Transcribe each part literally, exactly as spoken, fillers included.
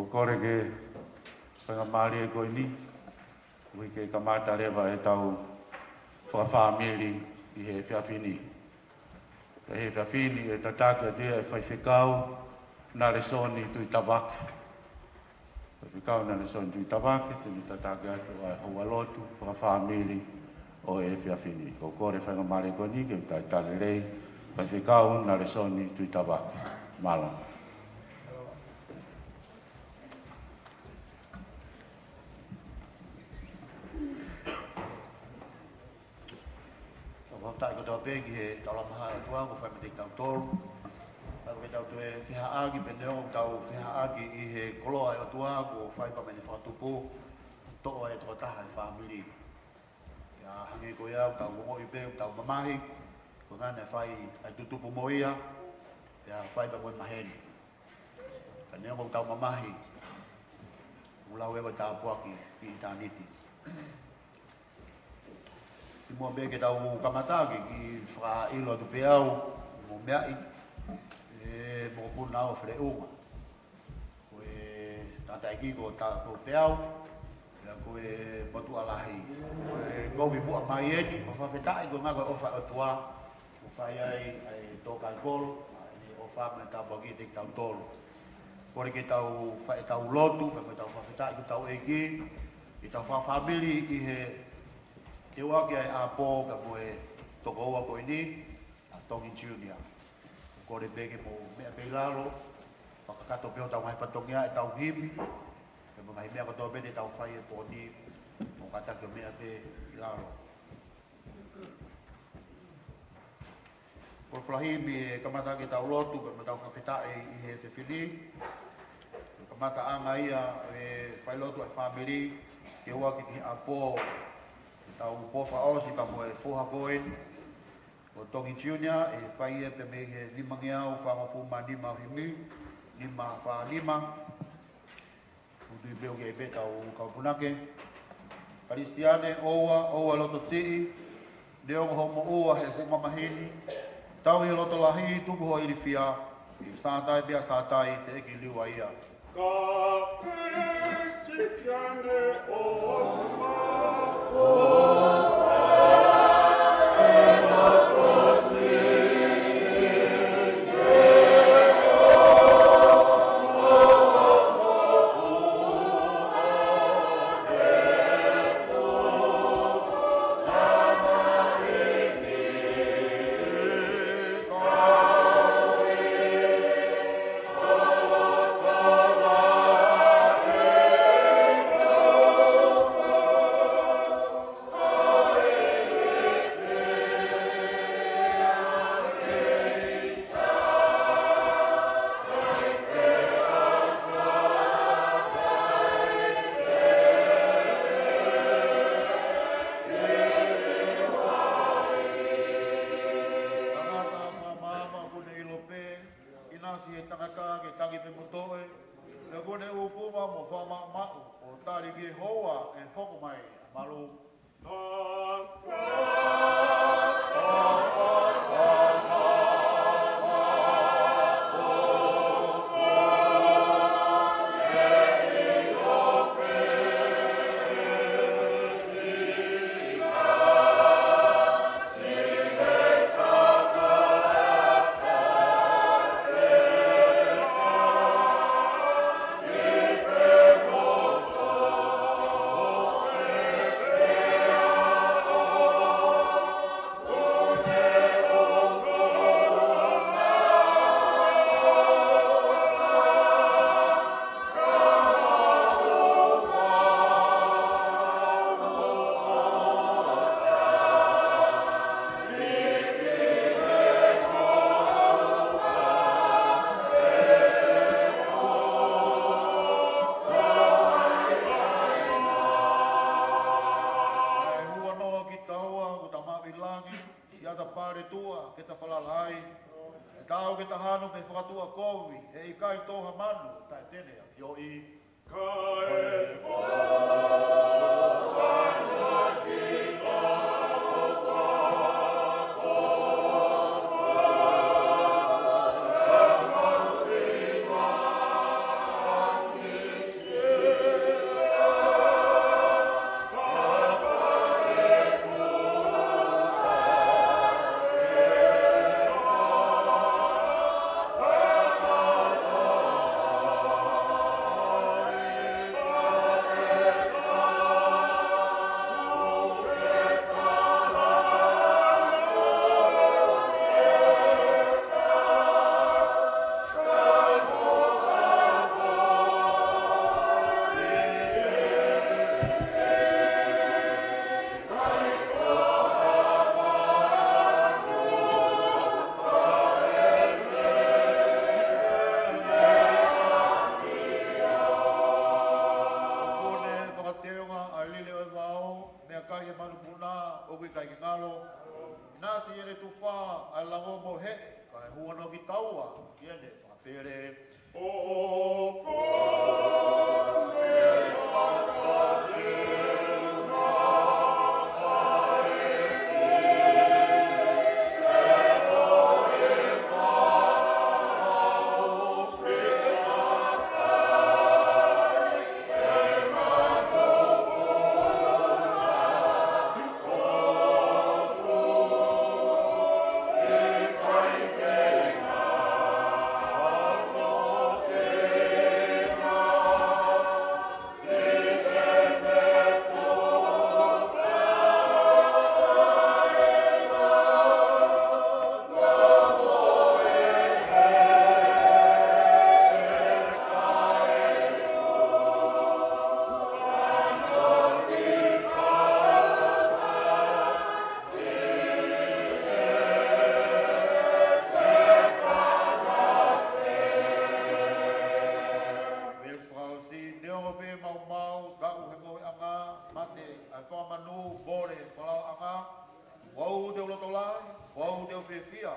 ʻOku ou kole ke faingamālie ko eni, ʻuhi ke kamata leva ʻetau fakafāmili ʻi he efiafi ni. Pea ʻi he efiafi ni ʻe tataki atu ia ʻe Faifekau Nalesoni Tuʻitavake. Faifekau Nalesoni Tuʻitavake, te ne tataki atu ʻa e houalotu fakafāmili ʻo e efiafi ni. ʻOku ou kole faingamālie ko eni ke u talitali lelei Faifekau Nalesoni Tuʻitavake. Mālō. Fakafetaʻi kotoa pē ki he taulama ʻa e ʻOtua kuo fai meiate kitautolu. Pea ke tau toe feʻiloaki pē neongo ʻetau feʻiloaki ʻi he koloa ʻa e ʻOtua kuo fai pea mo ʻene fakatupu, toʻo ʻa e tokotaha ʻo e fāmili. Pea hangē ko ia ʻoku tau ongoʻi pē ʻoku tau mamahi, ko e ʻuhinga naʻe fai ʻa e tutupu mo ia, pea fai pea mo e maheni. Ka neongo ʻoku tau mamahi, ʻoku lau ʻe he tāpuaki ki ʻitāniti. Kimuʻa pea ke tau kamata, ke u kiʻi fakaʻilo atu pē au mo e meʻa ʻi he mokopuna ʻo Feleʻunga. Ko e tangataʻeiki ko Tākou Peau, pea ko e motuʻa lahi ko e kovi muʻa mai eni, mo fakafetaʻi ko e ʻuhinga ko e ʻofa ʻa e ʻOtua, ʻoku fai ai ʻa e tō kai kolo, ʻa ʻene ʻofa mo e tāpuaki kiate kitautolu. Kole ke tau fai ʻetau lotu, pea mo ʻetau fakafetaʻi ki hotau ʻEiki, ke tau fakafāmili ʻi he teuʻaki ʻa e ʻapo, pea mo e tokoua ko eni, ʻa Tongi Junior. Kole pē ke mou meʻa pē ʻi lalo, fakakakato pē hotau ngaahi fatongia ʻetau himi, pea mo e ngaahi meʻa kotoa pē te tau fai he pō ni, mou kātaki ʻo meʻa pē ʻi lalo. Ko e folofola himi ʻe kamata ʻaki ʻetau lotu, pea mo ʻetau fakafetaʻi ʻi he efiafi ni. Ko e kamataʻanga ia ʻe fai lotu ʻa e fāmili, ke ʻoua ke ki he ʻapo, ʻetau pō fakaʻosi pea mo e foha ko eni, ʻo Tongi Junior, ʻe fai ia pē mei he nimangeau fāngofulu mā nima ʻo e himi, nima fā nima. ʻOku tui pē ʻoku ʻi ai pē ʻetau kau punake. Kalisitiane, ʻoua, ʻoua loto siʻi, neongo hoʻo moʻua he fuʻu mamahi ni, tauhi ho loto lahi, tuku hoʻo ilifia, ʻi he Sātai pea Sātai teʻeki liua ia. Ka Kalisitiane ʻoua. Tangata fakamaama ʻoku ne ʻilo pē, ʻinasi he tangata ke tangi pē mo toe, pea ʻoku ne ʻupunga mo fakamaʻumaʻu, ʻo tali ki he houa ʻe hoko mai ʻa Malu. Kae huanoa kitaua, ʻoku ta maʻu ʻi langi, siʻata pale tuʻa ke ta falala ai. ʻE taau ke ta hanu pe fakatuʻa kovi, he ʻikai tō ha manu taʻe tene ʻafioʻi. ʻene tufa ʻa e lango mo e heʻe, kae hū ange kitaua ki heʻene fakapele. Veesi fakaʻosi, neongo pē maumau, taʻu he ngoue ʻanga, mate ʻa e fanga manu, mole falalaʻanga, ko au te u loto lahi, ko au te u fiefia,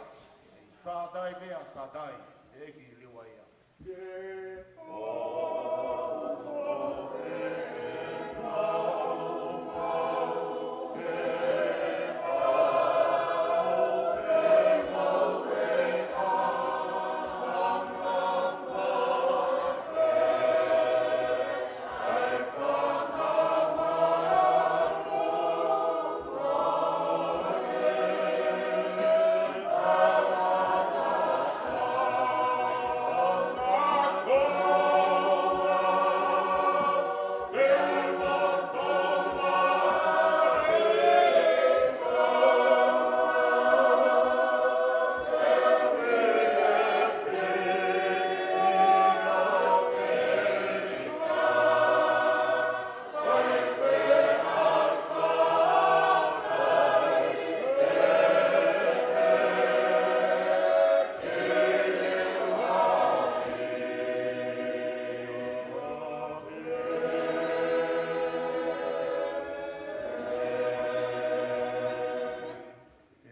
Sātai pea Sātai, ʻEiki liliu ia.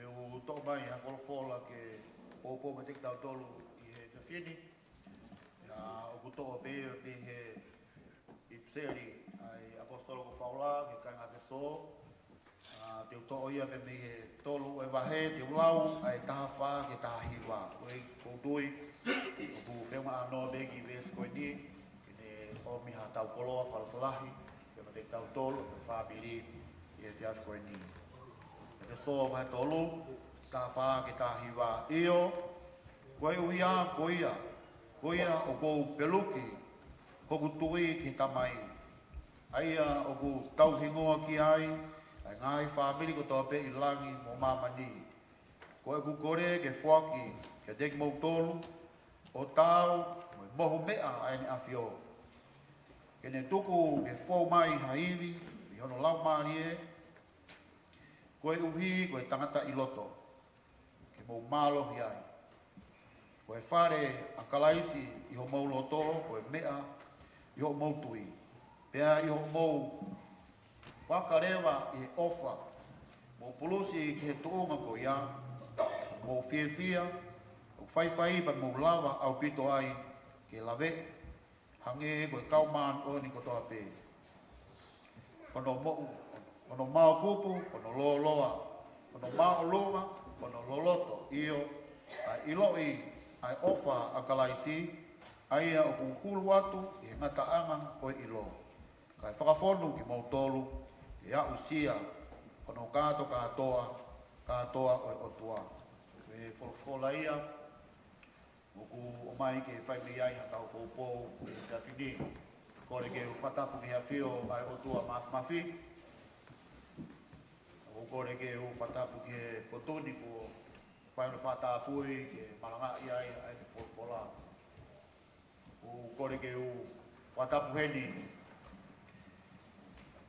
ʻE u toʻo mai ha folofola ke poupou kiate kitautolu ʻi he efiafi ni. ʻA ia ʻoku toʻo pē ia mei he ʻipiseli ʻa e ʻaposetolo ko Paula ki he kāinga ʻEfesō. ʻA, te u toʻo ia mei he tolu ʻo e vahe, te u lau ʻa e taha fā ki he taha hiva. Ko e ʻoku ou tui ʻoku fiemaʻu ʻa e ʻomi ʻa e kiʻi veesi ko eni ke ne ʻomi haʻatau koloa fakalotolahi kiate kitautolu mo e fāmili ʻi he efiafi ko eni. ʻEfesō vahe tolu, taha fā ki he taha hiva. ʻIo, koeʻuhi ko ia, ko ia ʻoku ou peluki hoku tui ki he Tamai, ʻa ia ʻoku tauhingoa ki ai ʻa e ngaahi fāmili kotoa pē ʻi langi mo māmani. Ko ʻeku kole ke foaki kiate kimoutolu ʻo taau mo e mohu meʻa ʻa ʻEne ʻAfio, ke ne tuku ke fou mai ha ivi ʻi hono laumālie, koeʻuhi ko e tangata ʻi loto, ke mou mālohi ai. Ko e fale ʻa Kalaisi ʻi homou loto, ko e meʻa ʻi hoʻomou tui, pea ʻi hoʻomou vaka leva ʻi he ʻofa, mou pulusi ki he tuʻunga ko ia, mou fiefia, ʻoku faifai pea mou lava ʻaupito ai ke laveʻi, hangē ko e kau māʻoniʻoni kotoa pē. Ko hono moʻu, ko hono maokupu, ko hono lōloa, ko hono māʻolunga, ko hono loloto, ʻio, kae ʻiloʻi ʻa e ʻofa ʻa Kalaisi, ʻa ia ʻoku hulu atu ʻi he ngataʻanga ʻo e ʻilo, kae fakafonu kimoutolu ke aʻusia hono kātokātoa, kātoa ʻo e ʻOtua. Ko e folofola ia ʻoku ʻomai ke fai mei ai haʻatau poupou ʻi he efiafi ni. Kole ke u fakatapu ki he ʻAfio ʻa e ʻOtua Māfimafi. ʻOku ou kole ke u fakatapu ki he potu ni kuo fai hono fakatapui ke malangaʻi ai ʻa ʻene folofola. ʻOku ou kole ke u fakatapu heni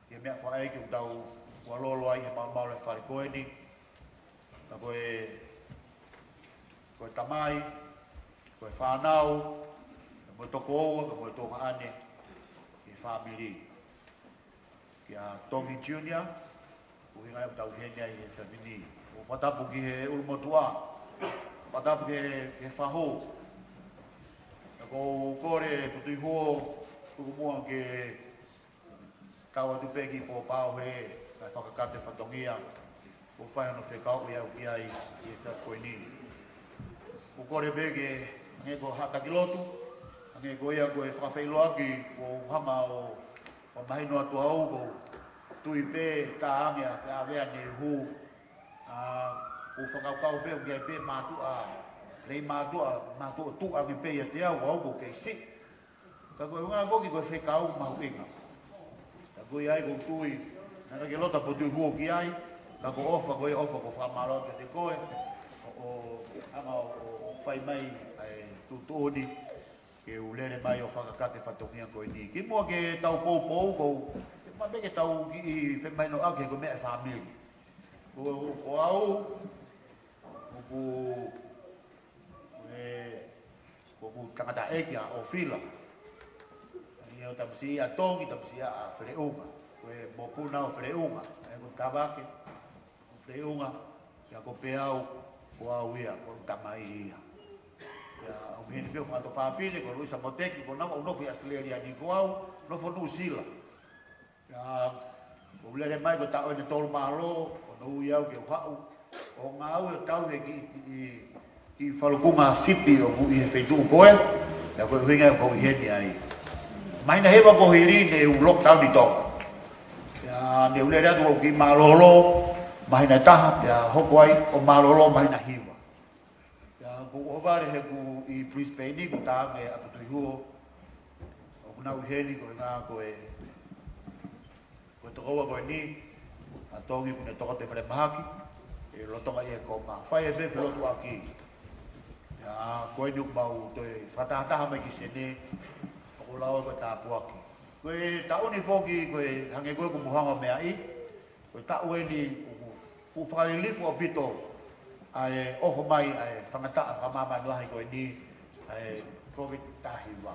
ki he meʻa fakaʻeiki ʻoku tau ʻoku lolo ai he malumalu ʻo e fale ko eni. Ka ko e, ko e tamai, ko e fānau, ka mo e tokoua, ka mo e tuongaʻane, ki he fāmili. Kia Tongi Junior, ʻuhinga ia ʻoku tau heni ai he efiafi ni. ʻOku fakatapu ki he ʻulumotuʻa, fakatapu ki he, ki he fahu. Ka ʻoku ou kole Potoi Huo, tuku muʻa ke tau atu pē ki Pōpao he, kae fakakakato e fatongia, ʻoku fai hono fekauʻi au ki ai ʻi he efiafi ko eni. ʻOku ou kole pē ke, hangē ko e haʻa taki lotu, hangē ko ia ko e fakafeʻiloaki, ʻoku ou hanga ʻo fakamahino atu au, ʻoku ou tui pē tā ange ʻa e feʻaveʻa ne hū. ʻA, ʻoku ou fakakaukau pē ʻoku ʻi ai pē mātuʻa, lei mātuʻa, mātuʻa tuʻu ange pē ʻiate au, au ʻoku ou kei siʻi. Ka ko e ʻuhinga foki ko e fekau mahuʻinga. Ka ko ia ai ʻoku ou tui, naʻa ke loto Potoi Huo ki ai, ka ko e ʻofa ko e ʻofa ʻoku ou fakamālō atu kiate koe, ʻo, ʻo, hanga ʻo, ʻo fai mai ʻa e tuʻutuʻuni, ke u lele mai ʻo fakakakato e fatongia ko eni. Kimuʻa ke tau poupou, ʻoku ou, ke ma pē ke tau kiʻi femahinoʻaki he ko e meʻa e fāmili. Ko, ko au, ʻoku, ʻe, ʻoku tangataʻeiki ʻa ʻOfila. ʻA ia ʻoku tamasiʻi ʻa Tongi, tamasiʻi ʻa Feleʻunga. Ko e mokopuna ʻo Feleʻunga, ʻa ia ko Tavake, ʻo Feleʻunga, ia ko Peau, ko au ia, ko e tamai ia. Ia, ʻoku ʻi heni pē hoku fanga tuofāfine, ko Luisa mo Teki, ko naua ʻoku nofo ʻi ʻAositelēlia ni, ko au, nofo Nuʻusila. Ia, ʻoku ou lele mai ko e taʻu eni ʻe tolu mālō, ʻoku ou ui au ke u haʻu ʻo ngāue ʻo tauhi e kiʻi, kiʻi, kiʻi falukunga sipi ʻoku ʻi he feituʻu ko ē, ia ko e ʻuhinga ia ʻoku ou ʻi heni ai. Māhina hiva kuo hili ne u lockdown ʻi Tonga. Ia, ne u lele atu ʻo kiʻi mālōlō māhina ʻe taha, ia hoko ai ʻo mālōlō māhina hiva. Ia, ʻoku ou ʻohovale he ʻoku ʻi Brisbane ni, ʻoku tā ange ʻa Potoi Huo. ʻOku nau ʻi heni ko e ʻuhinga ko e, ko e tokoua ko eni, ʻa Tongi ʻoku ne tokoto he falemahaki, ʻi he lolotonga ʻi he koma. Fai e fefe lotu ʻaki. Ia, ko eni ʻoku mau toe fakatahataha mai ki Senē, ʻoku lau ko e tāpuaki. Ko e taʻu ni foki, ko e hangē ko ē ʻoku mou hanga ʻo meaʻi, ko e taʻu eni ʻoku, ʻoku fakalilifu ʻaupito ʻa e ʻoho mai ʻa e faingataʻa fakamāmani lahi ko eni, ʻa e Covid taha hiva.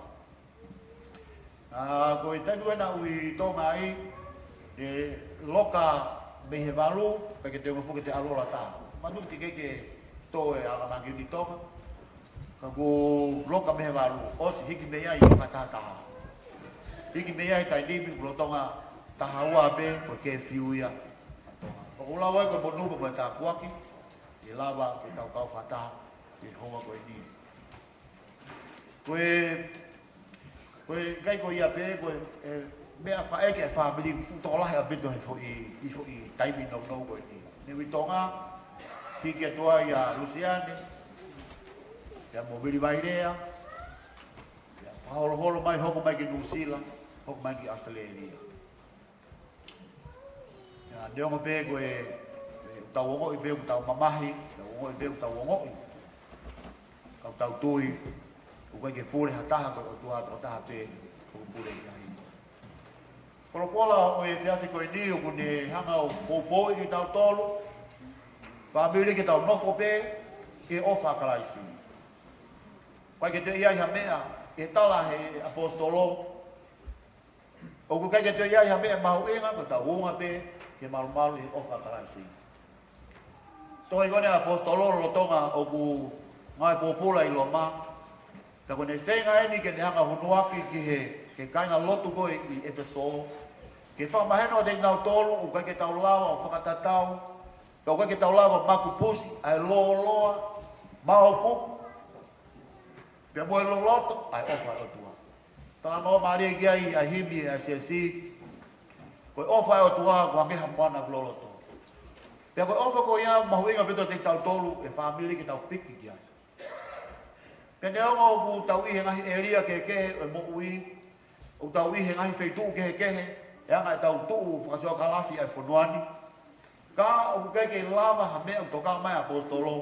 ʻA, ko e taimi ko ē naʻa ku ʻi Tonga ai, ʻe loka mei he valu, pea ke te ongo fuke te ʻalu ʻo lata. Manatuʻi teʻeki ke tō e ʻamanaki ʻi Tonga. Ka ʻoku ou loka mei he valu, ʻosi hiki mei ai ʻi he taha taha. Hiki mei ai taimi ni ʻoku lolotonga taha ua pē, ko e kēfiu ia. ʻOku ou lau ai ko e monū mo e tāpuaki, ʻe lava ke tau kau fakataha, ʻi he houa ko eni. Ko e, ko e, ʻikai ko ia pē, ko e, e, meʻa faʻē ki he fāmili, fuʻu tokolahi ʻaupito he foʻi, ʻi he foʻi taimi nounou ko eni. Ne u ʻi Tonga, hiki atu ai ʻa Lusiane, ia mo Vili Vailea, ia fakaholoholo mai, hoko mai ki Nuʻusila, hoko mai ki ʻAositelēlia. Ia, neongo pē ko e, e, ʻoku tau ongoʻi pē ʻoku tau mamahi, tau ongoʻi pē ʻoku tau ongoʻi. Ka ʻoku tau tui, ʻoku ʻikai ke pule ha taha ko e ʻOtua tokotaha pē, ʻoku pule ia ai. Folofola ʻo e efiafi ko eni ʻoku ne hanga ʻo poupouʻi kitautolu, fāmili ke tau nofo pē, ʻi he ʻofa ʻa Kalaisi. ʻIkai ke toe ʻi ai ha meʻa, ʻe tala he ʻaposetolo, ʻoku ʻikai ke toe ʻi ai ha meʻa mahuʻinga, ko ʻetau ʻunga pē, ke malumalu ʻi he ʻofa ʻa Kalaisi. Tohi ko eni ʻa e ʻaposetolo lolotonga ʻoku ngāue pōpula ʻi Loma. Ka ko ʻene feinga eni ke ne hanga ʻo hunuaki ki he, ki he kāingalotu ko ē ʻi ʻEfesō. Ke fakamahino kiate kinautolu, ʻoku ʻikai ke tau lava ʻo fakatatau. Ka ʻoku ʻikai ke tau lava ʻo makupusi, ʻa e lōloa, maopupu, pea mo e loloto, ʻa e ʻofa ʻa e ʻOtua. Talanoa mālie ki ai ʻa e himi ʻa e siasi, ko e ʻofa ʻa e ʻOtua, ko e hangē ha moana ʻoku loloto. Pea ko e ʻofa ko ia, mahuʻinga ʻaupito kiate kitautolu, e fāmili ke tau piki ki ai. Pea neongo ʻoku tau ʻi he ngaahi ʻēlia kehekehe ʻo e moʻui, ʻoku tau ʻi he ngaahi feituʻu kehekehe, ʻe anga ʻetau tuʻu fakaseokalafi ʻa e fonua ni. Ka ʻoku ʻikai ke lava ha meʻa ʻoku tokanga mai ʻa e ʻaposetolo,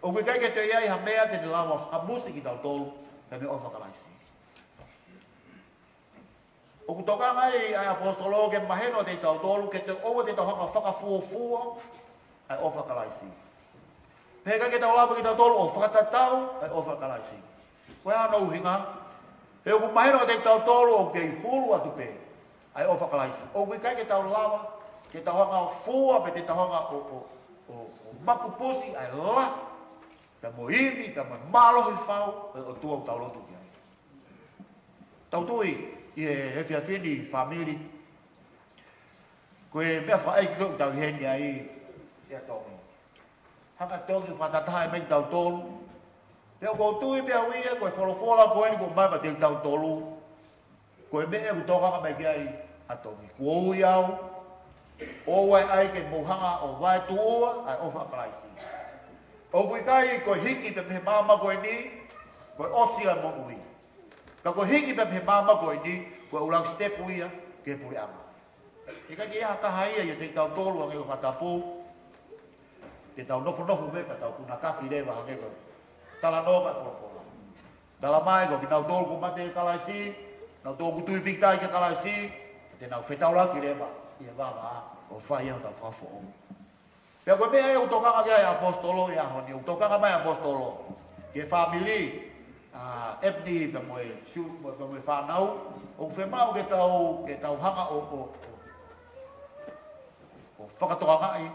ʻoku ʻikai ke toe ʻi ai ha meʻa te ne lava ʻo hamusi kitautolu, pea mo e ʻofa ʻa Kalaisi. ʻOku tokanga ai ʻa e ʻaposetolo ke mahino kiate kitautolu, ke toe ʻoua te tau hanga ʻo fakafuofua ʻa e ʻofa ʻa Kalaisi. Pea ʻikai ke tau lava kitautolu ʻo fakatatau ʻa e ʻofa ʻa Kalaisi. Ko e hā hono ʻuhinga? He ʻoku mahino kiate kitautolu ʻoku kei hulu atu pē ʻa e ʻofa ʻa Kalaisi. ʻOku ʻikai ke tau lava, ke tau hanga ʻo fua, pe te tau hanga ʻo, ʻo, ʻo, ʻo Makupusi ʻa e lahi, pea mo e ivi, pea mo e mālohi fau ʻo e ʻOtua ʻoku tau lotu ki ai. Tau tui ʻi he efiafi ni fāmili, ko e meʻa fakaʻeiki ko ē ʻoku tau ʻi heni ai ʻia Tongi. Hanga ʻe Tongi ʻo fakatahatahaʻi mai kitautolu. Pea ʻoku ou tui pē au ia ko e folofola ko eni kuo ʻomai maʻatautolu, ko e meʻa ʻoku tokanga mai ki ai ʻa Tongi. Kuo ui au, ʻoua ʻe ʻai ke mou hanga ʻo vaetuʻua ʻa e ʻofa ʻa Kalaisi. ʻOku ʻikai ko e hiki pē mei he maama ko eni ko e ʻosi ʻa e moʻui. Ka ko e hiki pē mei he maama ko eni ko e ʻuluaki sitepu ia ki he puleʻanga. ʻIkai ke ʻi ai ha taha ia ʻiate kitautolu hangē ko e fakatapu, te tau nofonofo pē ka tau kunakaki leva hangē ko e talanoa ʻa e folofola. Talamai ko kinautolu kuo mate ʻia Kalaisi, kinautolu ʻoku tui pīkitai kia Kalaisi, te nau fetaulaki leva ʻi he vavā ʻo fai ʻetau fakafoʻou. Pea ko e meʻa ia ʻoku tokanga ki ai ʻa e ʻaposetolo he ʻaho ni, ʻoku tokanga mai ʻa e ʻaposetolo ki he fāmili, ʻa Ebni pea mo e Su, pea mo e fānau, ʻoku fiemaʻu ke tau, ke tau hanga ʻo, ʻo, ʻo, ʻo fakatokangaʻi,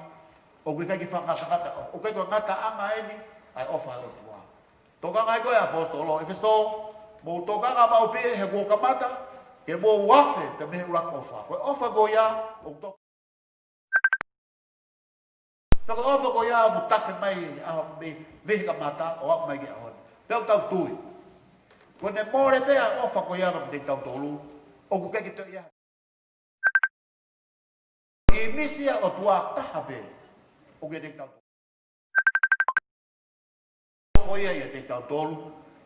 ʻoku ʻikai ke fakangatangata, ʻoku ʻikai ko e ngataʻanga eni ʻa e ʻofa ʻa e ʻOtua. Tokanga ai ko ē ʻa e ʻaposetolo ʻEfesō, mou tokanga maʻu pē he kuo kamata, ke mou afe pē mei he ʻuluaki ʻofa. Ko e ʻofa ko ia ʻoku to-, pea ko e ʻofa ko ia ʻoku tafe mai he ʻaho mei, mei he kamata ʻo aʻu mai ki he ʻaho ni. Pea ʻoku tau tui, ko ʻene mole pē ʻa e ʻofa ko ia maʻatautolu, ʻoku ʻikai ke toe ʻi ai ha ʻīmisi ʻa e ʻOtua taha pē ʻoku ʻiate kitautolu. Ko ia ʻiate kitautolu,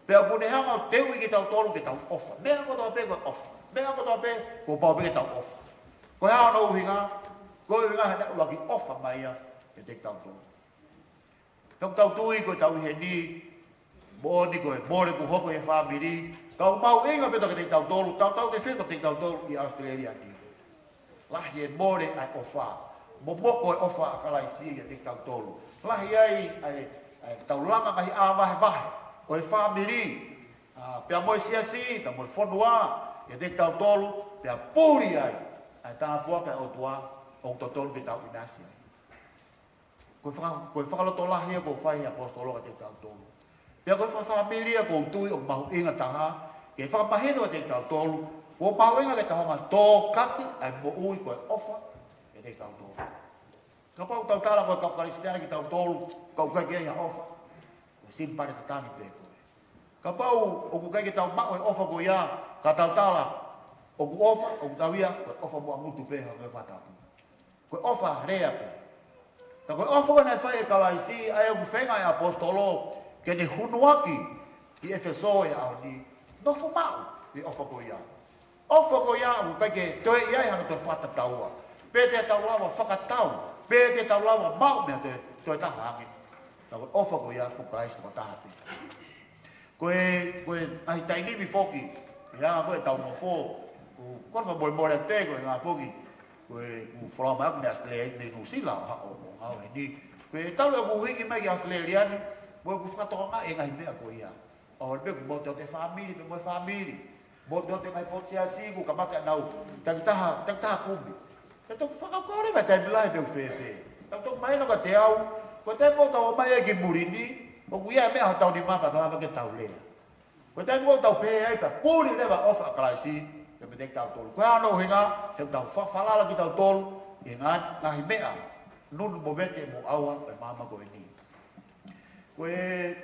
pea ʻoku ne hanga ʻo teuʻi kitautolu ke tau ʻofa. Meʻa kotoa pē ko e ʻofa. Meʻa kotoa pē kuo pau pē ke tau ʻofa. Ko e hā hono ʻuhinga? Ko e ʻuhinga he naʻe ʻuluaki ʻofa mai ia ʻiate kitautolu. Ka ʻoku tau tui ko ʻetau ʻi heni, moʻoni ko e mole kuo hoko ʻi he fāmili, ka ʻoku mahuʻinga pē kiate kitautolu, tautautefito kiate kitautolu ʻi ʻAositelēlia ni. Lahi e mole ʻa e ʻofa, momoko e ʻofa ʻa Kalaisi ʻiate kitautolu. Lahi ai ʻa e, ʻa e taulanga ngaahi ʻā vahevahe ʻo e fāmili, ʻa, pea mo e siasi, pea mo e fonua, ʻiate kitautolu, pea puli ai ʻa e tāpuaki ʻa e ʻOtua ʻoku totonu ke tau ʻinasi ai. Ko e faka-, ko e fakalotolahi ia kuo fai ʻe he ʻaposetolo kiate kitautolu. Pea ko e fakafāmili ia ʻoku ou tui ʻoku mahuʻinga taha ke fakamahino kiate kitautolu, kuo mahuʻinga ke tau hanga ʻo tōkaki ʻa e moʻui ko e ʻofa ʻiate kitautolu. Kapau ʻoku tau tala ko e kau Kalisitiane kitautolu, ka ʻoku ʻikai ke ʻi ai ha ʻofa, ko e simipale tatangi pē ko ē. Kapau ʻoku ʻikai ke tau maʻu e ʻofa ko ia, ka tau tala ʻoku ʻofa, ʻoku tau ia ko e ʻofa muʻa ngutu pē hangē ko e fakatapu. Ko e ʻofa lea pē. Ka ko e ʻofa ko ē naʻe fai ʻe Kalaisi, ʻa ia ʻoku feinga ʻa e ʻaposetolo ke ne hunuaki ki ʻEfesō he ʻaho ni, nofo maʻu he ʻofa ko ia. ʻOfa ko ia ʻoku ʻikai ke toe ʻi ai hano toe fakatataua. Pe te tau lava fakatau, pe te tau lava maʻu meʻa toe, toe taha ange. Ka ko e ʻofa ko ia ko Kalaisi tokotaha pē. Ko e, ko e ʻaho taimi ni foki, ʻi he anga ko ē ʻetau nofo, ko, ko e fakamolemole atu pē ko e anga foki, ko e, ko e folau mai ʻaku mei ʻAositelēlia, mei Nuʻusila, ʻo haʻu, ʻo haʻu heni. Ko e talu ʻeku hiki mai ki ʻAositelēlia ni, mo ʻeku fakatokangaʻi e ngaahi meʻa ko ia. ʻO hangē pē ko e motu ʻo e fāmili, pea mo e fāmili. Motu ʻo e ngaahi potu siasi kuo kamata ʻenau takitaha, takitaha kumi. Pea toki fakakaukau leva e taimi lahi pe ʻoku fēfē. Tau toki mahino kiate au, ko e taimi ʻoku tau ō mai ai ki muli ni, ʻoku ʻi ai e meʻa ʻi hotau nima pea tau lava ke tau lea. Ko e taimi ʻoku tau pehē ai pea puli leva e ʻofa ʻa Kalaisi, pea meiate kitautolu. Ko e hā hono ʻuhinga? He ʻoku tau fakafalala kitautolu ʻi he ngaahi, ngaahi meʻa nunu mo vete mo ʻauha ʻo e maama ko eni. Ko e,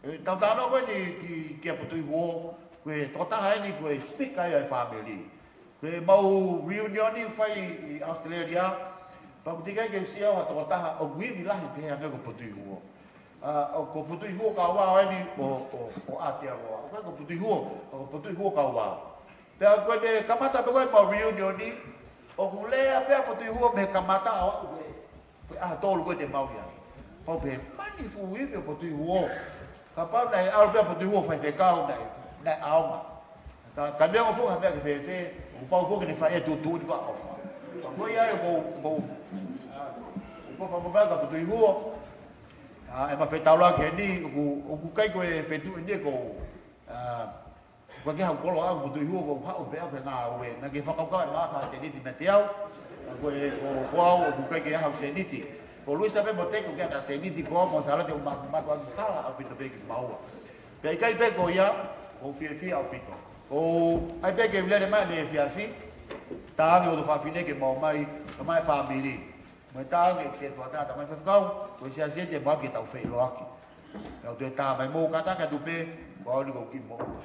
e, tau talanoa ko eni ki, kia Potuʻihuo, ko e tokotaha eni ko e speaker ia ʻo e fāmili. Ko ʻemau reunion ʻoku fai ʻi ʻAositelēlia, pea ʻoku teʻeki ai ke u sio au ha tokotaha ʻoku ivi lahi pehē hangē ko Potuʻihuo. ʻA, ʻo ko Potuʻihuo Kauvao eni ʻo, ʻo, ʻo Aotearoa. ʻOku ʻikai ko Potuʻihuo, ʻa, ko Potuʻihuo Kauvao. Pea ko ʻene kamata pē ko ē ʻemau reunion ni, ʻoku lea pē ʻa Potuʻihuo mei he kamata ʻo aʻu ko ē. Ko e ʻaho tolu ko ē te mau ʻi ai. Pau pē, mani fuʻu ivi ʻo Potuʻihuo. Kapau naʻe ʻalu pē ʻa Potuʻihuo ʻo faifekau naʻe, naʻe ʻaonga. Ka, ka neongo foki ha meʻa ke fēfē, ʻoku pau foki ke ne fai e tuʻutuʻuni ko e ʻofa. Ka ko ia ai ʻoku, ʻoku, ʻoku ou fakamamafa kia Potuʻihuo. ʻA, ʻema fetaulaki eni, ʻoku, ʻoku ʻikai ko e feituʻu eni ʻoku ou, ʻa, ʻoku ʻikai ke haʻu kolo au Potuʻihuo, ʻoku ou haʻu pē au ki he ngāue. Naʻa ke fakakaukau ʻe ʻi ai ha sēniti meiate au. Ka ko e, ko, ko au, ʻoku ʻikai ke ʻi ai haʻaku sēniti. Ko Luisa pē mo Teki ʻoku ʻikai ke seniti ko mo Sālote, ʻoku ma-, mātuʻaki hala ʻaupito pē kimaua. Pea ʻikai pē ko ia, ʻoku ou fiefia ʻaupito. ʻOku ou ʻai pē ke u lele mai ʻanenai efiafi, tā ange hoto fafine ke mau mai, ka mai fāmili. Mo e tā ange ki he tuʻa tangata mai fefakau, ko e siasi ʻe te mau ke tau feʻiloaki. Pea u toe tā mai mo kātaki atu pē, ko au ni ʻoku ou kiʻi moʻua.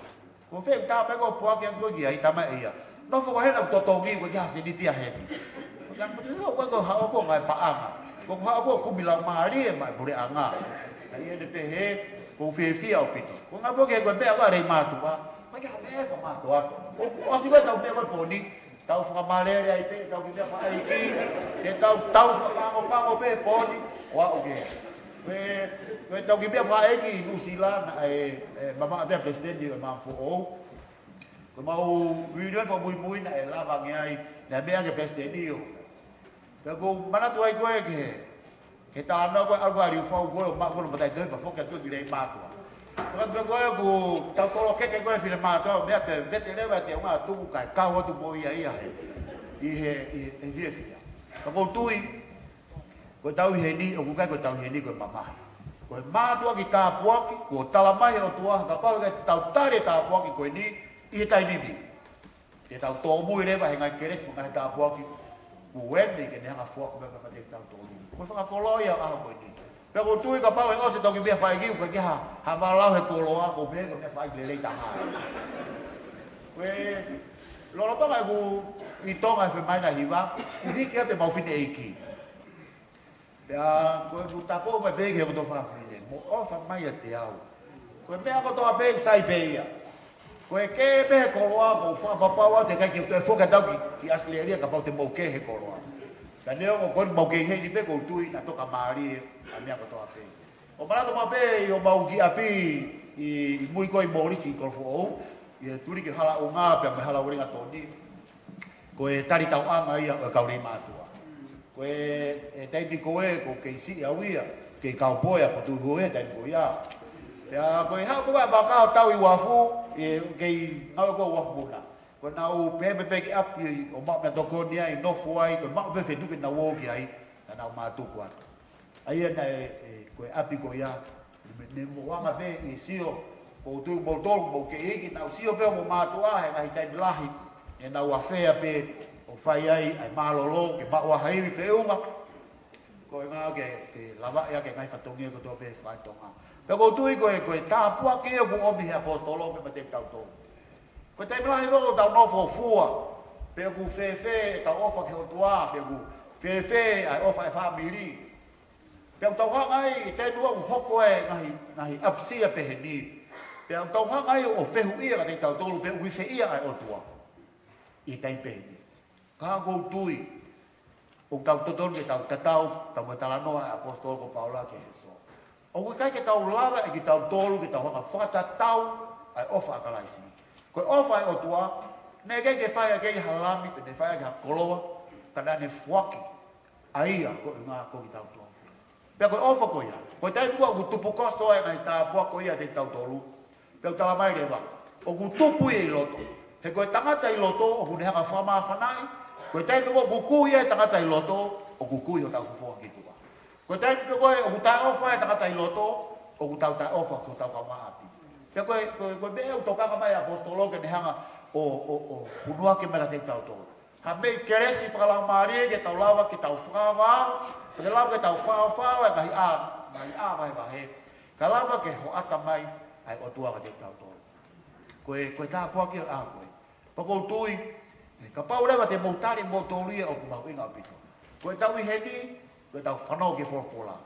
Ko fē tā mai ko e puake ange ko ia, ʻi tā mai ia. Nofo ko hena ʻoku totongi, ʻoku ʻikai ha seniti ʻa heni. Ko e anga ʻoku te hua, ko e haʻo ko e ngaahi paʻanga. Ko e haʻo ko e kumi laumālie mai puleʻanga. Ka ʻi heʻene pehē, ʻoku ou fiefia ʻaupito. Ko e ngaahi foki ko e meʻa ko e lelei mātuʻa. ʻOku ʻikai ha meʻa fakamātoato. ʻOku ʻosi ko e tau meʻa ko e pōni. Tau fakamalele ai pē, tau kiʻi meʻa fakaʻeiki, te tau, tau fakapangopango pē pōni, ʻo aʻu ki he. Ko e, ko e tau kiʻi meʻa fakaʻeiki ʻi Nuʻusila, naʻe, ʻe, mamaʻo pē ʻa e palesiteni ʻo e Maama Foʻou. Ko ʻemau reunion fakamuimui naʻe lava ange ai, naʻe meʻa ange palesiteni ʻo. Pea ʻoku ou manatu ai ko ē ki he Ke tā noa ko e ʻalu ko ē ʻa Liufau ko ē ʻo maʻu ko ē ʻo matai tohi pea foki atu ki lelei mātuʻa. Ko e pē ko ē ʻoku tau tolo keke ko ē fine mātuʻa, meʻa te vete leva te unga tuku kae kau atu mo ia ia he. ʻI he, ʻi he, ʻi he fiefia. Ka ʻoku ou tui, ko e tau ʻi heni, ʻoku ʻikai ko e tau ʻi heni ko e mamahi. Ko e mātuʻaki tāpuaki, kuo tala mai he ʻOtua, kapau ʻe ʻikai te tau tali e tāpuaki ko eni, ʻi he taimi ni. Te tau tōmui leva he ngaahi kelesi mo e ngaahi tāpuaki. Kuo eni ke ne hanga ʻo foaki mai pē kiate kitautolu. Ko e fakakoloa ia ʻo e ʻaho ko eni. Pea ʻoku ou tui kapau ʻe ʻosi e tau kiʻi meʻa fakaʻeiki, ʻoku ʻikai ke ha, ha vālau he koloa, ʻoku pehē ko e meʻa fakaʻeiki lelei taha. Ko e lolotonga ʻeku ʻi Tonga he fiemaʻu ʻa e hiva, ʻoku hiki atu ʻemau fineʻeiki. Pea ko ʻeku tapu mai pē ki he kotoa fāmili, mou ʻofa mai ʻiate au. Ko e meʻa kotoa pē ʻoku sai pē ia. Ko e kē pē he koloa, ʻoku ou fakapapau atu ʻe ʻikai ke toe foki atu ki, ki ʻAositelēlia kapau te mou kē he koloa. Ka neongo ko eni ʻoku mou kē heni pē ʻoku ou tui naʻe tokamālie ʻa e meʻa kotoa pē. ʻOku ou manatu maʻu pē ʻi homau kiʻi ʻapi ʻi, ʻi mui ko ē ʻi Mōlisi ʻi Kolofoʻou, ʻi he tuliki Halaʻunga pea mo e Hala Uelingatoni. Ko e talitauʻanga ia ʻo e kau lelei mātuʻa. Ko e, e taimi ko ē, ʻoku ou kei siʻi au ia, kei kaupoe ʻa Potungāue he taimi ko ia. Pea ko e haʻu ko ē ʻa e vaka ʻo tau ʻi uafu, ʻe, kei ngāue ko ē uafu muna. Ko ʻenau pehē pē ki ʻapi ʻo maʻu meʻatokoni ai, nofo ai, ko e maʻu pē feituʻu ke nau ō ki ai, naʻa nau mātuku atu. ʻA ia naʻe, ʻe, ko e ʻapi ko ia, ne, ne mou hanga pē ʻo sio, ʻoku ou tui moutolu, mou kei iiki, nau sio pē hoʻomou mātuʻa, he ngaahi taimi lahi, ʻe nau afea pē, ʻo fai ai, ʻa e mālōlō, ke maʻu ha ivi feʻunga, ko e ʻuhinga ke, ke lava ia ke ngaahi fatongia kotoa pē fakatonga. Pea ʻoku ou tui ko e, ko e tāpuaki ʻoku ʻomi he ʻaposetolo pē maʻa kitautolu. Ko e taimi lahi ʻoku tau nofo fua, pe ʻoku fēfē ʻetau ʻofa ki he ʻOtua, pe ʻoku fēfē ʻa e ʻofa ʻa e fāmili. Pea ʻoku tau hanga ai, ʻi he taimi ʻoku hoko ai e ngaahi, ngaahi ʻapisia pehē ni. Pea ʻoku tau hanga ai ʻo fehuʻia kiate kitautolu, pe ʻoku ʻi fē ia ʻa e ʻOtua. ʻI he taimi pehē ni. Ka ʻoku ou tui, ʻoku tau totonu ke tau tatau, tau mo e talanoa ʻa e ʻaposetolo ko Paula ki ʻEfesō. ʻOku ʻikai ke tau lava ʻe kitautolu ke tau hanga ʻo fakatatau ʻa e ʻofa ʻa Kalaisi. Ko e ʻofa ʻa e ʻOtua, naʻe ʻikai ke fai ʻaki ha lami, pe naʻe fai ʻaki ha koloa, ka naʻa ne foaki ʻa ia ko e ʻuhinga ko kitautolu. Pea ko e ʻofa ko ia, ko e taimi ʻoku tupukoso ai e ngaahi tāpuaki ko ia kiate kitautolu, pea ʻoku tala mai leva, ʻoku tupu ia ʻi loto. He ko e tangata ʻi loto, ʻoku ne hanga ʻo fakamāfanaʻi. Ko e taimi ʻoku kui ai e tangata ʻi loto, ʻoku kui hotau fofonga ki tuʻa. Ko e taimi pē ko ē ʻoku taʻeʻofa ai e tangata ʻi loto, ʻoku tau taʻeʻofa ki hotau kaungāʻapi. Pea ko e, ko e, ko e meʻa ʻoku tokanga mai e ʻaposetolo ke ne hanga ʻo, ʻo, ʻo hunuaki mai kiate kitautolu. Ha meʻi kelesi fakalaumālie ke tau lava ke tau fakavā, ke lava ke tau faofao e ngaahi ʻā, ngaahi ʻā vahevahe. Ka lava ke hoʻata mai ʻa e ʻOtua kiate kitautolu. Ko e, ko e tāpuaki ia ko ē. Pea ʻoku ou tui, ʻe, kapau leva te mou tali moutolu ia ʻoku mahuʻinga ʻaupito. Ko e tau ʻi heni, ko e tau fanongo ki he folofola.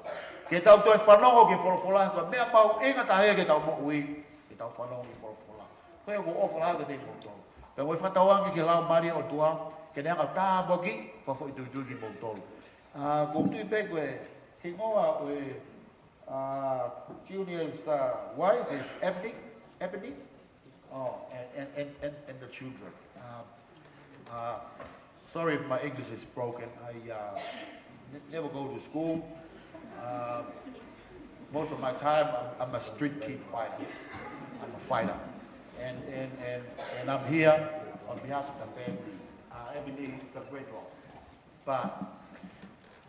Ke tau toe fanongo ki he folofola, ko e meʻa mahuʻinga taha ia ke tau moʻui, ke tau fanongo ki he folofola. Ko ia ʻoku ou ʻofa lahi kiate kimoutolu. Pea ʻoku ou fakatauange ki he Laumālie ʻo e ʻOtua, ke ne hanga ʻo tāpuakiʻi, fakafoʻituitui kimoutolu. ʻA, ʻoku ou tui pē ko e hingoa ʻo e, ʻa, Junior's, ʻa, wife is Ebony. Ebony? Oh, and, and, and, and, and the children. Um, uh, sorry if my English is broken. I, uh, n-, never go to school. Um, most of my time, I'm, I'm a street kid fighter. I'm a fighter. And, and, and, and I'm here on behalf of the family. Uh, Ebony, it's a great loss. But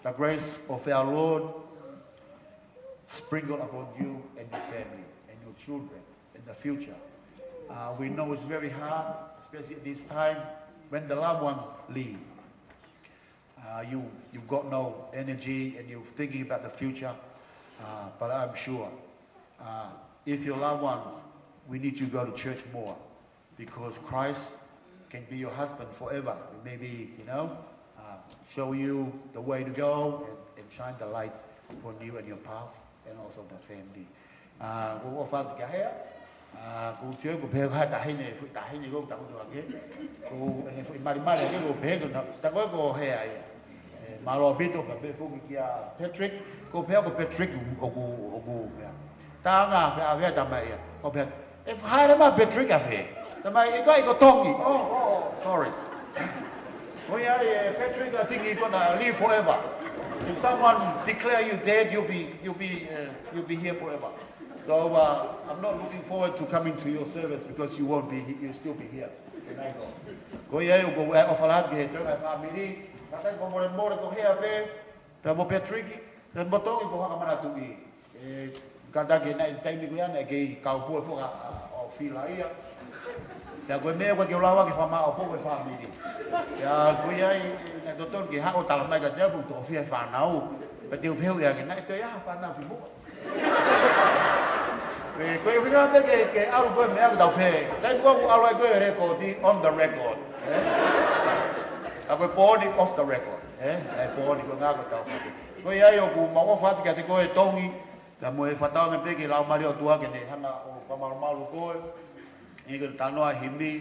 The grace of our Lord sprinkle upon you and your family and your children in the future. Uh, we know it's very hard, especially at this time when the loved ones leave. Uh, you, you've got no energy and you're thinking about the future. Uh, but I'm sure, uh, if your loved ones, we need you to go to church more because Christ can be your husband forever. Maybe, you know, uh, show you the way to go and, and shine the light upon you and your path and also the family. Uh, ko ʻofa atu kia Hea. Uh, ko tio ko pē ha tahine, fu tahine ko taku tu ake. Ko ene fu mali mali ake ko pē ko na, ta ko ko Hea ia. E, mālō ʻaupito ka pē fuki kia Patrick, ko pē ko Patrick ʻoku, ʻoku, mea. Tānga fe a vea tamai ia. Ko pē, e haere mai Patrick a fe. Tamai, ʻikai ko Tongi. Oh, oh, oh, sorry. Oh yeah, yeah, Patrick, I think he's gonna live forever. If someone declare you dead, you'll be, you'll be, uh, you'll be here forever. So, uh, I'm not looking forward to coming to your service because you won't be he-, you'll still be here. Ko ia ʻoku ou ʻofa lahi ki he toenga e fāmili. Kātaki ko mole mole ko Hea pē, pea mo Patrick, pea mo Tongi ko haka manatuʻi. E, kātaki naʻe taimi ko ia naʻe kei kaupua foka ʻo fila ia. Pea ko e meʻa ko ē ke u lava ke fakamaʻopoʻopo e fāmili. Pea ko ia ai, naʻe totonu ke haʻu ʻo tala mai kiate au pe ʻoku toʻo fiha e fānau. Pea te u fehuʻi ange, naʻe toe ʻi ai ha fānau fimuʻa? E, ko e ʻuhinga pē ke, ke ʻalu ko e meʻa ke tau pehē. Taimi ko ē ʻoku ʻalu ai ko e record, on the record. Ē? Ka ko e pooni off the record. Ē? E pooni ko e ngā ko e tau fake. Ko ia ai ʻoku mau ʻofa atu kiate koe Tongi, pea mo e fakatauange pē ki he Laumālie ʻo e ʻOtua ke ne hanga ʻo fakamalumalu koe. ʻI he talanoa himi,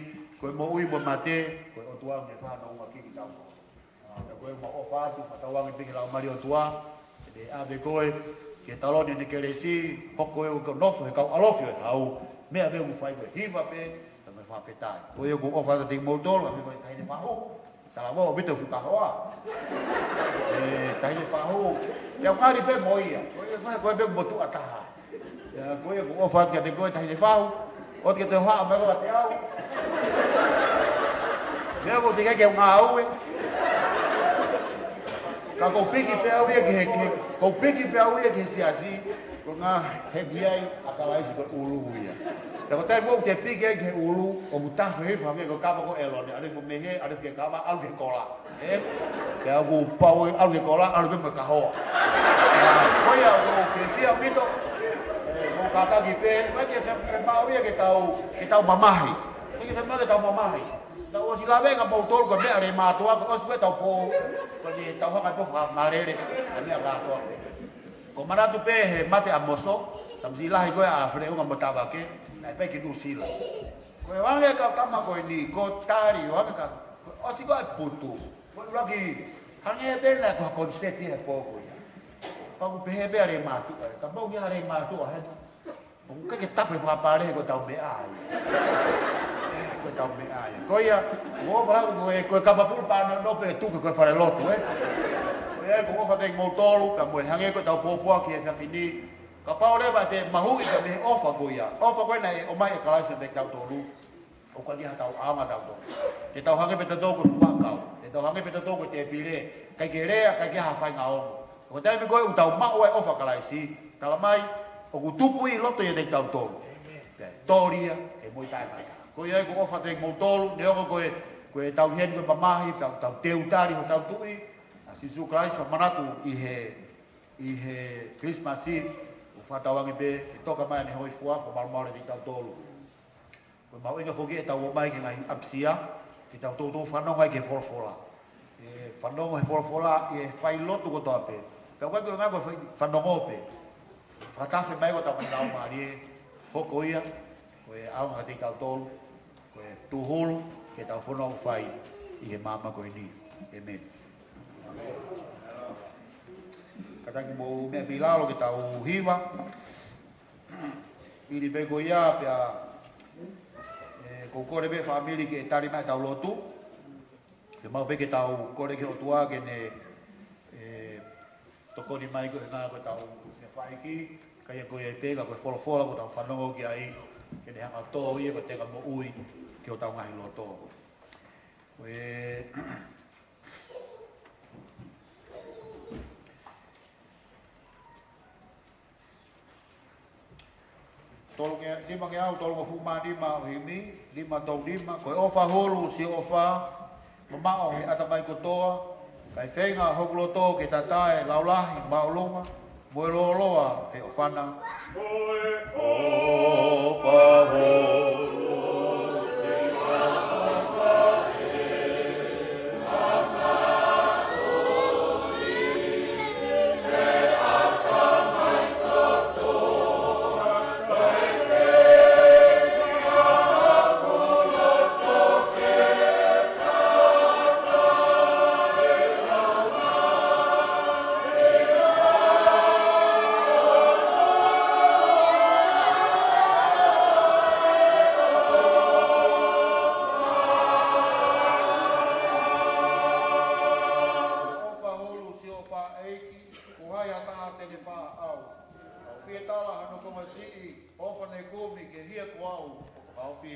ko e moʻui mo e mate, ko e ʻOtua ne fānau ʻaki kitautolu. ʻA, pea ko e mau ʻofa atu, fakatauange pē ki he Laumālie ʻo e ʻOtua, ke ne ʻave koe ki he taloni ʻene kelesi, hoko ʻo nofo he kau ʻalofi ʻo e hau, meʻa pē ʻoku fai ko e hiva pē, pea mo e fakafetaʻi. Ko ia ʻoku ou ʻofa atu kiate kimoutolu, ka mei ko e taʻahine fahu, talavou ʻaupito e fukahoa. E, taʻahine fahu, pea ngali pē mo ia, ko ia, ko ia, ko ia pē ʻoku motuʻa taha. Ia, ko ia ʻoku ou ʻofa atu kiate koe taʻahine fahu, ʻoua te ke toe hohaʻa mai koe kiate au. Meʻa ʻoku teʻeki ke u ngāue. Ka ʻoku ou piki pē au ia ki he, ki he, ʻoku ou piki pē au ia ki he siasi, ko e ngaahi heki ai ʻa Kalaisi ko e ʻulu ia. Pea ko e taimi ʻoku te piki ai ki he ʻulu, ʻoku tafe hifo hangē ko e kava ko ʻĒlone, ʻalu hifo mei hē, ʻalu hifo ki he kava, ʻalu ki he kola. Ē? Pea ʻoku pau ʻe ʻalu ki he kola, ʻalu pē mo e kahoa. Ko ia ʻoku ou fiefia ʻaupito. Ē, ʻoku ou kātaki pē, ʻikai ke fie, fiemaʻu ia ke tau, ke tau mamahi. ʻIkai ke fiemaʻu ke tau mamahi. Tau ʻosi lave kia moutolu ko e meʻa lēmātuʻa, ko e ʻosi ko ē ʻetau pō, ko ʻetau hanga ʻo fakamālele, ko e meʻa kātoa. ʻOku ou manatu pē he mate ʻa Moso, tamasiʻi lahi ko ē ʻa Feleʻunga mo Tavake, naʻe pē ki Nuʻusila. Ko e ʻuhinga e kau tama ko eni, ko e tali, ʻuhinga ka, ko e ʻosi ko ē e putu. Ko e ʻuluaki, hangē pē naʻe ko ha koniseti he pō ko ia. Pea ʻoku pehē pē ʻa e lēmātuʻa, ka pau ki ha lēmātuʻa he. ʻOku ʻikai ke tapu e fakapale he ko ʻetau meʻa ia. Ko ʻetau meʻa ia. Ko ia, ʻoku ou ʻofa atu ko e, ko e kapa pulu pānono pē tuku ko e falelotu, ē. Ko ia, ʻoku ou ʻofa atu kiate kimoutolu, ka mo e hangē ko ʻetau pōpoaki he efiafi ni. Kapau leva te mahuʻi ka mei he ʻofa ko ia. ʻOfa ko ē naʻe ʻomai ʻe Kalaisi kiate kitautolu. ʻOku ʻikai ha tau ʻaonga tautolu. Te tau hangē pē tautolu ko e fuakau. Te tau hangē pē tautolu ko e tēpile. ʻIkai ke lea, ʻikai ke ha faʻahinga ongo. Ko e taimi ko ē ʻoku tau maʻu ai e ʻofa ʻa Kalaisi, tala mai, ʻoku tupu ʻi loto ʻiate kitautolu. Pea tōlia, ʻe moʻui taʻengata. Ko ia ʻoku ou ʻofa atu kiate kimoutolu, neongo ko e, ko ʻetau ʻi heni ko e mamahi, pea ʻoku tau teutali hotau Tuʻi, ʻa Sīsū Kalaisi, fakamanatu ʻi he, ʻi he Christmas Eve, ʻoku fakatauange pē, ke toka mai ʻene hōifua, fakamalumalu ʻiate kitautolu. Ko e mahuʻinga foki ʻetau ō mai ki he ngaahi ʻapisia, ke tau toutou fanongo ai ki he folofola. ʻE fanongo he folofola, ʻi he failotu kotoa pē. Pea ʻoku ʻikai ko e ngaahi ko e fai-, fanongo pē. Fakatafe mai ko ʻetau ngaahi laumālie, hoko ia, ko e ʻaonga kiate kitautolu, ko e tūhulu, ke tau fanongo fai ʻi he māmani ko eni. ʻĒmeni. Kātaki mou meʻa pē ʻi lalo ke tau hiva. Hili pē ko ia pea, ē, ʻoku ou kole pē fāmili ke tali mai ʻetau lotu. Ke mau pē ke tau kole ki he ʻOtua ke ne, ē, tokoni mai ko e ngaahi ko ʻetau meʻa faiki, ka ʻi ai ko ia pē ka ko e folofola ʻoku tau fanongo ki ai, ke ne hanga ʻo tō ia ko e tenga moʻui ki hotau ngaahi loto. Ko e Tolu nge-, lima ngeau tolungofulu mā nima ʻo e himi, lima tolu lima, ko e ʻofa hulu, siʻo ʻofa, mamaʻo he ʻatamai kotoa, kae feinga hoku loto ke tatae, laulahi, māʻolunga, mo e lōloa he ʻofa na. Ko e ʻofa hulu, siʻo ʻofa, ʻofa hulu, siʻo ʻofa ʻEiki, ko hai ha taha te ne fai ʻau. ʻOku ou fie tala hano konga siʻi, ʻofa ne kumi ke hia ko au, ʻo fakaofi.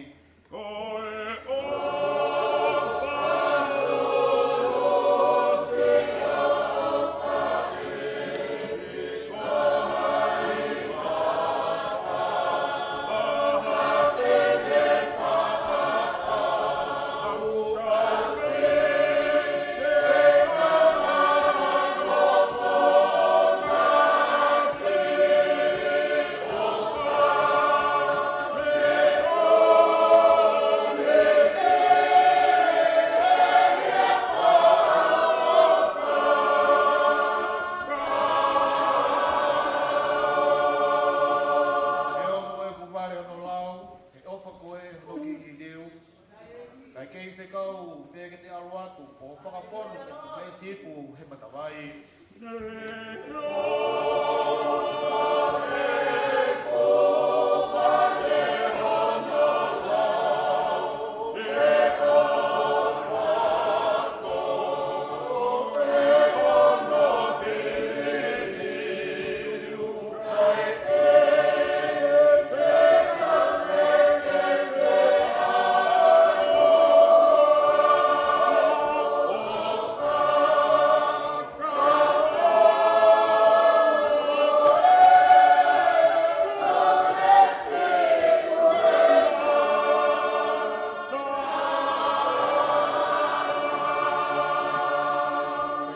Ko e ʻofa hulu, siʻo ʻofa ʻEiki, ko hai ha taha te ne fai ʻau. ʻE ongo ʻeku vale hono lau, he ʻofa ko ē hono kiʻi liliu. Kae kei fekau pē ke te ʻalu atu, ʻo fakafonu ʻeku veesi ipu he matavai.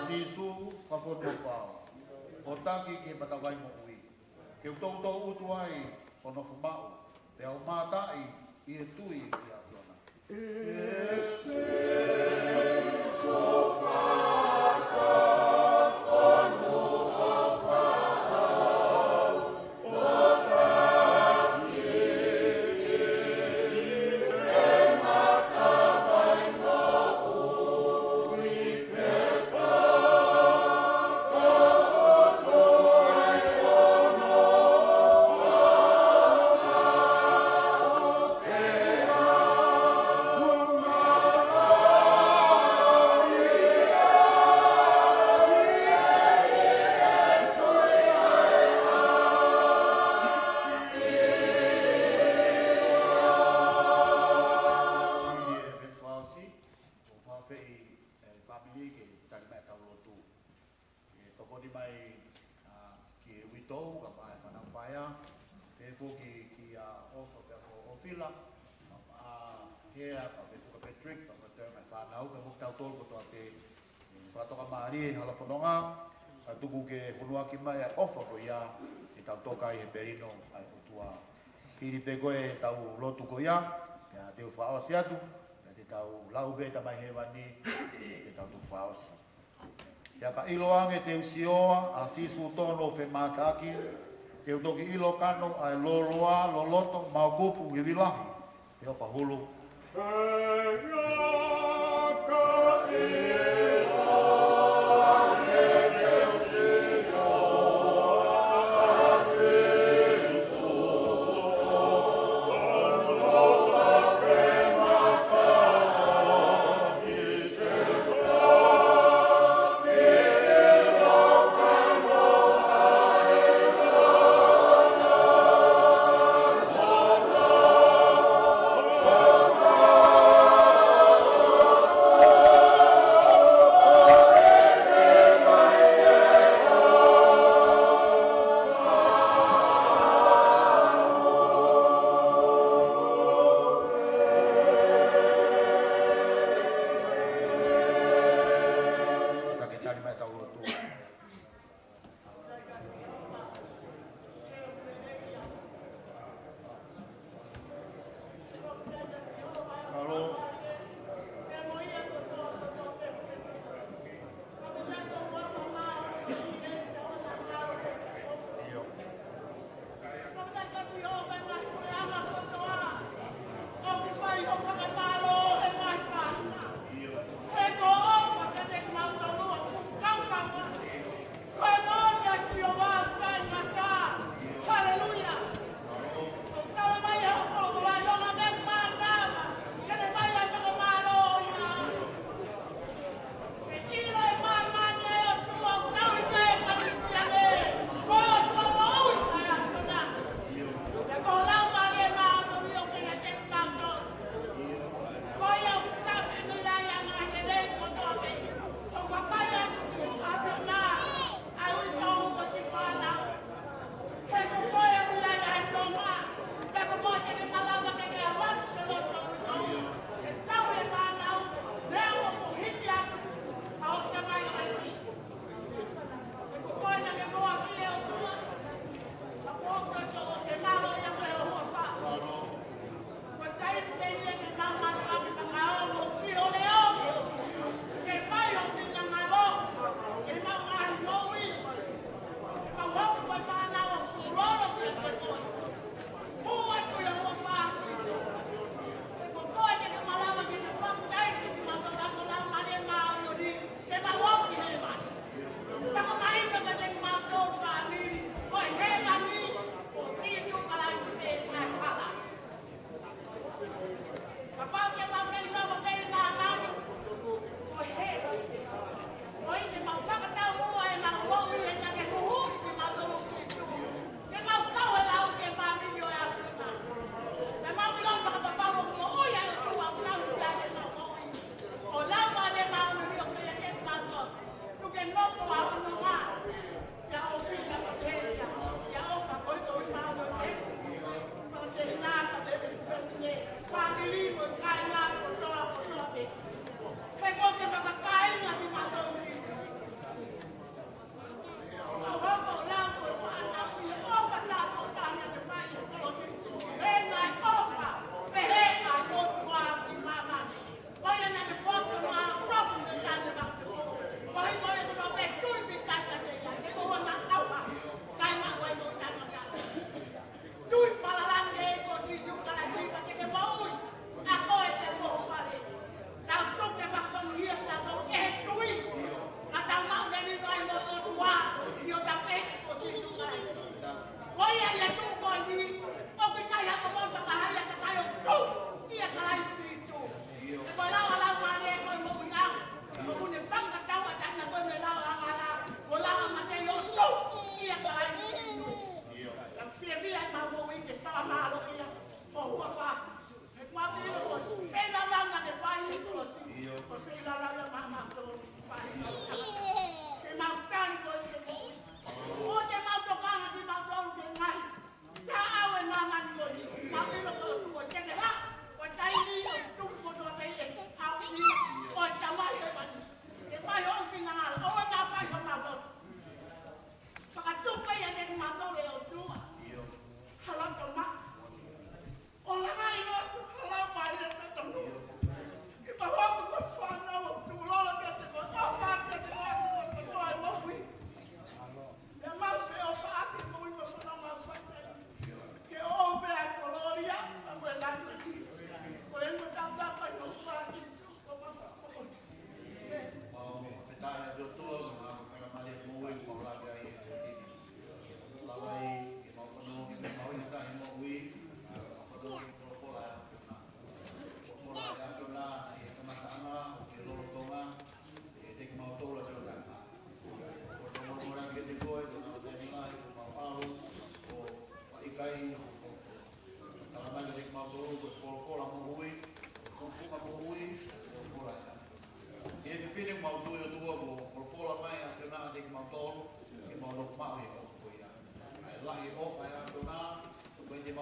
Sīsū, fakafotu ʻofa, ʻo taki ki he matavai moʻui. Ke u toutou ʻutu ai ʻo nofo maʻu, pea u mātaʻi ʻi he tui ki he ʻAfiona. Ko e fāmili ke tali mai ʻetau lotu. ʻE tokoni mai, ā, ki he uitou, kae ʻumaʻā e fānau paea, pea foki kia ʻOfa pea mo ʻOfila, ā, Hea, pea mo Patrick, pea mo Teo, mo e fānau, pea mo kitautolu kotoa pē, ʻe fakatoka mālie e hala fononga, kae tuku ke hunuaki mai ʻa e ʻofa ko ia, ke tau toka ai he pelino ʻa e ʻOtua. Hili pē ko ē ʻetau lotu ko ia, pea te u fakaʻosi atu, pea te tau lau pē Tamai Hēvani, te tau tuku fakaʻosi. Pea ka ʻiloange te u sio ʻa Sīsū tonu ʻo femātaaki, te u toki ʻilo kano ʻa e lōloa, loloto, maokupu, ivi lahi, he ʻofa hulu.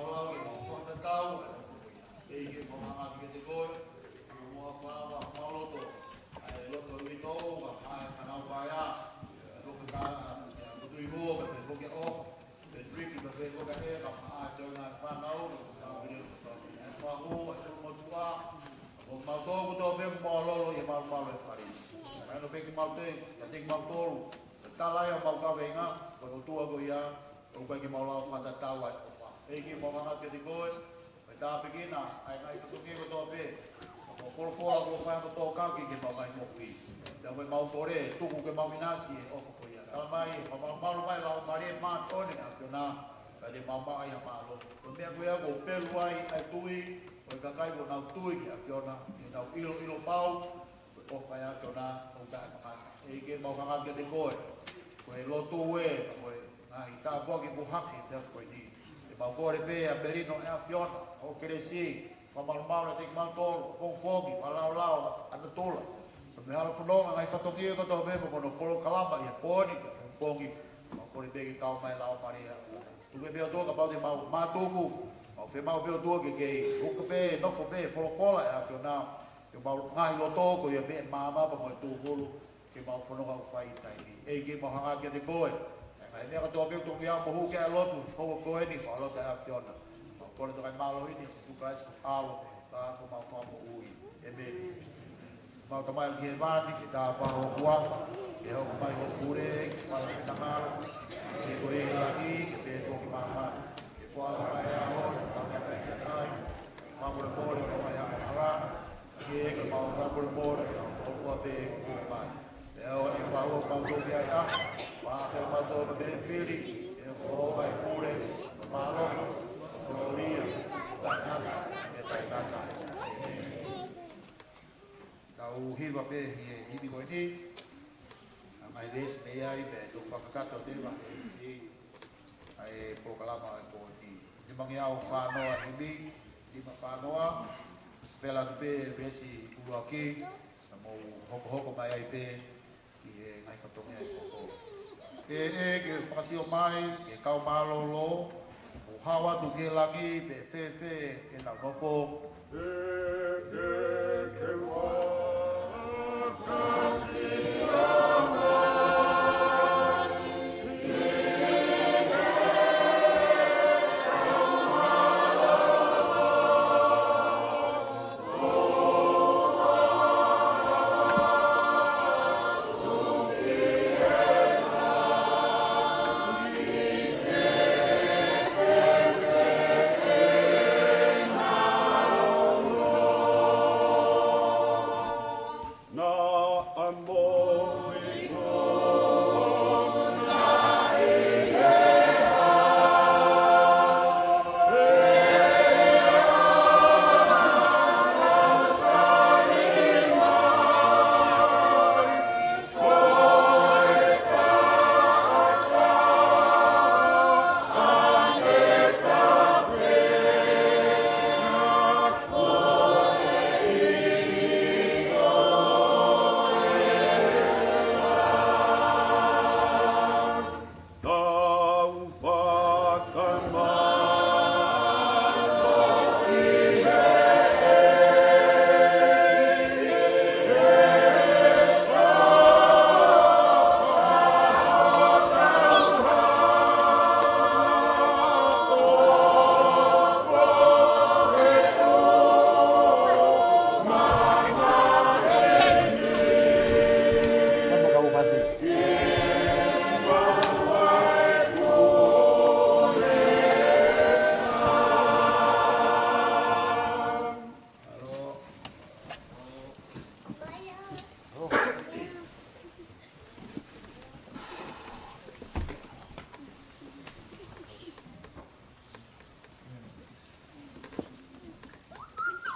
Lau ke mau fakatatau, ʻEiki mau hanga kiate koe, mau ʻofa ʻa mau loto, ʻa e loto ʻi tō, ʻa e fānau paea, ʻa e loka ka, ʻa e loto ʻi muʻa, ka te foki ʻo, te triki ka te foki ʻe, ka maʻa te ona fānau, ka te fānau ʻi tō, ʻa e fahu, ʻa e tō motua, ʻa mau tō, ko tō pē mau lolo, ʻi mau mau e fari. ʻA e no pē ki mau te, ka te ki mau tō, ka tala ia mau kavenga, ko e ʻOtua ko ia, ʻoku ʻikai ke mau lava fakatatau ʻa e ʻofa. ʻEiki mau hanga kiate koe, mo e tāpuekina ʻa e ngaahi fatongia kotoa pē. Ko e folofola kuo fai mo tō kaki ke mau ngaahi moʻui. Pea mo e mau kole, tuku ke mau ʻinasi e ʻofa ko ia. Tala mai, mau mau mai lau mare ma tone ʻa Fiona. Ka te mau maʻa ia mālō. Ko e meʻa ko ia kuo pelu ai ʻa e tui, ko e kakai kuo nau tui ki ʻa Fiona. Ke nau ʻilo, ʻilo pau, ko e ʻofa ia ʻa Fiona, ʻoku taʻe makata. ʻEiki mau hanga kiate koe. Ko e lotu ē, ko e ngaahi tāpuaki kuo hake he efiafi ko eni. Te mau kole pē ʻa Melino ʻa Fiona, ʻo kelesi, fakamalumalu ʻiate kimautolu, pongipongi, fakalaolao, ʻa natula. Ko e meʻa hala fononga ngaahi fatongia kotoa pē mo hono polokalama ʻi he pō ni, pongipongi, mau kole pē ke tau mai lau mare ʻa Fiona. Tuku pē ʻOtua kapau te mau mātuku, mau fe mau pē ʻOtua ke kei, uka pē, nofo pē, folofola ʻa Fiona, ke mau ngaahi loto ko ia pē maama pea mo e tūkulu, ke mau fononga ʻo fai taimi. ʻEiki mau hanga kiate koe. ʻE ngaahi meʻa kotoa pē ʻoku tō ki ai mo hū ki ai lotu, ko ko eni, ko lotu ʻa Fiona. Mau kole toka ʻi mālohi ni, Sīsū Kalaisi ko e ʻAlo, ka ko homau Fakamoʻui. ʻĒmeni. Mau Tamai ki hēvani, ke tāpuhā ho huafa, ke hoko mai ho pule, ke fai ho finangalo, ke ko e langi, ke pehē foki ki māmani. Ke fua mai ʻa e ʻaho, ke mau ka kai ki ai, mau kole kole, ko mai ʻa e hala, ke ke mau ka kole kole, ke mau kua pē ke mai. Pea ʻoua ʻe fai ho mau tō ki ai ʻa, pea ke mau tō pē fili, ke ko mai pule, mālō, ko lia, tainata, e tainata. Tau hiva pē ʻi he himi ko eni. ʻA mai veesi mei ai, pea tau fakakakato te va, ʻa e polokalama ʻa e pō ni. Nimangeau fānoa himi, nima fānoa, spela pē veesi ʻuluaki, ka mou hokohoko mai ai pē, ʻi he ngaahi fatongia ʻi he pō. ʻE, ʻe, ke fakasio mai, ke kau mālōlō, ʻo hao atu ki he langi, pe fēfē ʻenau nofo. ʻE, ʻe, ke fakasio mai.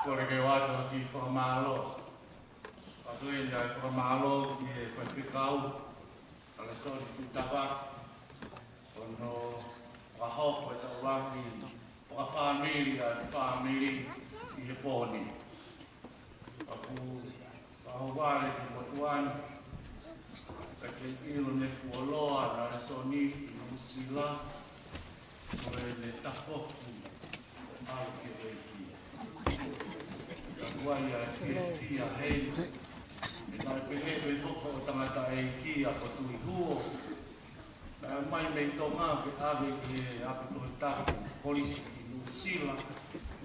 Kole ke u ʻoatu ha kiʻi fakamālō. ʻOatu ʻa e fakamālō ki he faifekau, ʻa e lēsoni kuo tapa, ʻo ne fakahoko e taulaki fakafāmili ʻa e fāmili ʻi he pō ni. ʻOku ou fakahū vale ki he motuʻa ni, ka ke ʻilo ne fuoloa ʻena lēsoni ʻi Nuʻusila, ko ʻene tafoki ʻAlu ki he ʻEiki. Ka kuai a ki he fia hei. E naʻe pehē pē foki ʻo tangataʻeiki ʻa ko Tui Huo. Naʻe mai mei Tonga ke ʻave ki he ʻapi tohitapu kolisi ki Nuʻusila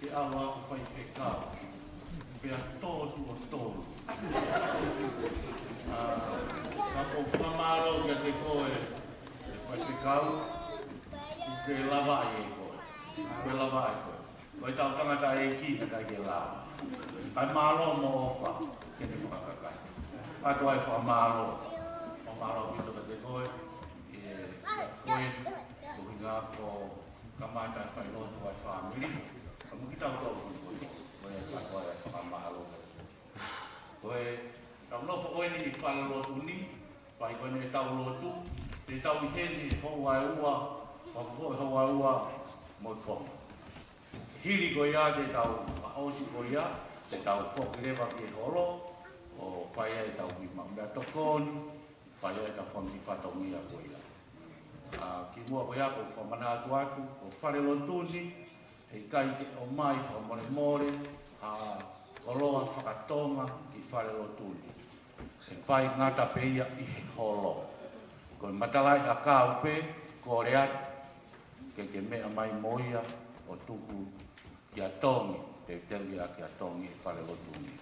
ke ʻalu ʻo faifekau. Pea tō tuʻo tolu. ʻA, ka ʻoku ou fakamālō kiate koe, ʻe faifekau, ʻoku ke lavaʻi ʻe koe. ʻOku ke lavaʻi ʻe koe. Ko e tau tangataʻeiki naʻe ʻikai ke lava. Kae mālō mo ʻofa, ke ne fakakakai. ʻOatu ai e fakamālō. Fakamālō ʻaupito kiate koe, ʻe, ʻe koe, ko hinga ko kamata e failotu ʻa e fāmili. Ka mo kitautolu ko e, ko e ʻoatu ai e fakamālō. Ko e, tau nofo ko eni ʻi falelotu ni, fai ko eni ʻetau lotu, te tau ʻi heni he houa ʻe ua, fakafoʻou he houa ʻe ua mo e konga. Hili ko ia te tau fakaʻosi ko ia, te tau foki leva ki he holo, ʻo fai ai ʻetau kiʻi maʻu meʻatokoni, fai ai ʻetau fanga kiʻi fatongia ko ia. ʻA, kimuʻa ko ia ʻoku ou fakamanatu atu, ko falelotu ni, heʻikai ke ʻomai fakamolemole ha koloa fakatonga ki falelotu ni. ʻE fai ngata pē ia ʻi he holo. Ko e matalaʻiʻakau pē, kole atu, ke ke meʻa mai mo ia ʻo tuku kia Tongi, teuteu ia kia Tongi ʻi falelotu ni.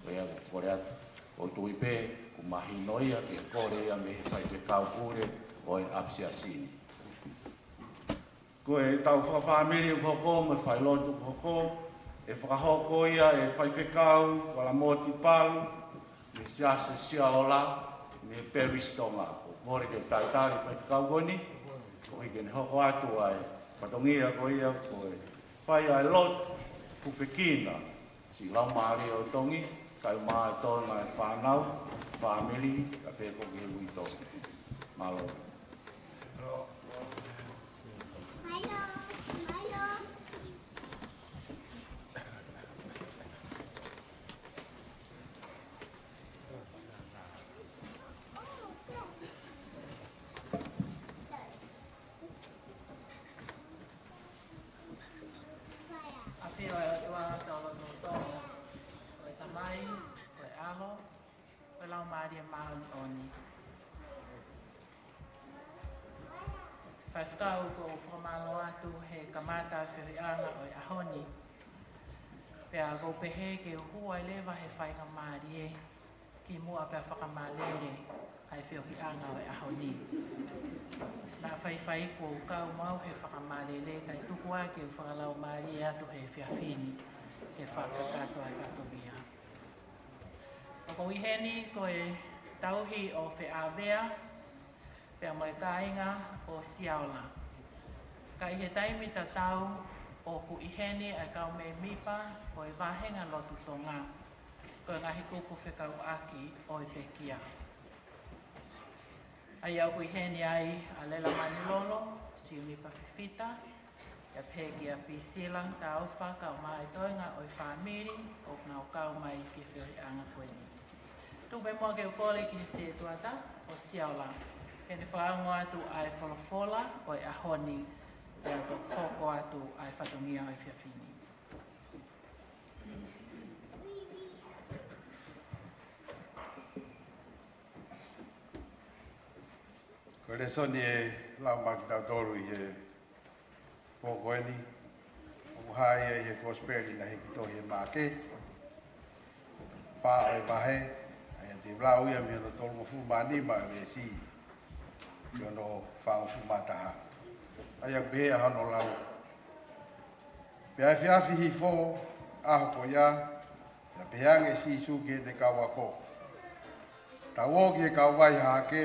Ko ia ʻoku ou kole atu, ʻoku ou tui pē, ʻoku mahino ia, ke kole ia mei he faifekau pule ʻo e ʻapisiasi ni. Ko ʻetau fakafāmili ʻoku hoko, mo e failotu ʻoku hoko, ʻe fakahoko ia ʻe faifekau Valamoti Palu, mei he Siasi Siaola, mei he Parish Tonga. ʻOku ou kole ke talitali faifekau ko eni, koeʻuhi ke ne hoko atu ai, fatongia ko ia, ko e fai ai e lotu, kufekina, siʻi laumālie ʻo Tongi, kae ʻumaʻā e tōna e fānau, fāmili, kae pehē foki he uitou. Mālō. ʻAfio ʻa e ʻOtua ʻi hotau lotolotonga, ko e Tamai, ko e ʻAlo, ko e Laumālie Māʻoniʻoni. Faifekau, ʻoku ou fakamālō atu he kamata e feohiʻanga ʻo e ʻaho ni. Pea ʻoku ou pehē ke u hū ai leva he faingamālie kimuʻa pea fakamalele ʻa e feohiʻanga ʻo e ʻaho ni. Naʻa faifai kuo u kau mo au he fakamālele kae tuku ā ke u fakalaumālie atu he efiafi ni ke fakakakato ʻa e fatongia. ʻOku ou ʻi heni ko e tauhi ʻo Feʻavea, pea mo e kāinga ʻo Siaola. Ka ʻi he taimi tatau ʻoku ʻi heni ʻa e kau mēmipa ʻo e Vāhenga Lotu Tonga, ko e ngaahi kupu fekauʻaki ʻo e pekia. ʻA ia ʻoku ʻi heni ai ʻa Lela Manilolo, Siunipa Fifita, pea pehē kia Pisila Taufa, kae ʻumaʻā e toenga ʻo e fāmili ʻoku nau kau mai ki he feohiʻanga ko eni. Tuku pē muʻa ke u kole ki he sētuata ʻo Siaola, ke ne fakaongo atu ʻa e folofola ʻo e ʻaho ni, pea toki hoko atu ʻa e fatongia ʻo e efiafi ni. Ko e lēsoni ʻe lau maʻa kitautolu ʻi he pō ko eni, ʻoku hā ia ʻi he Kosipeli naʻe hiki tohi ʻe Maʻake, pā ʻo e vahe, ʻa ia te u lau ia mei hono tolungofulu mā nima ʻo e veesi ki hono fāngofulu mā taha. ʻA ia ʻoku pehē ʻa hono lau. Pea efiafi hifo, ʻaho ko ia, pea pehē ange ʻe Sīsū ki heʻene kau ako, Tau ō ki he kauvai hahake,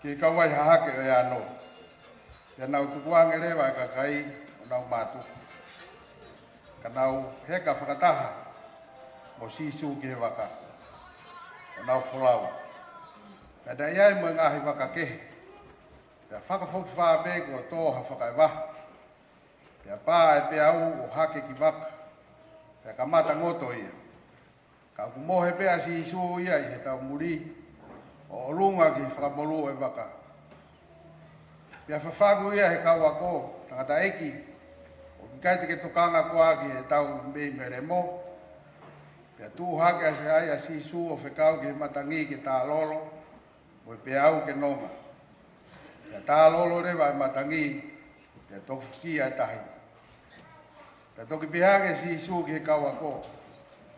ki he kauvai hahake ʻo e ano. Pea nau tukuange leva ʻa e kakai ʻo nau mātuku, ka nau heka fakataha mo Sīsū ki he vaka, ʻo nau folau. Pea naʻe ʻi ai mo e ngaahi vaka kehe. Pea fakafokifā pē kuo tō ha fakaʻevaha. Pea pā ʻa e peau ʻo hake ki vaka, pea kamata ngoto ia. Ka ʻoku mohe pē ʻa Sīsū ia ʻi he taumuli, ʻo ʻolunga ki he fakamolū ʻo e vaka. Pea fafangu ia ʻe he kau ako, Tangataʻeiki, ʻIkai te ke tokanga koā ki heʻetau mei melemo? Pea tuʻu hake ʻa Sīsū ʻo fekau ki he matangi ke tālolo, mo e peau ke nonga. Pea tālolo leva e matangi, pea toki fukia e tahi. Pea toki pehē ange ʻe Sīsū ki he kau ako,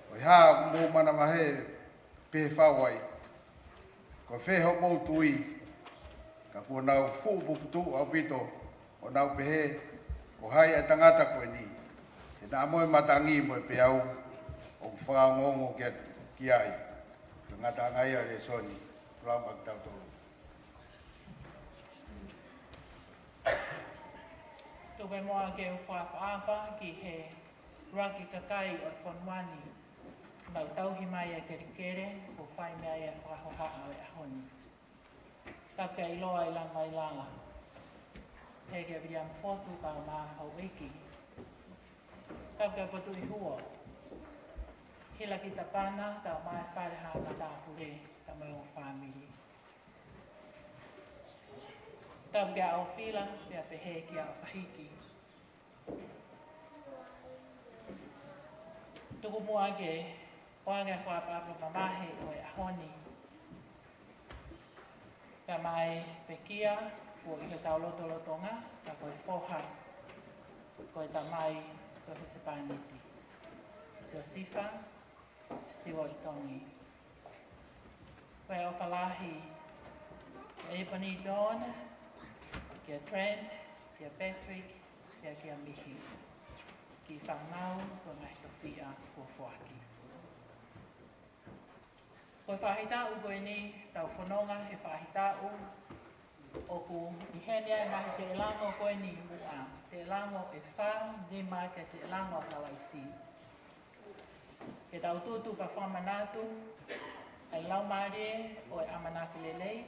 Ko e hā ʻoku mou manavahē pehē fau ai? Ko fē hoʻomou tui? Ka kuo nau fuʻu puputuʻu ʻaupito, ʻo nau pehē, Ko hai ʻa e tangata ko eni, he naʻa mo e matangi mo e peau ʻoku fakaongoongo ki, ki ai? Ko e ngataʻanga ia ʻo e lēsoni. Pulama ki tautolu. Tuku muʻa ke u fakaʻapaʻapa ki he ʻuluaki kakai ʻo e fonua ni, naʻa nau tauhi mai e kelekele kuo fai mei ai e fakahohaʻa ʻo e ʻaho ni. Tapu kia ʻIloa ʻi Langailala, pehē kia Viliami Fotu kae ʻumaʻā houʻeiki. Tapu kia Potuʻihuo, Hilakitapana kae ʻumaʻā e Fale Haʻa Matāpule kae ʻumaʻā e ongo fāmili. Tapu kia ʻAofila, pea pehē kia ʻAofahiki. Tuku muʻa ke u ʻoange e fakaʻapaʻapa mamahi ʻo e ʻaho ni kia Mai Pekia, kuo ʻi hotau lotolotonga, ka ko e foha ko e tamai ko e husepāniti, Siosifa Stewart Tongi. Ko e ʻofa lahi kia Ebony Dawn, kia Trent, kia Patrick, pea kia Mihi, ki he fānau ko e ngaahi tofiʻa kuo foaki. Ko e faʻahitaʻu ko eni, tau fononga he faʻahitaʻu ʻoku ʻi heni ai e ngaahi teʻelango ko eni muʻa, teʻelango ʻe fā, nima ki he teʻelango ʻa Kalaisi. Ke tau tutu pea fakamanatu ʻa e laumālie ʻo e ʻamanaki lelei,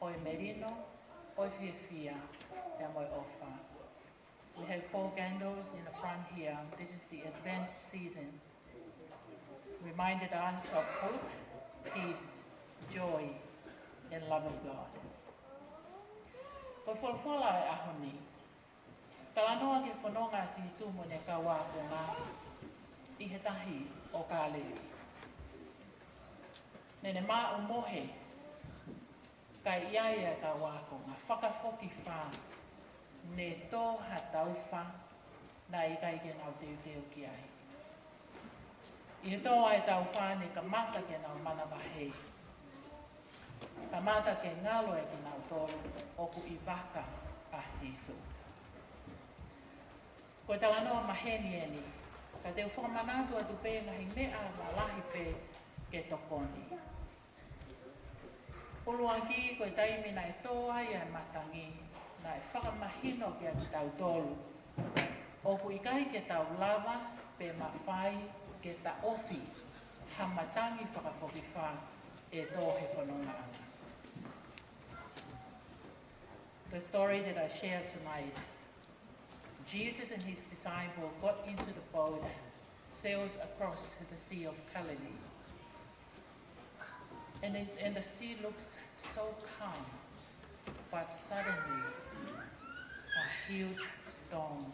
ʻo e melino, ʻo e fiefia, pea mo e ʻofa. We have four candles in the front here. This is the Advent season. Reminded us of hope, peace, joy, and love of God. Ko e folofola ʻo e ʻaho ni, talanoa ki he fononga ʻa Sīsū mo ʻene kau ākonga ʻi he tahi ʻo Kāleli. Naʻa ne maʻu mohe, ka ʻi ai ʻa e kau ākonga, fakafokifā, ne tō ha taufa naʻe ʻikai ke nau teuteu ki ai. ʻI he tō ʻa e taufa ne kamata ke nau manavahē. Kamata ke ngalo ʻe kinautolu ʻoku ʻi vaka ʻa Sīsū. Ko e talanoa maheni eni, ka te u fakamanatu atu pē ngaahi meʻa lalahi pē ke tokoni. ʻUluaki, ko e taimi naʻe tō ai ʻa e matangi, naʻe fakamahino kiate kitautolu ʻoku ʻikai ke tau lava pe mafai ke taʻofi ha matangi fakafokifā ʻe tō he fonongaʻanga. The story that I share tonight, Jesus and his disciple got into the boat, sails across the Sea of Galilee. And, it, and the sea looks so calm, but suddenly a huge storm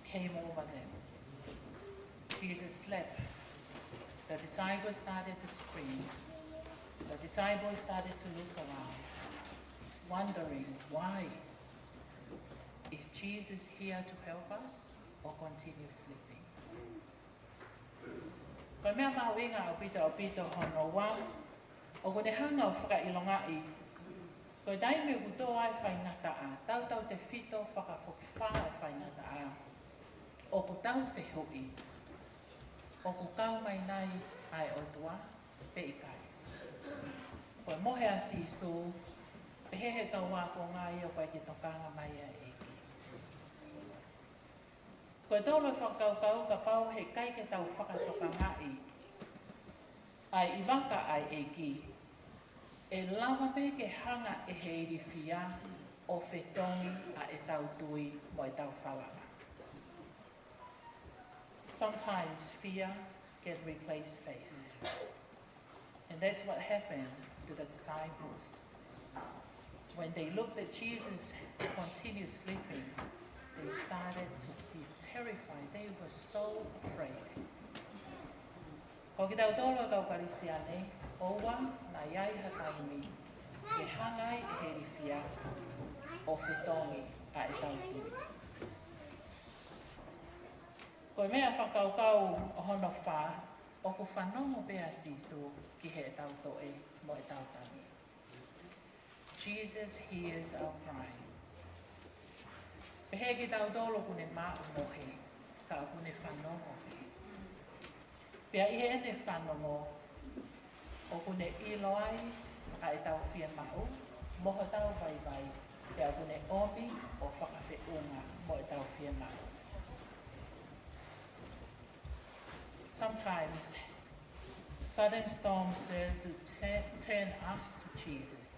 came over them. Jesus slept. The disciples started to scream. The disciples started to look around, wondering why. Is Jesus here to help us or continue sleeping? Ko e meʻa mahuʻinga ʻaupito, ʻaupito hono ua, ʻoku ne hanga ʻo fakaʻilongaʻi, ko e taimi ʻoku tō ai e faingataʻa, tautautefito fakafokifā e faingataʻa, ʻoku tau fehuʻi, ʻoku kau mai nai ʻa e ʻOtua pe ʻikai? Ko e mohe ʻa Sīsū, pehē ʻe he kau ākonga ia ʻoku ʻikai ke tokanga mai ʻa e ʻEiki. Ko e tolu e fakakaukau, kapau heʻikai ke tau fakatokangaʻi ʻa e ʻi vaka ʻa e ʻEiki, ʻe lava pē ke hanga ʻe he ilifia ʻo fetongi ʻa ʻetau tui mo ʻetau falala. Sometimes fear can replace faith. And that's what happened to the disciples. When they looked at Jesus continue sleeping, they start They were so afraid. Ko kitautolu ʻa e kau Kalisitiane, ʻoua naʻa ʻi ai ha taimi ke hanga ai ʻe he ilifia ʻo fetongi ʻa ʻetau tui. Ko e meʻa fakakaukau ʻo hono fā, ʻoku fanongo pē ʻa Sīsū ki heʻetau toʻe mo ʻetau tangi. Jesus hears our cry. Pehē kitautolu ʻoku ne maʻu mohe, ka ʻoku ne fanongo pē. Pea ʻi heʻene fanongo, ʻoku ne ʻilo ai ʻa ʻetau fiemaʻu mo hotau vaivai, pea ʻoku ne ʻomi ʻo fakafeʻunga mo ʻetau fiemaʻu. Sometimes, sudden storms serve to tu- turn us to Jesus.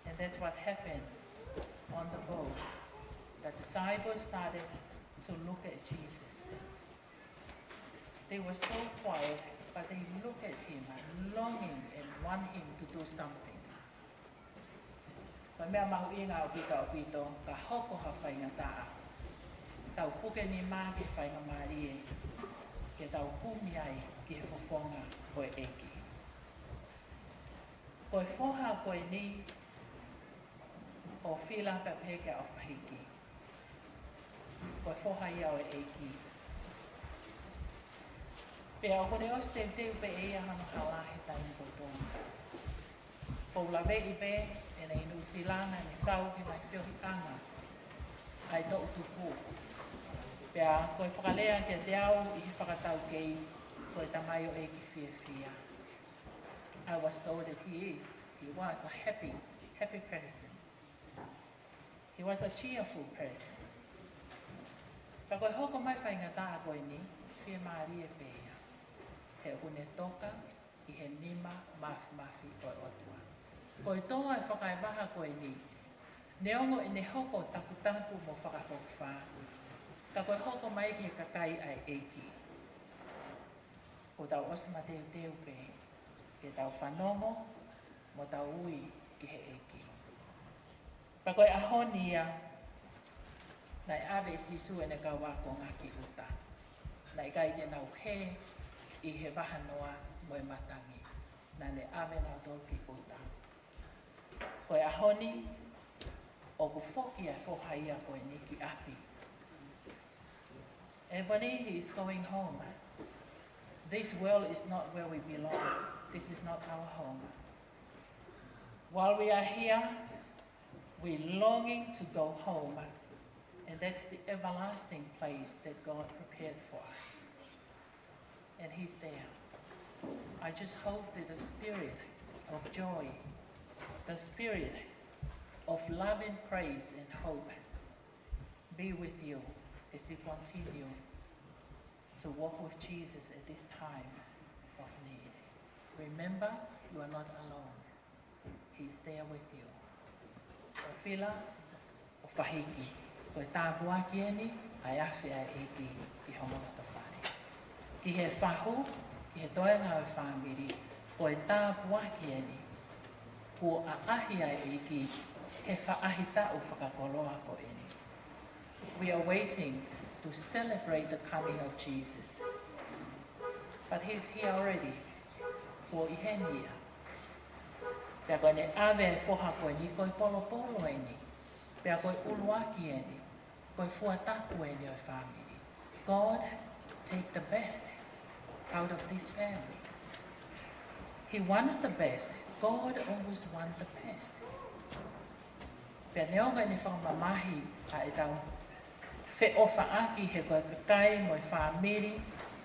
And that's what happened on the boat. The disciples started to look at Jesus. They were so quiet, but they look at him, longing and want him to do something. Ko e meʻa mahuʻinga ʻaupito, ʻaupito, ka hoko ha faingataʻa, tau puke nima ki he faingamālie, ke tau kumi ai ki he fofonga ʻo e ʻEiki. Ko e foha ko eni ʻo Fila pea pehē kia ʻOfahiki. Ko e foha ia ʻo e ʻEiki. Pea ʻoku ne ʻosi teuteu pē ʻe ia hono hala he taimi kotoa. Pou laveʻi pē ʻene ʻi Nuʻusila naʻa ne kau ki he ngaahi feohiʻanga ʻa e toʻutupu. Pea ko e fakalea kiate au ʻi he fakataukei, ko e tamaioʻeiki fiefia. I was told that he is. He was a happy, happy person. He was a cheerful person. Ka ko e hoko mai faingataʻa ko eni, fiemālie pē ia. He ʻoku ne toka ʻi he nima mafimafi ʻo e ʻOtua. Ko e toa e fakaevaha ko eni, neongo ʻene hoko takutaku mo fakafokifā, ka ko e hoko mai ki he kakai ʻa e ʻEiki, kuo tau ʻosi mateuteu pē ke tau fanongo mo tau ui ki he ʻEiki. Pea ko e ʻaho ni ia, naʻe ʻave ʻe Sīsū ʻene kau ākonga ki ʻuta. Naʻe ʻikai ke nau hē ʻi he vahanoa mo e matangi. Naʻa ne ʻave nautolu ki ʻuta. Ko e ʻaho ni, ʻoku foki ʻa e foha ia ko eni ki ʻapi. Ebony, he is going home. This world is not where we belong. This is not our home. While we are here, we're longing to go home. And that's the everlasting place that God prepared for us. And he's there. I just hope that the spirit of joy, the spirit of love and praise and hope be with you as you continue to walk with Jesus at this time of need. Remember, you are not alone. He's there with you. ʻOfila, ʻOfahiki, ko e tāpuaki eni ʻa e afe ʻa e ʻEiki ʻi homo lotofale. Ki he fahu, ki he toenga ʻo e fāmili, ko e tāpuaki eni. Kuo ʻaʻahi ʻa e ʻEiki he faʻahitaʻu fakakoloa ko eni. We are waiting to celebrate the coming of Jesus. But he's here already. Kuo ʻi heni ia. Pea ko ʻene ʻave e foha ko eni, ko e polopolo eni. Pea ko e ʻuluaki eni. Ko e fuatapu eni ʻo e fāmili. God take the best out of this family. He wants the best. God always wants the best. Pea neongo ʻene fakamamahi ʻa ʻetau feʻofaʻaki he ko e kakai mo e fāmili,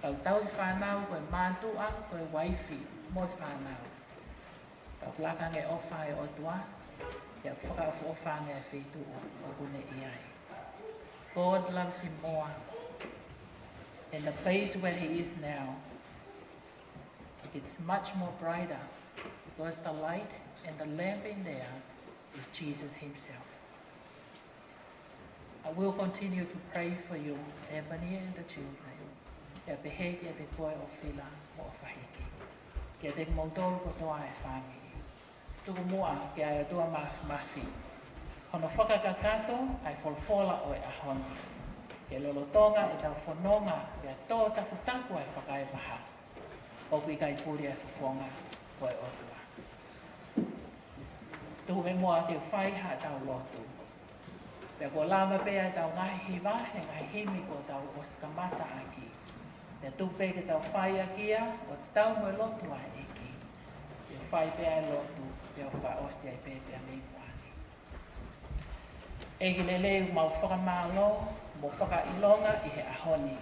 kau tauhi fānau, ko e mātuʻa, ko e uaifi mo e fānau. Ka ʻoku laka ange ʻofa ʻa e ʻOtua, pea ʻoku fakaʻofoʻofa ange ʻa e feituʻu ʻoku ne ʻi ai. God loves him more. And the place where he is now, it's much more brighter because the light and the lamp in there is Jesus himself. I will continue to pray for you, Ebony and the children. Pea pehē kiate koe ʻOfila mo ʻOfahiki. Kiate kimoutolu kotoa e fāmili. Tuku muʻa ke ʻai ʻOtua mafimafi hono fakakakato ʻa e folofola ʻo e ʻaho ni. Ke lolotonga ʻetau fononga, pea tō takutaku ʻa e fakaevaha, ʻoku ʻikai puli ʻa e fofonga ko e ʻOtua. Tuku muʻa ke fai haʻatau lotu. Pea kuo lava pē ʻetau ngaahi hiva he ngaahi himi kuo tau ʻosi kamata ʻaki. Pea tuku pē ke tau fai ʻaki ia, ʻo tau mo e lotu ʻa e ʻEiki. Ke fai pē ʻa e lotu, pea fakaʻosi ai pē pea mei muʻa ni. ʻEiki lelei, mau fakamālō mo fakaʻilonga ʻi he ʻaho ni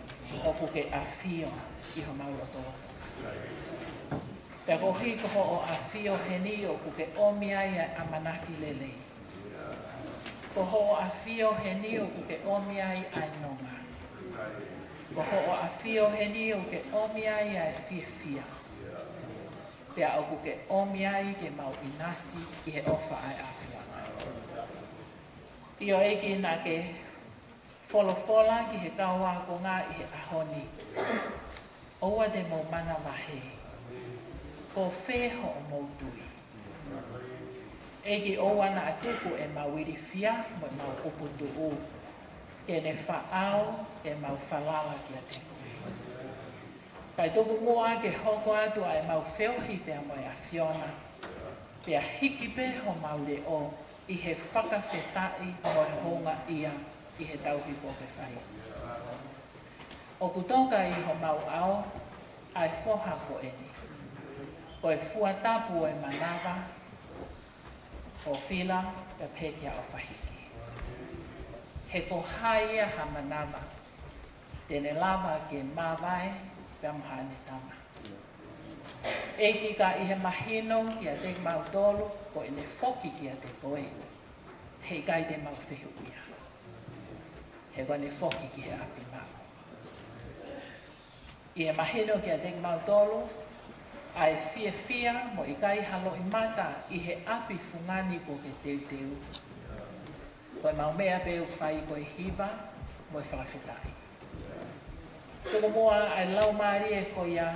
ʻoku ke ʻafio ʻi homau lotolotonga. Pea koeʻuhi ko hoʻo ʻafio heni ʻoku ke ʻomi ai ʻa e ʻamanaki lelei. Ko hoʻo ʻafio heni ʻoku ke ʻomi ai ʻa e nonga. Ko hoʻo ʻafio heni ʻoku ke ʻomi ai ʻa e fiefia. Pea ʻoku ke ʻomi ai ke mau ʻinasi ʻi he ʻofa ʻa e ʻAfiona. ʻIo ʻEiki, naʻa ke folofola ki he kau ākonga ʻi he ʻaho ni. ʻOua te mou manavahē. Ko fē hoʻomou tui? ʻEiki, ʻoua naʻa tuku ʻemau ilifia mo ʻemau kuputuʻu ke ne faʻao ʻemau falala kiate koe. Kae tuku muʻa ke hoko atu ʻa ʻemau feohi pea mo e ʻAfiona, pea hiki pē homau leʻo ʻi he fakafetaʻi mo e houngaʻia ʻi he tauhi kuo ke fai. ʻOku toka ʻi homau ʻao ʻa e foha ko eni, ko e fua tapu ʻo e manava, ʻo Fila pea pehē kia ʻOfahiki. He ko hai ia ha manava te ne lava ke mavae pea mo haʻane tama? ʻEiki, ka ʻi he mahino kiate kimautolu ko ʻene foki kiate koe, heʻikai te mau fehuʻia. He ko ʻene foki ki he ʻapi maʻu. ʻI he mahino kiate kimautolu ʻa e fiefia mo e ʻikai ha loʻimata ʻi he ʻapi fungani kuo ke teuteu, ko ʻemau meʻa pē ʻoku fai ko e hiva mo e fakafetaʻi. Tuku muʻa ʻa e laumālie ko ia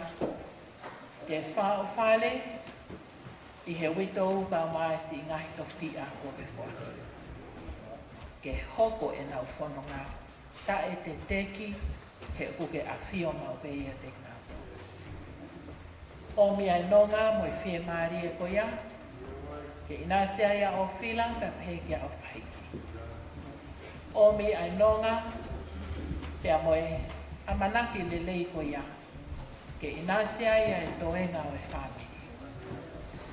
ke faʻofale ʻi he uitou kae ʻumaʻā siʻi ngaahi tofiʻa kuo ke foaki, ke hoko ʻenau fononga taʻeteteki, he ʻoku ke ʻafio maʻu pē ʻiate kinautolu. ʻOmi ʻa e nonga mo e fiemālie ko ia ke ʻinasi ai ʻa ʻOfila pea pehē kia ʻOfahiki. ʻOmi ʻa e nonga pea mo e ʻamanaki lelei ko ia ke ʻinasi ai ʻa e toenga ʻo e fāmili.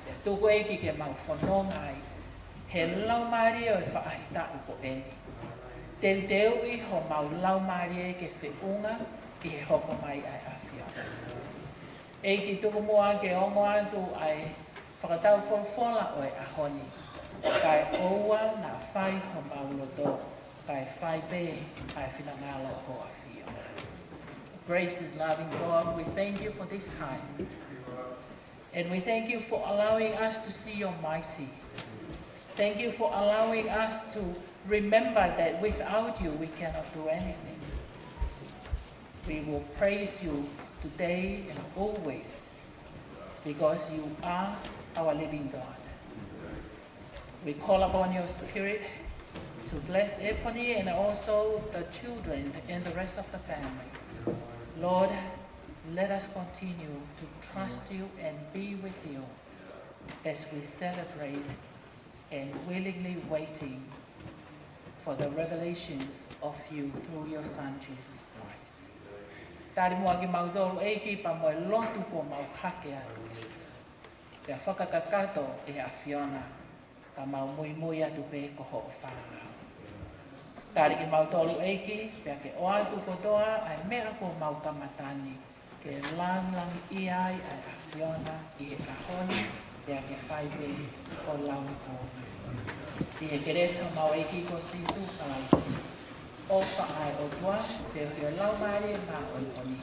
Pea tuku ʻEiki ke mau fononga ai he laumālie ʻo e faʻahitaʻu ko eni. Teuteuʻi homau laumālie ke feʻunga ki he hoko mai ʻa e ʻAfiona. ʻEiki, tuku muʻa ke ongo atu ʻa e fakataufolofola ʻo e ʻaho ni, kae ʻoua naʻa fai homau loto, kae fai pē ʻa e finangalo ʻo ho ʻAfio. Gracious loving God, we thank you for this time. And we thank you for allowing us to see your mighty. Thank you for allowing us to remember that without you we cannot do anything. We will praise you today and always, because you are our living God. We call upon your Spirit to bless Ebony and also the children and the rest of the family. Lord, let us continue to trust you and be with you as we celebrate and willingly waiting for the revelations of you through your Son, Jesus Christ. Tali muʻa kimautolu ʻEiki pea mo e lotu kuo mau hake atu. Pea fakakakato ʻe he ʻAfiona, ka mau muimui atu pē ko hoʻo fanongo. Tali kimautolu ʻEiki, pea ke ʻoatu kotoa ʻa e meʻa kuo mau kamata ni, ke langilangiʻia ai ʻa e ʻAfiona ʻi he ʻaho ni, pea ke fai pē ko e lau ni ko. ʻI he kelesi ʻa homau ʻEiki ko Sīsū Kalaisi, ʻofa ʻa e ʻOtua, pea mo e Laumālie Māʻoniʻoni,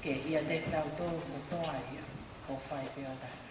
ke ʻiate kitautolu kotoa ia, ʻo fai pē ʻo taʻengata.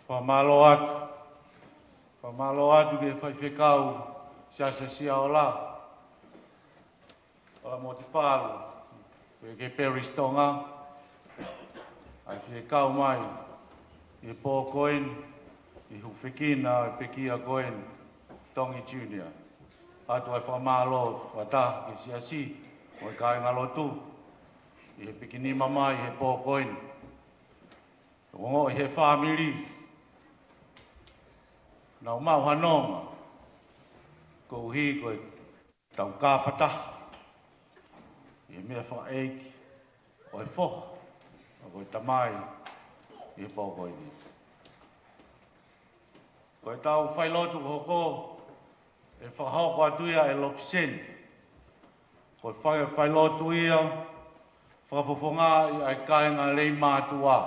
Fakamālō atu. Fakamālō atu ki he faifekau Siasi Sia Ola, Ola Motipalu, pea ki he Parish Tonga, ʻa e fie kau mai ʻi he pō ko eni, ʻi he hūfekina ʻo e pekia ko eni, Tongi Junior. ʻOatu ʻa e fakamālō fakataha ki he siasi mo e kāingalotu, ʻi he pikinima mai ʻi he pō ko eni. Ongoʻi ʻe he fāmili, naʻa nau maʻu ha nonga, koeʻuhi ko ʻetau kafataha ʻi he meʻa fakaʻeiki ʻo e foha, ʻa ko e tamai ʻi he pō ko eni. Ko ʻetau failotu hoko, ʻe fakahoko atu ia ʻe Lopiseni. Ko e fai, failotu ia, fakafofongaʻi ʻa e kāinga Leimātuʻa.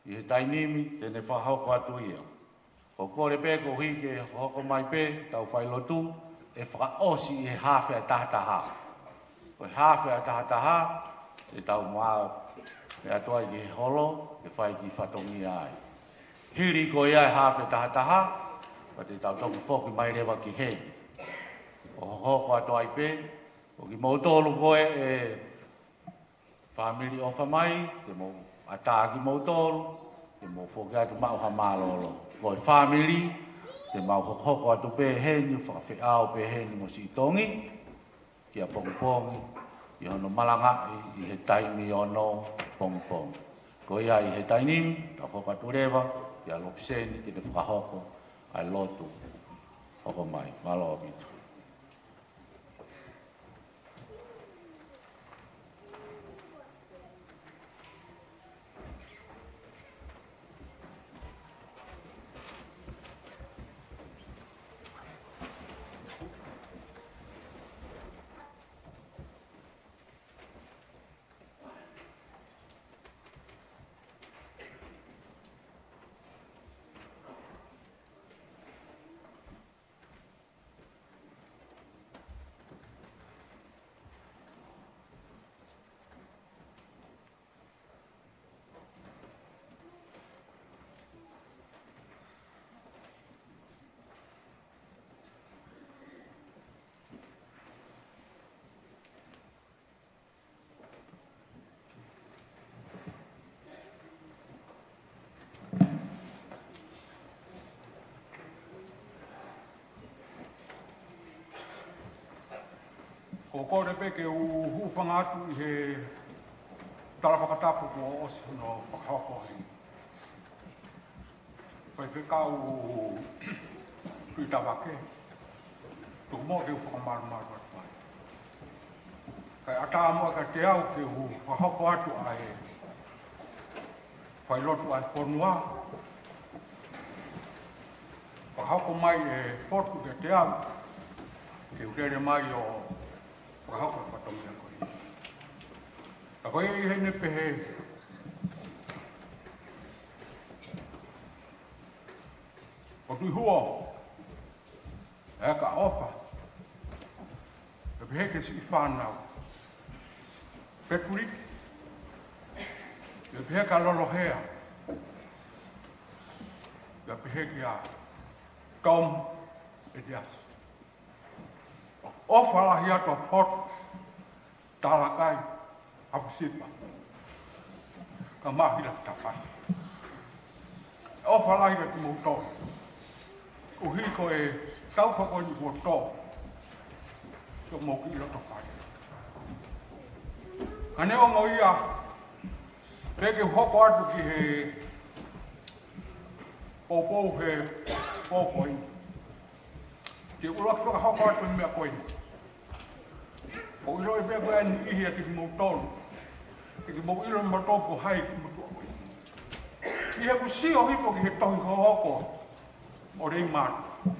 ʻI he taimi ni te ne fakahoko atu ia. Ko e kole pē koeʻuhi ke hoko mai pē ʻetau failotu, ʻe fakaʻosi ʻi he hafe ʻa tahataha. Ko e hafe ʻa tahataha, te tau mā, meʻa atu ai ki he holo, ke fai ki fatongia ai. Hili ko ia ʻe hafe tahataha, pea te tau toki foki mai leva ki heni. ʻO hoko atu ai pē, ʻo kimoutolu ko ē ʻe fāmili ʻofa mai, te mou ʻatā kimoutolu, te mou foki atu maʻu ha mālōlō. Ko e fāmili, te mau hokohoko atu pē heni, fakafeʻao pē heni mo Sitongi, kia pongipongi, ʻi hono malangaʻi ʻi he taimi ono pongipongi. Ko ia ʻi he taimi ni, tau hoko atu leva kia Lopeseni ke ne fakahoko ʻa e lotu hoko mai. Mālō ʻaupito. Ko e kole pē ke u hūfanga atu ʻi he tala fakatapu kuo ʻosi hono fakahoko ʻe he faifekau Tuʻitavake, tuku muʻa ke u fakamalumalu atu ai. Kae ʻatā muʻa kiate au ke u fakahoko atu ʻa e failotu ʻa e fonua, fakahoko mai ʻe he potu kiate au, ke u lele mai ʻo fakahoko e fatongia ko eni. Ka ko ia ʻi heʻene pehē, ʻo Tuʻihuo, ʻe ka ʻofa, ʻe pehē ki he siʻi fānau, Patrick, ʻe pehē kia Lolohea, ʻe pehē kia Tom ʻEtiasi. ʻOfa lahi atu ʻa Port Talakai, ʻa Fisipa, kae ʻumaʻā Hilakitapana. ʻOfa lahi atu kimoutolu. ʻUhi ko e tau fakoni kuo tō, ʻoku mou kiʻi loto fale. Ka neongo ia, pea ke u hoko atu ki he poupou he poupou ni. Ke u ʻuluaki fakahoko atu e meʻa ko eni. ʻOku ʻiloʻi pē ko e niʻihi ʻiate kimoutolu, ke mou ʻilo ʻe moutolu ko hai kimoutolu ko ē. ʻI heʻeku sio hifo ki he tohi hohoko ʻo Leimātuʻa,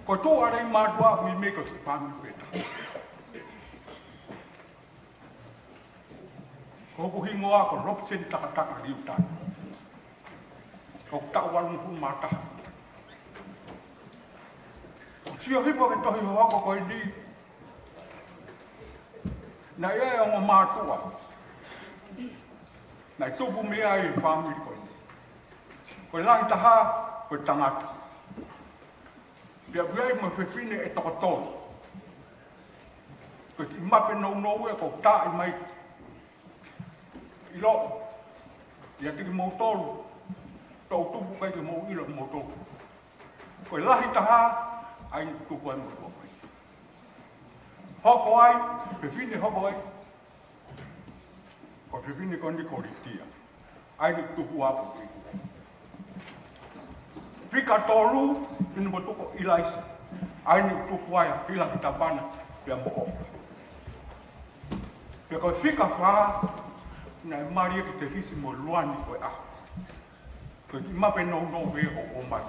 ko e tuʻu ʻa Leimātuʻa ʻoku meimei ko e fāmili pē taha. Ko hoku hingoa ko Lopeseni Takataka Liutani. ʻOku ou taʻu valungofulu mā taha. ʻOku ou sio hifo ki he tohi hohoko ko eni, naʻe ʻi ai e ongo mātuʻa naʻe tupu mei ai e fāmili ko eni. Ko e lahi taha ko e tangata. Pea ʻoku ʻi ai mo e fefine ʻe toko tolu. Ko e kiʻi mape nounou ē ʻoku ou taaʻi mai. ʻIloʻi ʻiate kimoutolu, toʻu tupu ʻikai ke mou ʻilo ʻe moutolu. Ko e lahi taha, ʻa ia ʻoku tupu ai mo tupu ai. Hoko ai, fefine hoko ai. Ko e fefine ko eni ko Litia. ʻA ia ʻoku tupu ai mo tupu ai. Fika tolu, ʻi he motuʻa ko ʻIlaisi. ʻA ia ʻoku tupu ai ʻa Hilakitapana pea mo ʻOfa. Pea ko e fika fā, naʻe mali ʻe Tevisi mo Luani ko e ʻaho. Ko e kiʻi mape nounou ē ʻoku ʻomai.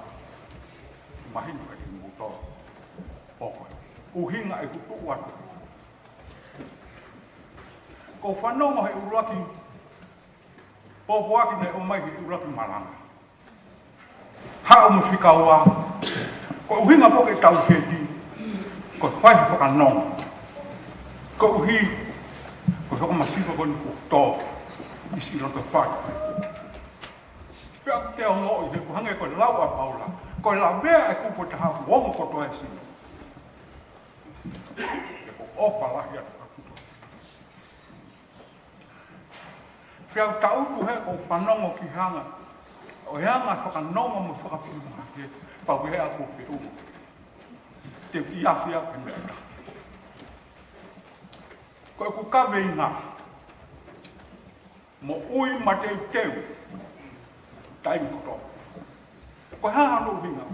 Mahino ʻe kimoutolu. ʻOku ʻuhinga ʻeku tuʻu atu. ʻOku ou fanongo he ʻuluaki pōpoaki naʻe ʻomai he ʻuluaki malanga. Haʻu mo e fika ua, ko e ʻuhinga pē ke tau heti, ko e fai ha fakanongo. Koeʻuhi, ko e fakamasiva ko eni kuo tō ʻi siʻi loto fale. Pea ʻoku te ongoʻi he ʻoku hangē ko e lau ʻa Paula, ko e lavea e kupu ʻe taha ʻoku ongo kotoa e sino. He ʻoku ʻofa lahi atu ka kupu. Pea u taʻutu he ʻoku ou fanongo ki he anga, ʻo e anga fakanongo mo fakapulumahaki, pea u pehē ʻoku ou feʻunga. Te u kiʻi afi au he meʻa ʻe taha. Ko ʻeku kaveinga, Moʻui mateuteu taimi kotoa. Ko e hā hono ʻuhinga?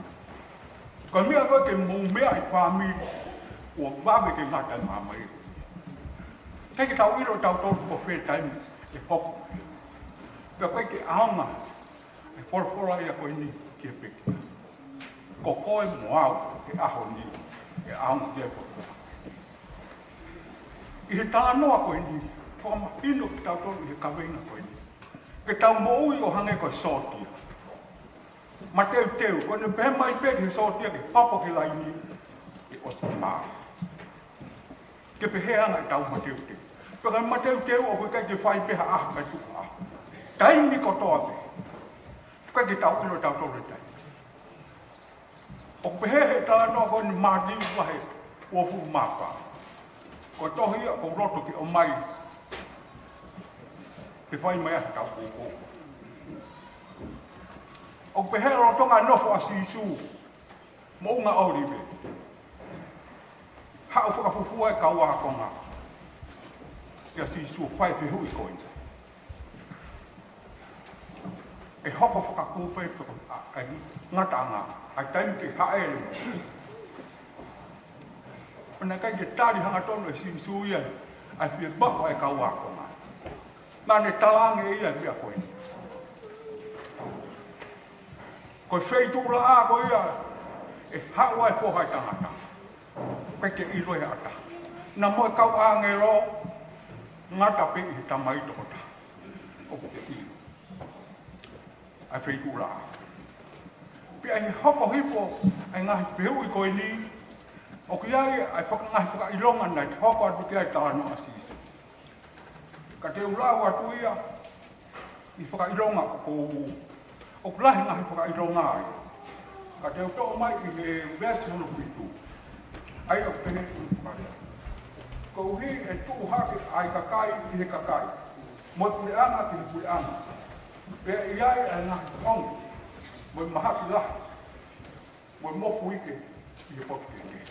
Ko e meʻa ko ē ke mou meʻa ʻi fāmili, ʻoku vave ke ngata ʻi māmani. ʻIkai ke tau ʻilo ʻe tautolu ko fē taimi ʻe hoko. Pea ʻoku ʻikai ke ʻaonga ʻa e folofola ia ko eni ki he pekia. Ko koe mo au he ʻaho ni ʻe ʻaonga ki ai e folofola. ʻI he talanoa ko eni, fakamahino kiate kitautolu ʻi he kaveinga ko eni, ke tau moʻui ʻo hangē ko e sōtia. Mateuteu, ko ʻene pehē mai pē ki he sōtia ke hopo ki laini, ke ʻosi mā. Ke pehē ange ʻetau mateuteu. Pea ko e mateuteu ʻoku ʻikai ke fai pē ha ʻaho kae tuku ha ʻaho. Taimi kotoa pē. ʻIkai ke tau ʻilo ʻe tautolu e taimi. ʻOku pehē he talanoa ko eni, Mātiu vahe uofulu mā fā. Ko e tohi ia ʻoku ou loto ke ʻomai ke fai mai ai haʻatau koukou. ʻOku pehē lolotonga e nofo ʻa Sīsū Moʻunga ʻŌlive, haʻu fakafufū ai e kau ākonga kia Sīsū ʻo fai e fehuʻi ko eni. ʻE hoko fakakū pē pe ko e ngataʻanga ʻa e taimi ke haʻele? Pea naʻe ʻikai ke tali hangatonu ʻe Sīsū ia ʻa e fie maʻu ʻa e kau ākonga. Naʻa ne talaange ʻe ia e meʻa ko eni. Ko e feituʻulaʻā ko ia ʻe haʻu ai e Foha ʻo e Tangata, ʻoku ʻikai ke ʻilo ʻe ha taha. Naʻa mo e kau ʻāngelo, ngata pē ʻi he Tamai tokotaha ʻoku ʻilo ʻa e feituʻulaʻā. Pea ʻi he hoko hifo ʻa e ngaahi fehuʻi ko eni, ʻoku ʻi ai ʻa e faka-, ngaahi fakaʻilonga naʻe hoko atu ki ai e talanoa ʻa Sīsū. Ka te u lau atu ia ʻi he fakaʻilonga ʻoku, ʻoku lahi e ngaahi fakaʻilonga ai. Ka te u toʻo mai ʻi he veesi hono fitu. ʻA ia ʻoku pehē, koeʻuhi ʻe tuʻu hake ʻa e kakai ki he kakai, mo e puleʻanga ki he puleʻanga. Pea ʻe ʻi ai ʻa e ngaahi honge, mo e mahaki lahi, mo e mofuike ʻi he potu kehekehe.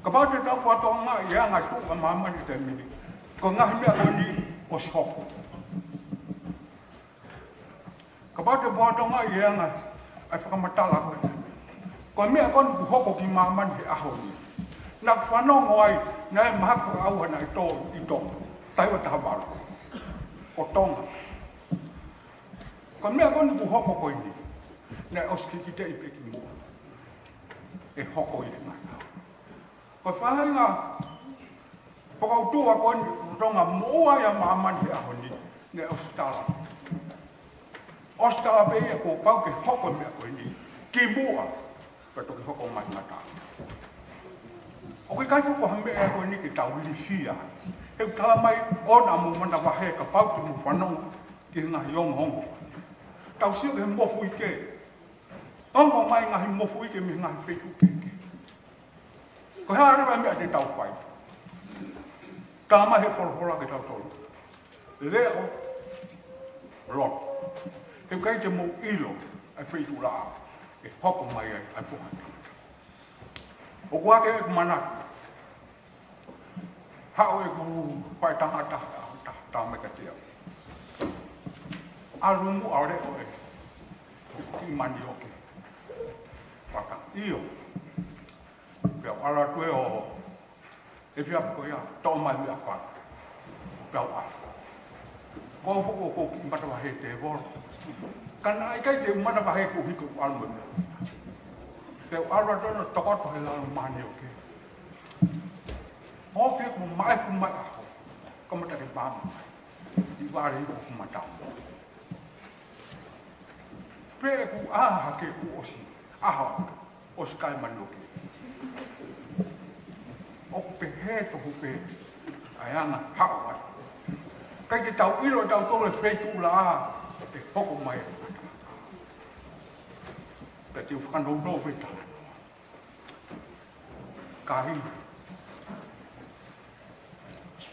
Kapau te tau fakatokangaʻi e anga e tuʻu ʻa māmani he taimi ni, ko e ngaahi meʻa ko eni ʻosi hoko. Kapau te fakatokangaʻi e anga ʻa e fakamatala ko eni, ko e meʻa ko eni kuo hoko ki māmani he ʻaho ni, naʻa ku fanongo ai naʻe mahaki fakaʻauha naʻe tō ʻi Tonga, taha hiva taha valu. Ko Tonga. Ko e meʻa ko eni kuo hoko ko eni, naʻe ʻosi kikiteʻi pē kimuʻa ʻe hoko ʻi he ngaahi ʻaho. Ko e faʻahinga fakautua ko eni, lolotonga moʻua ai ʻa māmani he ʻaho ni, naʻe ʻosi tala. ʻOsi tala pē ia kuo pau ke hoko e meʻa ko eni kimuʻa pea toki hoko mai ngata. ʻOku ʻikai fuʻu ko ha meʻa ko eni ke tau ilifia. He ʻoku tala mai ʻoua naʻa mou manavahē kapau te mou fanongo ki he ngaahi ongoongo. Tau sio ki he mofuike. Ongo mai e ngaahi mofuike mei he ngaahi feituʻu kehekehe. Ko e hā leva e meʻa te tau fai? Tala mai he folofola kiate kitautolu, leʻo loto. He ʻoku ʻikai te mou ʻilo ʻa e feituʻulaʻā ʻe hoko mai ai ʻa e Foha ʻo e Tangata. ʻOku ʻi ai ʻeku manatu, haʻu ʻeku faʻētangata, ʻaho taha, tala mai kiate au, ʻalu muʻa ʻo leʻo e kiʻi manioke. Pea u ʻio. Pea u ʻalu atu ē ʻo efiafi ko ia, toʻo mai e meʻa fale. Pea u ʻalu. Ko au foki ʻoku ou kiʻi matavahē tēvolo. Ka naʻe ʻikai te u manavahē koeʻuhi ko ʻeku ʻalu mo e meʻa. Pea u ʻalu atu ē ʻo tokoto he lalo manioke. ʻO pea kuo maʻefu mai e ʻaho, kamata ke maama mai. ʻI vale ʻi hoku mata. Pea ʻeku ʻā hake kuo ʻosi ʻaho, ʻosi kai manioke. ʻOku pehē tofu pē ʻa e anga haʻu atu. ʻIkai ke tau ʻilo ʻe tautolu e feituʻulaʻā ʻe hoko mai ai. Pea te u fakanounou pē talanoa. Kāinga,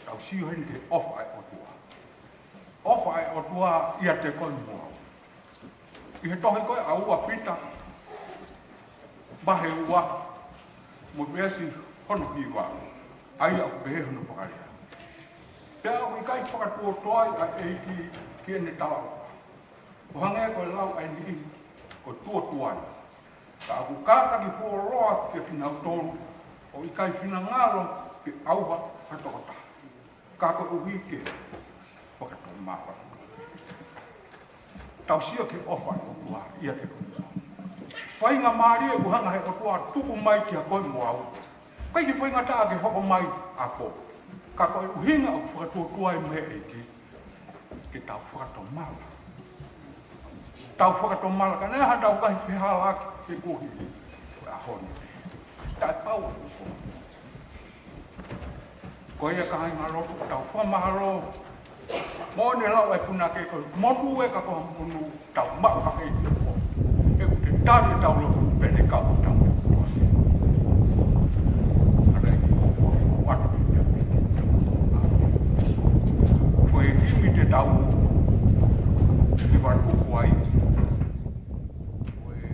tau sio heni ki he ʻofa ʻa e ʻOtua. ʻOfa ʻa e ʻOtua ʻiate koe mo au. ʻI he tohi ko ē ʻa ua Pita, vahe ua, mo e veesi hono hiva, ʻa ia ʻoku pehē hono fakalea: Pea ʻoku ʻikai fakatuotuai ʻa e ʻEiki ki heʻene talaloa, ʻo hangē ko e lau ʻa e niʻihi ko e tuotuai. Ka ʻoku kātaki fuoloa kiate kinautolu ʻoku ʻikai finangalo ke ʻauha ha tokotaha, ka koeʻuhi ke fakatomala. Tau sio ki he ʻofa ʻa e ʻOtua ʻiate kitautolu. Faingamālie ʻoku hanga ʻe he ʻOtua ʻo tuku mai kiate koe mo au. ʻIkai ke faingataʻa ke hoko mai ʻa koe, ka ko e ʻuhinga ʻoku fakatuotuai mei he ʻEiki, ke tau fakatomala. Tau fakatomala, ka naʻe ʻi ai haʻatau ngaahi fehālaaki he kuohili ʻo e ʻaho ni. Taʻepau ʻa e ʻOtua. Ko ia kāinga lotu, tau fakamālō. Mo ʻene lau ʻa e punake ko e monū ē ka ko ha monū tau maʻu ha ʻEiki ʻoku ʻikai ke tali ʻetau lotu pea ne kau ʻetau lotu. Ana i ko ko atu i te ko e kimi te tau i valu kuai. Ko e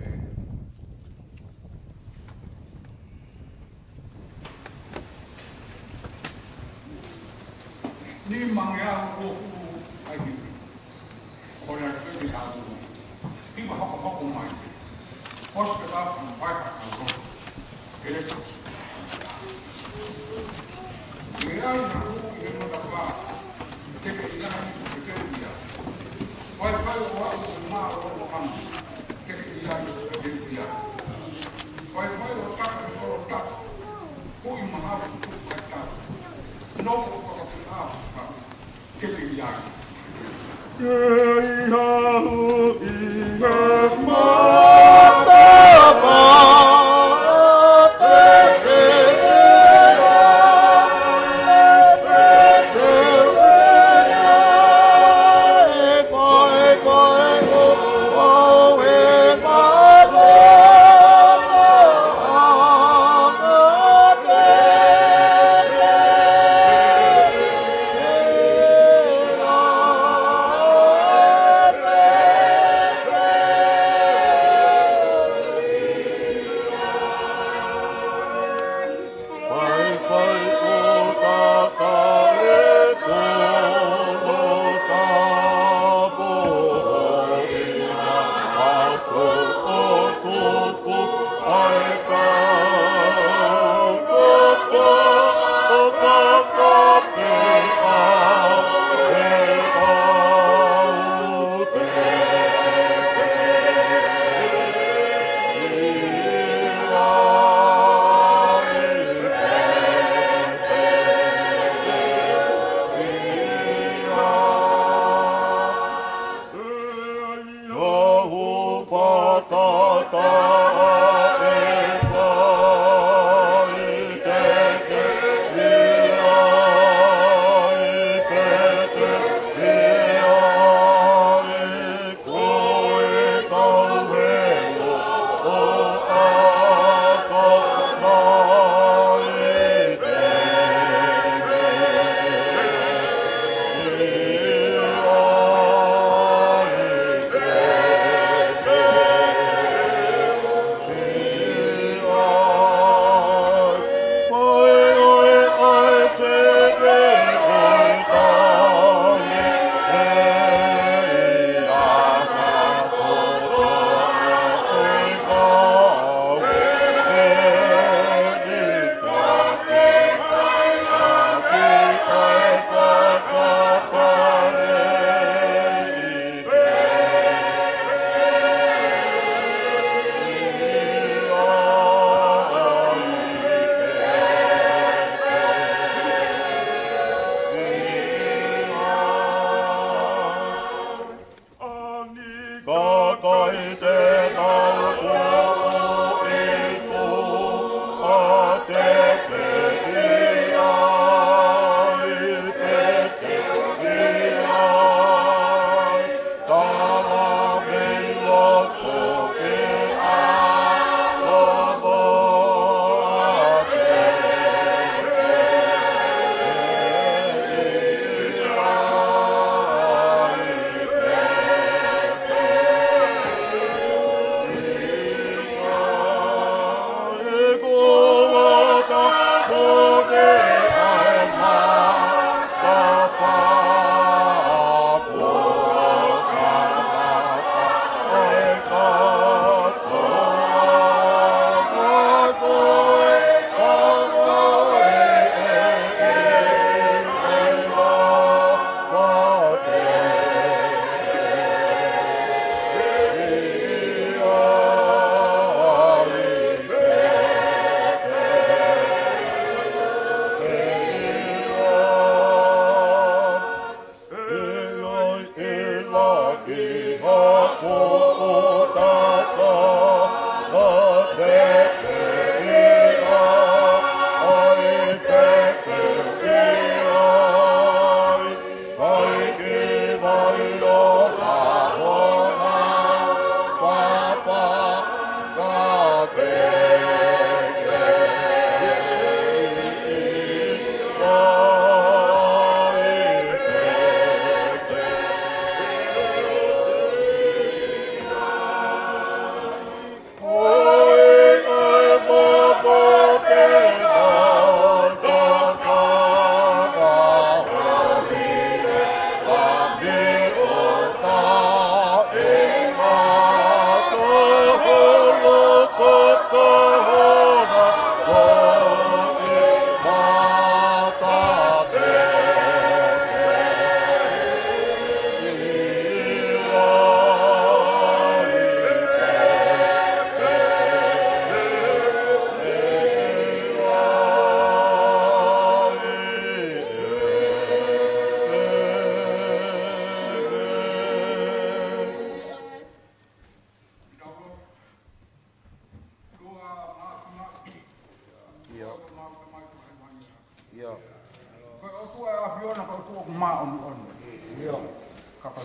Ni mangeau ko ku ai ki. Ko la ke ni au. Ki ma hoko hoko mai. Ko se ka mai ka ko. Ele. Ni ai na ku i no ta pa. Te ke ʻi ai, te ke ʻi ai. Fai fai ʻo aʻu ʻo ma ʻo ʻo kami. Te ke ʻi ai, te ke ʻi ai. Fai fai ʻo taka ʻo taka. Kui mahalo ʻo fai taka. Nofo ʻo taka ki ʻapi. Te ke ʻi ai. Te ʻi ai, ʻi ai, ma ta pa.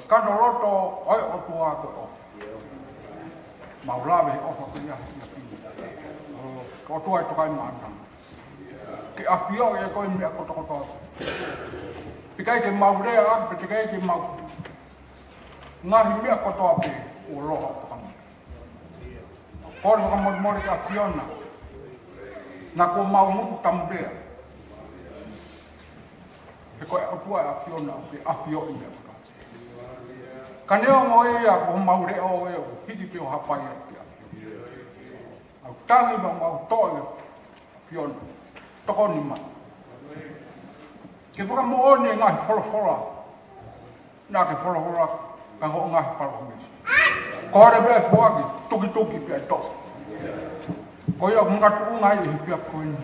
Ka ko e loto ʻo e ʻOtua ko e ʻofa. Mau lave he ʻofa ko ia he ʻaho ni. Ko e ʻOtua ʻe tokaimaʻananga. Ke ʻafioʻi ʻe koe meʻa kotokotoa. Teʻeki ai ke mau lea ʻaki, pe teʻeki ai ke mau ngaahi meʻa kotoa pē ʻoku ʻiloa ʻe koe. Kole fakamolemole ki he ʻAfiona. Naʻa kuo mau ngutu tamu pea. He ko e ʻOtua ʻa e ʻAfiona ʻoku ke ʻafioʻi meʻa kotoa. Ka neongo ia ko homau leʻo ʻe ʻo hiki pē ʻo hapai atu ki he ʻAfiona. ʻOku tangi maʻu mau toʻo ia ʻAfiona. Tokoni mai. Ke fakamoʻoni e ngaahi folofola. Naʻa ke folofola, ka ko e ngaahi palōmesi. Kole pē ʻe foaki, tukituki pē ʻe toʻo. Ko ia ʻoku makatuʻunga ai ʻi he efiafi ko eni.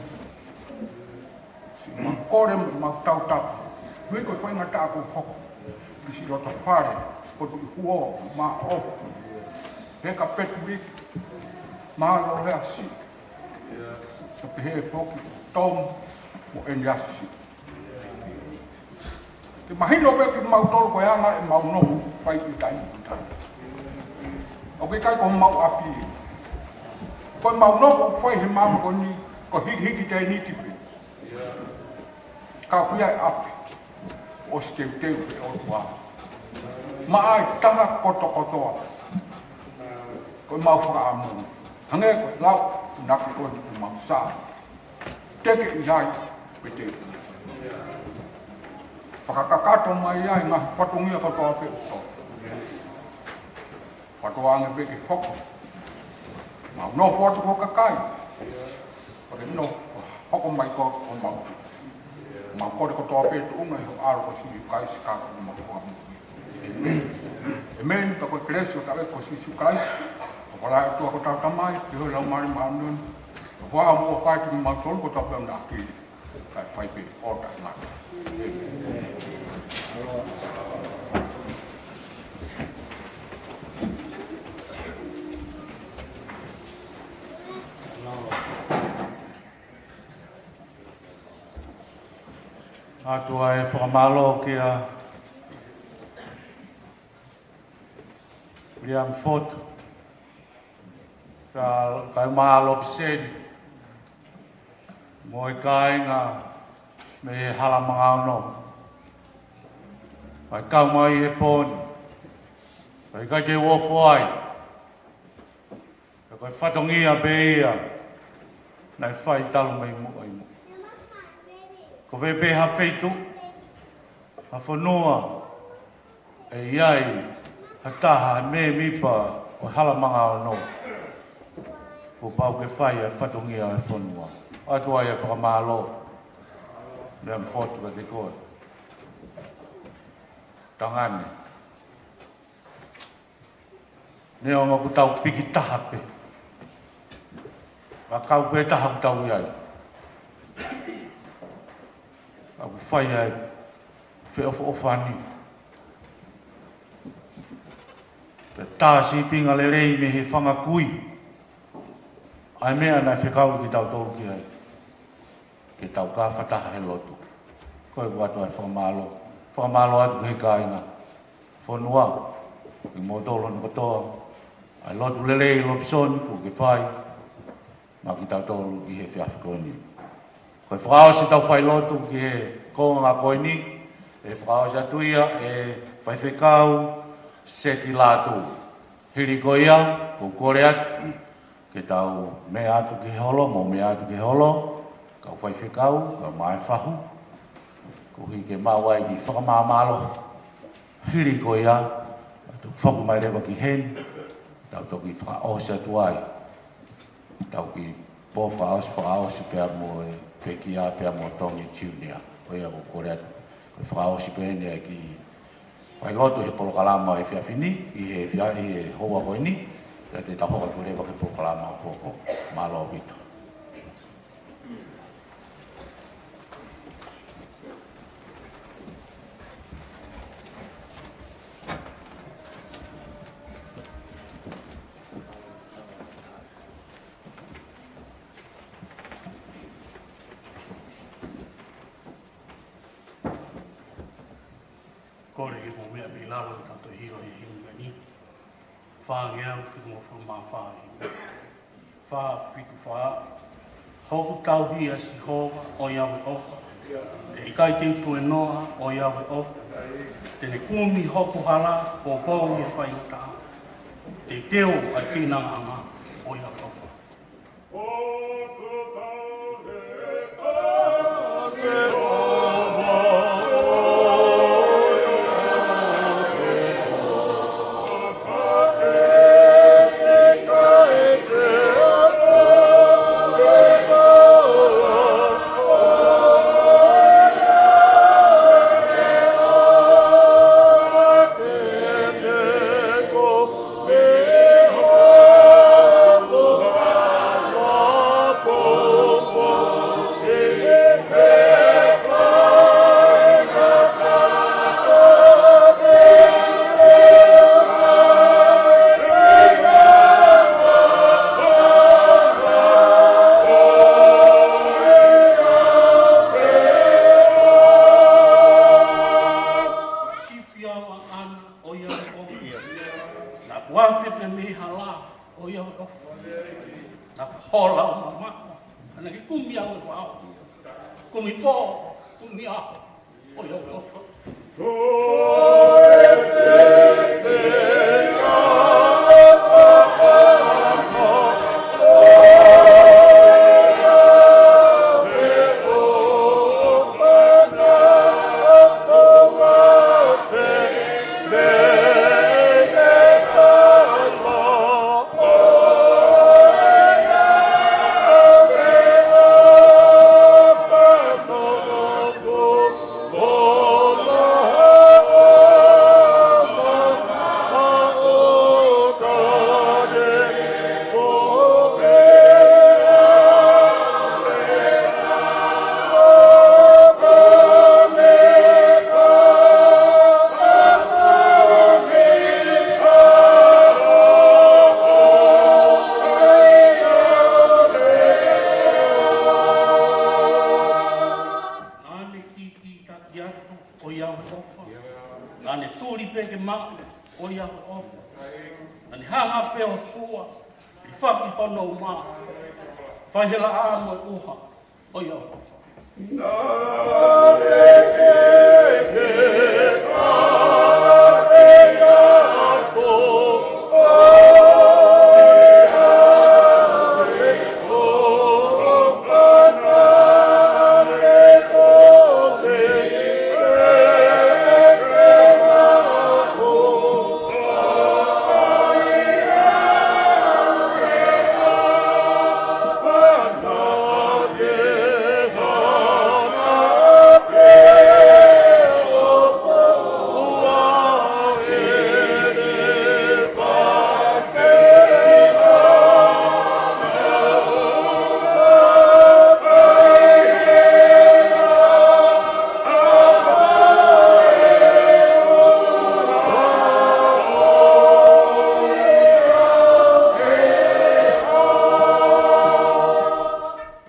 Siʻi mau kole mo mau tautapa. Mei ko e faingataʻa kuo hoko. Ki siʻi loto fale, ko Tuʻi Huo, Maʻofa. He ka Petuiki, Māloheasi. Ka pehē foki, Tom, mo ʻEniasi. Ke mahino pē kimautolu ko e anga ʻemau nofo fai ʻi taimi. ʻOku ʻikai ko homau ʻapi. Ko ʻemau nofo fai he māmani ko eni, ko e hikihiki tēniti pē. Ka ʻoku ʻi ai e ʻapi. ʻOsi teuteu pē ʻe he ʻOtua. Maʻa e taha kotokotoa. Ko ʻemau fakaʻamu. Hangē ko e lau, naʻa ke ko ʻemau sā. Teke ʻi ai, pe te. Fakakakato mai ai ngaahi fatongia kotoa pē ʻoku tō. Fakatoa ange pē ke hoko. Mau nofo atu ko e kakai. Pea ke nofo, hoko mai ko, ko mau. Mau kole kotoa pē tuʻunga ʻi ho ʻAlo ko Sīsū Kalaisi ko homau Fakamoʻui. ʻĒmeni. ʻĒmeni. Pea ko e kelesi ʻo hotau ʻEiki ko Sīsū Kalaisi, ʻofa lahi ʻa e ʻOtua ko hotau Tamai, feohi ʻa e Laumālie Māʻoniʻoni, ʻofa ʻo muʻa ʻo fai kiate kimautolu kotoa pē ʻoku na ʻi he ʻapi ni. Kae fai pē ʻo taʻengata. ʻOatu ʻa e fakamālō kia William Ford, ka, kae ʻumaʻā Lopeseni, mo e kāinga mei he Hala Manga Ono. Kae kau mai he pō ni. Kae ʻikai ke u ofo ai. Ka ko e fatongia pē ia naʻe fai talu mei muʻa ʻi muʻa. Ko fē pē ha feituʻu, ha fonua, ʻe ʻi ai ha taha mēmipa ʻo e Hala Manga Ono, kuo pau ke fai ʻa e fatongia ʻo e fonua. ʻOatu ai ʻa e fakamālō, William Ford, kiate koe. Tangane. Neongo ʻoku tau piki taha pē. Ka ko e taha ʻoku tau ʻi ai. ʻOku fai ai e feʻofoʻofani. Pea tā sīpinga lelei mei he fanga kui. ʻA e meʻa naʻe fekau kitautolu ki ai. Ke tau kau fakataha he lotu. Ko ia ʻoku ʻoatu ai e fakamālō. Fakamālō atu ki he kāinga. Fonua. Kimoutolu hono kotoa. ʻA e lotu lelei Lopesoni kuo ke fai maʻa kitautolu ʻi he efiafi ko eni. Ko e fakaʻosi ʻetau failotu ki he konga ko eni, ʻe fakaʻosi atu ia ʻe Faifekau Seti Lātū. Hili ko ia, ʻoku ou kole atu ke tau meʻa atu ki he holo, mou meʻa atu ki he holo, kau faifekau, kau maefahu, koeʻuhi ke maʻu ai e kiʻi fakamāmālohi. Hili ko ia, ʻe toki foki mai leva ki heni, tau toki fakaʻosi atu ai. Tau kiʻi pō fakaʻosi, fakaʻosi pea mo e pekia, pea mo Tongi Junior. Ko ia ʻoku ou kole atu, ko e fakaʻosi pē eni e kiʻi failotu he polokalama he efiafi ni, ʻi he fia-, ʻi he houa ko eni, pea te tau hoko atu leva ki he polokalama ʻo e pō ko eni. Mālō ʻaupito. Kole ke mou meʻa mei lalo, tau toe ʻIlo ʻi he himi ko eni. Fāngeau fitungofulu mā fā. Fā fitu fā. Hoku tauhi ʻa Sihova, ʻoiauē ʻofa. ʻE ʻikai te u tuēnoa, ʻoiauē ʻofa. Te ne kumi hoku hala, poupou ʻi he faingataʻa. Teuteu ʻa e keinangaʻanga, ʻoiauē ʻofa. Sipi au ʻaʻana, ʻoiauē ʻofa. Naʻa ku afe pē mei he hala, ʻoiauē ʻofa. Naʻa ku hola ʻo mamaʻo, naʻa ke kumi au ʻi he vao. Kumi pō, kumi ʻaho, ʻoiauē ʻofa. Naʻa ne kikitaki atu, ʻoiauē ʻofa. Naʻa ne tuli pē ke maʻu, ʻoiauē ʻofa. Naʻa ne hanga pē ʻo fua, ʻi he faki hono uma, fai he laʻā mo e ʻuha, ʻoiauē ʻofa.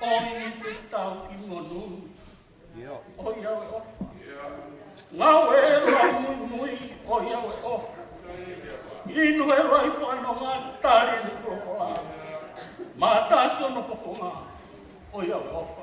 ʻOi ni te tau ki monū, ʻoiauē ʻofa. Ngāue ʻa e lau muimui, ʻoiauē ʻofa. Inu ʻa e lau fanongo, tali ʻene folofola. Mātā siʻono fofonga, ʻoiauē ʻofa.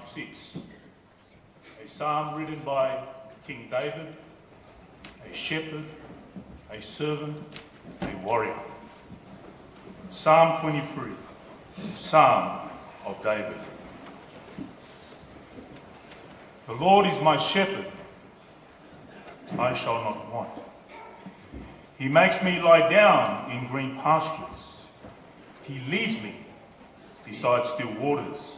six. A psalm written by King David, a shepherd, a servant, a warrior. Psalm twenty-three, Psalm of David. The Lord is my shepherd, I shall not want. He makes me lie down in green pastures. He leads me beside still waters.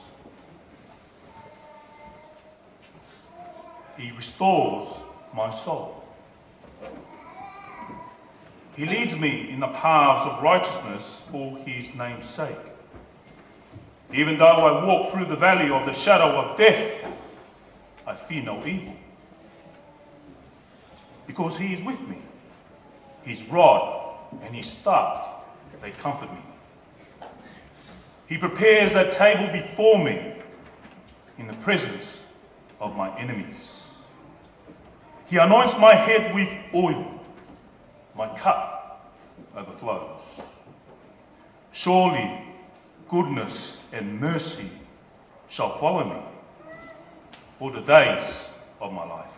He restores my soul. He leads me in the paths of righteousness for his name's sake. Even though I walk through the valley of the shadow of death, I fear no evil, because he is with me. His rod and his staff, they comfort me. He prepares a table before me in the presence of my enemies. He anoints my head with oil. My cup overflows. Surely goodness and mercy shall follow me all the days of my life,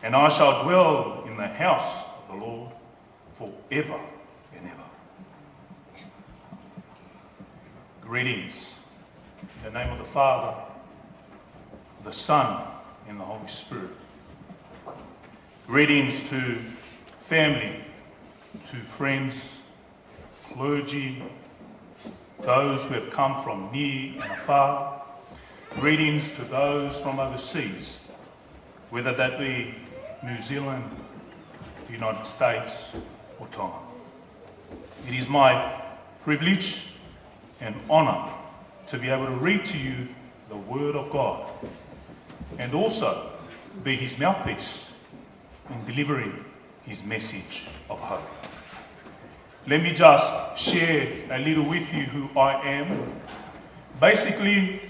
and I shall dwell in the house of the Lord forever and ever. Greetings in the name of the Father, the Son, and the Holy Spirit. Greetings to family, to friends, clergy, those who have come from near and afar. Greetings to those from overseas, whether that be New Zealand, the United States, or Tonga. It is my privilege and honor to be able to read to you the Word of God and also be his mouthpiece in delivering his message of hope. Let me just share a little with you who I am. Basically,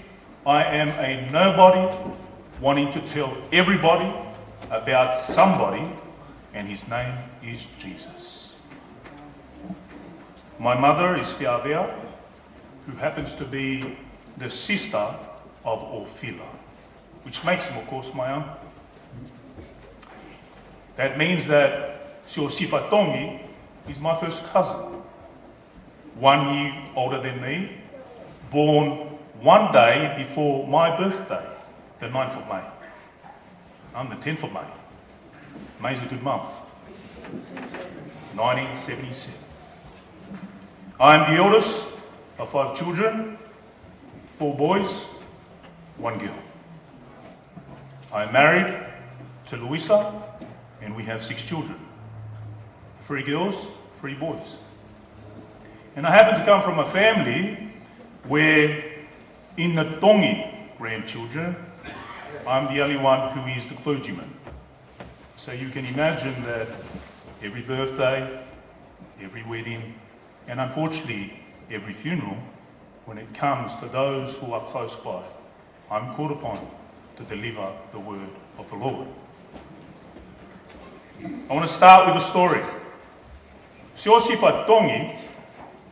I am a nobody wanting to tell everybody about somebody, and his name is Jesus. My mother is Fiavea, who happens to be the sister of Orfila, which makes him, of course, my uncle. That means that Siosifa Tongi is my first cousin, one year older than me, born one day before my birthday, the ninth of May. I'm the tenth of May. May's a good month. Nineteen seventy-seven. I am the eldest of five children, four boys, one girl. I am married to Louisa, and we have six children. Three girls, three boys. And I happen to come from a family where, in the Tongi grandchildren, I'm the only one who is the clergyman. So you can imagine that every birthday, every wedding, and unfortunately every funeral, when it comes to those who are close by, I'm called upon to deliver the word of the Lord. I want to start with a story. Siosifa Tongi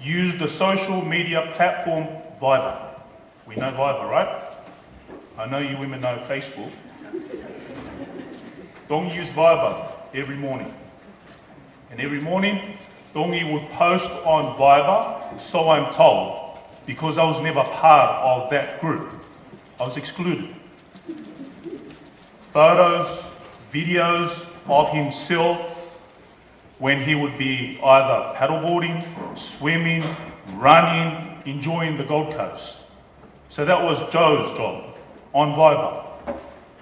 used the social media platform Viber. We know Viber, right? I know you women know Facebook. Tongi used Viber every morning. And every morning, Tongi would post on Viber, so I'm told, because I was never part of that group. I was excluded. Photos, videos of himself when he would be either paddleboarding, swimming, running, enjoying the Gold Coast. So that was Joe's job on Viber.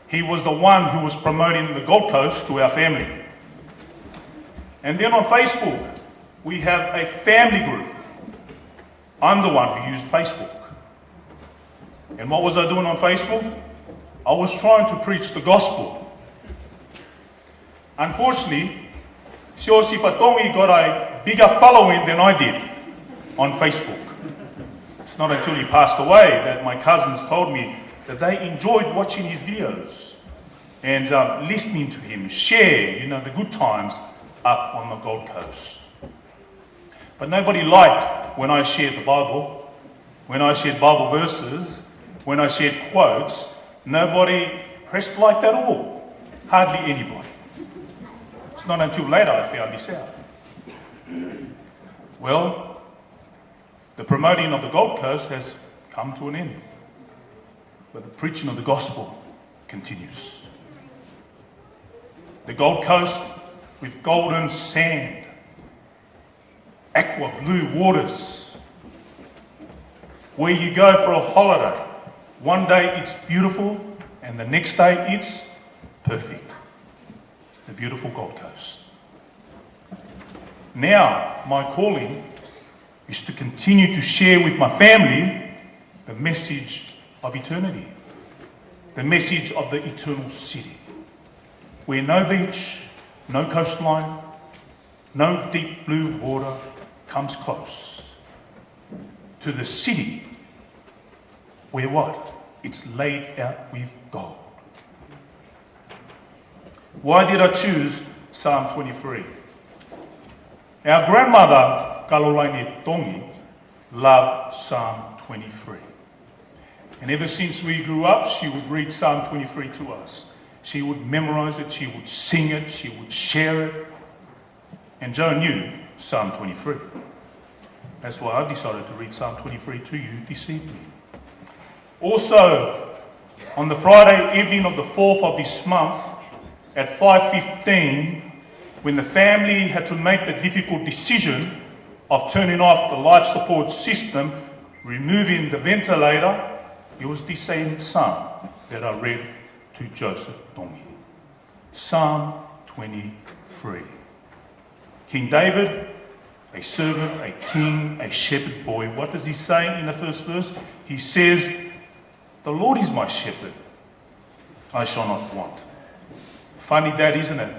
He was the one who was promoting the Gold Coast to our family. And then on Facebook, we have a family group. I'm the one who used Facebook. And what was I doing on Facebook? I was trying to preach the gospel. Unfortunately, Siosifa Tongi got a bigger following than I did on Facebook. It's not until he passed away that my cousins told me that they enjoyed watching his videos and, um, listening to him share, you know, the good times up on the Gold Coast. But nobody liked when I shared the Bible, when I shared Bible verses, When I shared quotes, nobody pressed like that at all. Hardly anybody. It's not until later I found this out. Well, the promoting of the Gold Coast has come to an end, but the preaching of the gospel continues. The Gold Coast with golden sand, aqua blue waters, where you go for a holiday. One day it's beautiful, and the next day it's perfect. The beautiful Gold Coast. Now, my calling is to continue to share with my family the message of eternity, the message of the eternal city, where no beach, no coastline, no deep blue water comes close to the city where what? It's laid out with gold. Why did I choose Psalm twenty-three? Our grandmother, Kalolaine Tongi, loved Psalm twenty-three. And ever since we grew up, she would read Psalm twenty-three to us. She would memorize it, she would sing it, she would share it. And Joe knew Psalm twenty-three. That's why I've decided to read Psalm twenty-three to you this evening. Also, on the Friday evening of the fourth of this month, at five fifteen, when the family had to make the difficult decision of turning off the life support system, removing the ventilator, it was the same psalm that I read to Joseph Tongi. Psalm twenty-three. King David, a servant, a king, a shepherd boy. What does he say in the first verse? He says, "The Lord is my shepherd. I shall not want." Funny that, isn't it?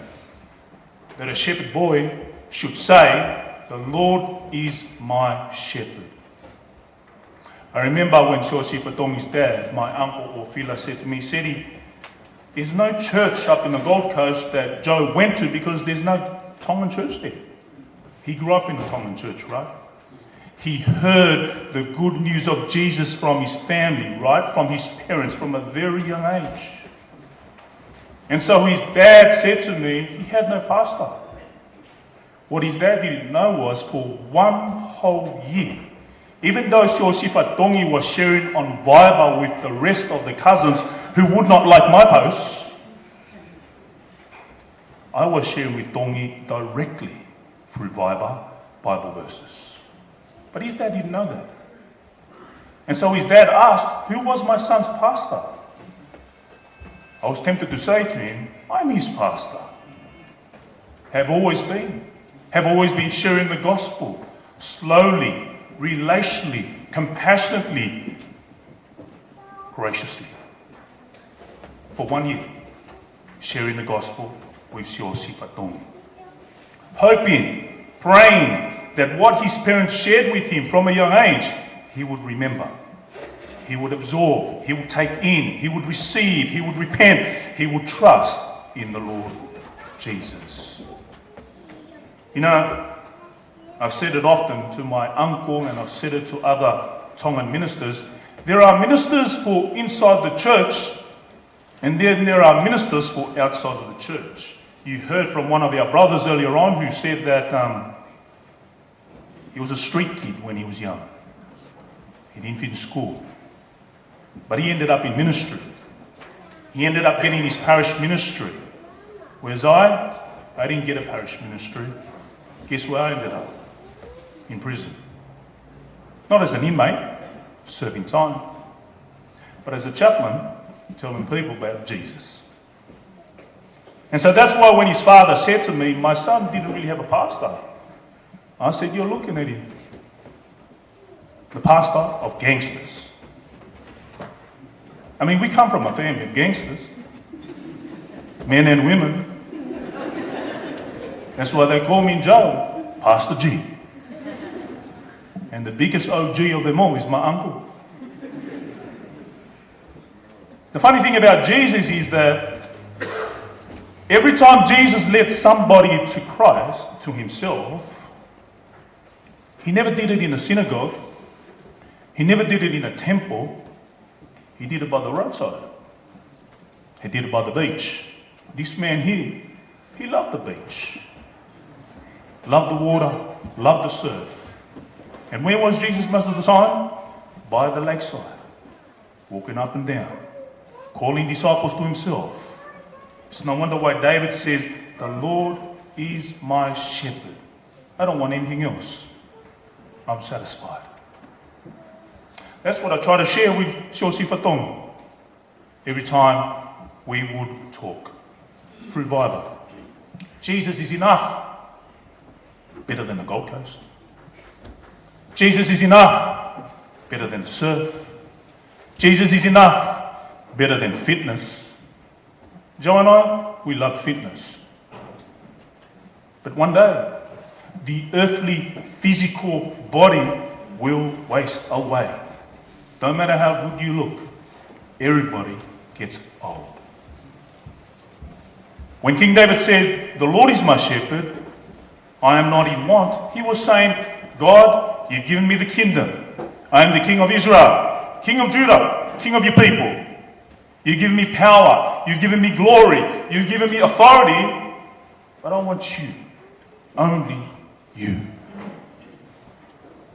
That a shepherd boy should say, "The Lord is my shepherd." I remember when Siosifa Tongi's dad, my uncle Ofila, said to me, "Seti, there's no church up in the Gold Coast that Joe went to because there's no Tongan church there." He grew up in a Tongan church, right? He heard the good news of Jesus from his family, right? From his parents, from a very young age. And so his dad said to me, he had no pastor. What his dad didn't know was for one whole year, even though Siosifa Tongi was sharing on Viber with the rest of the cousins who would not like my posts, I was sharing with Tongi directly through Viber Bible verses. But his dad didn't know that. And so his dad asked, "Who was my son's pastor?" I was tempted to say to him, "I'm his pastor. Have always been. Have always been sharing the gospel, slowly, relationally, compassionately, graciously." For one year, sharing the gospel with Siosifa Tongi. Hoping, praying that what his parents shared with him from a young age, he would remember, he would absorb, he would take in, he would receive, he would repent, he would trust in the Lord Jesus. You know, I've said it often to my uncle and I've said it to other Tongan ministers. There are ministers for inside the church, and then there are ministers for outside of the church. You heard from one of our brothers earlier on who said that, um, he was a street kid when he was young. He didn't finish school. But he ended up in ministry. He ended up getting his parish ministry. Whereas I, I didn't get a parish ministry. Guess where I ended up? In prison. Not as an inmate, serving time, but as a chaplain, telling people about Jesus. And so that's why when his father said to me, "My son didn't really have a pastor," I said, "You're looking at him. The pastor of gangsters." I mean, we come from a family of gangsters, men and women. That's why they call me Joe, Pastor G. And the biggest O G of them all is my uncle. The funny thing about Jesus is that every time Jesus led somebody to Christ, to himself, he never did it in a synagogue. He never did it in a temple. He did it by the roadside. He did it by the beach. This man here, he loved the beach, loved the water, loved the surf. And where was Jesus most of the time? By the lakeside, walking up and down, calling disciples to himself. It's no wonder why David says, "The Lord is my shepherd. I don't want anything else. I'm satisfied." That's what I try to share with Siosifa Tongi every time we would talk through Viber. Jesus is enough. Better than the Gold Coast. Jesus is enough. Better than the surf. Jesus is enough. Better than fitness. Joe and I, we love fitness. But one day, the earthly physical body will waste away. Don't matter how good you look, everybody gets old. When King David said, "The Lord is my shepherd, I am not in want," he was saying, "God, you've given me the kingdom. I am the king of Israel, king of Judah, king of your people. You've given me power. You've given me glory. You've given me authority. But I want you. Only you."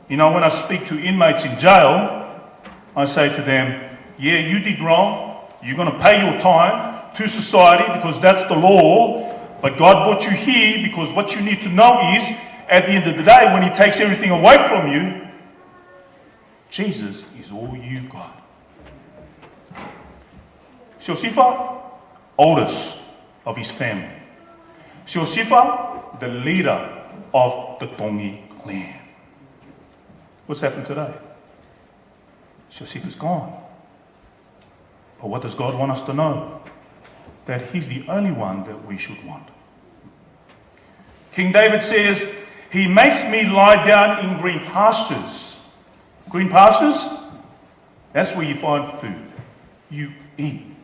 You know, when I speak to inmates in jail, I say to them, "Yeah, you did wrong. You're gonna pay your time to society because that's the law. But God brought you here because what you need to know is, at the end of the day, when He takes everything away from you, Jesus is all you got." Siosifa, oldest of his family. Siosifa, the leader of the Tongi clan. What's happened today? Siosifa's gone. But what does God want us to know? That He's the only one that we should want. King David says, "He makes me lie down in green pastures." Green pastures? That's where you find food. You eat.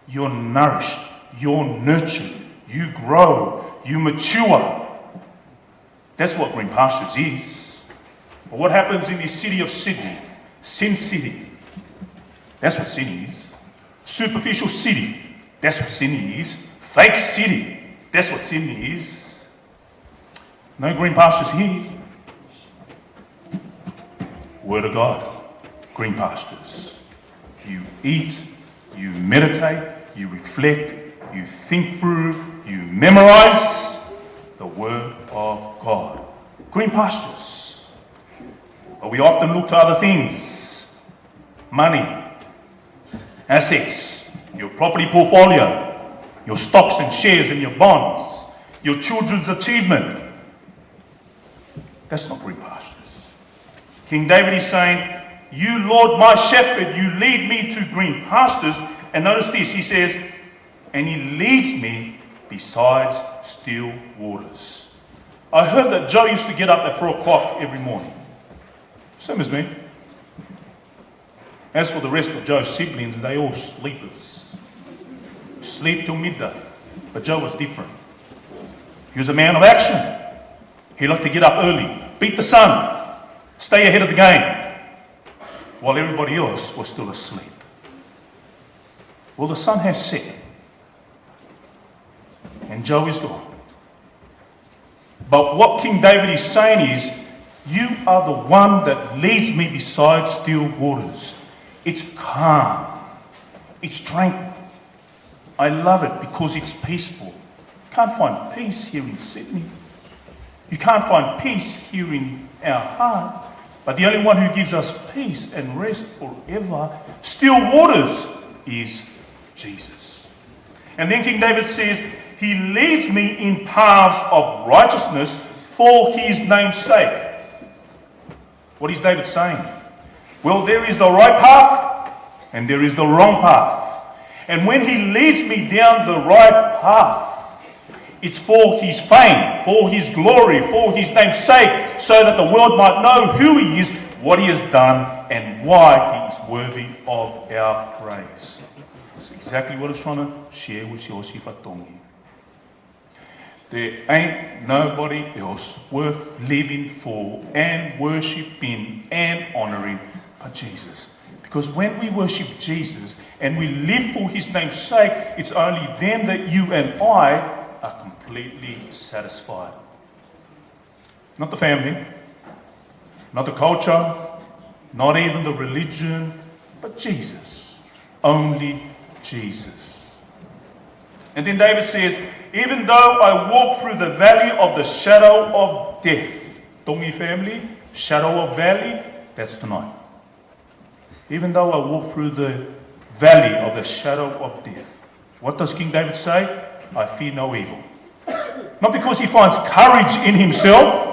You're nourished. You're nurtured. You grow. You mature. That's what green pastures is. But what happens in the city of Sydney? Sin City. That's what sin is. Superficial city. That's what sin is. Fake city. That's what sin is. No green pastures here. Word of God, green pastures. You eat, you meditate, you reflect, you think through, you memorize the Word of God. Green pastures. But we often look to other things. Money, assets, your property portfolio, your stocks and shares and your bonds, your children's achievement. That's not green pastures. King David is saying, "You, Lord, my shepherd, you lead me to green pastures." And notice this, he says, "And he leads me besides still waters." I heard that Joe used to get up at four o'clock every morning. Same as me. As for the rest of Joe's siblings, they all sleepers. Sleep till midday. But Joe was different. He was a man of action. He liked to get up early, beat the sun, stay ahead of the game, while everybody else was still asleep. Well, the sun has set, and Joe is gone. But what King David is saying is, "You are the one that leads me beside still waters." It's calm. It's tranquil. I love it because it's peaceful. Can't find peace here in Sydney. You can't find peace here in our heart. But the only one who gives us peace and rest forever, still waters, is Jesus. And then King David says, "He leads me in paths of righteousness for his name's sake." What is David saying? Well, there is the right path and there is the wrong path. And when he leads me down the right path, it's for his fame, for his glory, for his name's sake, so that the world might know who he is, what he has done, and why he is worthy of our praise. That's exactly what I was trying to share with Siosifa Tongi. There ain't nobody else worth living for and worshipping and honoring but Jesus. Because when we worship Jesus and we live for his name's sake, it's only then that you and I are completely satisfied. Not the family, not the culture, not even the religion, but Jesus. Only Jesus. And then David says, "Even though I walk through the valley of the shadow of death." Tongi family, shadow of valley, that's tonight. "Even though I walk through the valley of the shadow of death." What does King David say? "I fear no evil." Not because he finds courage in himself,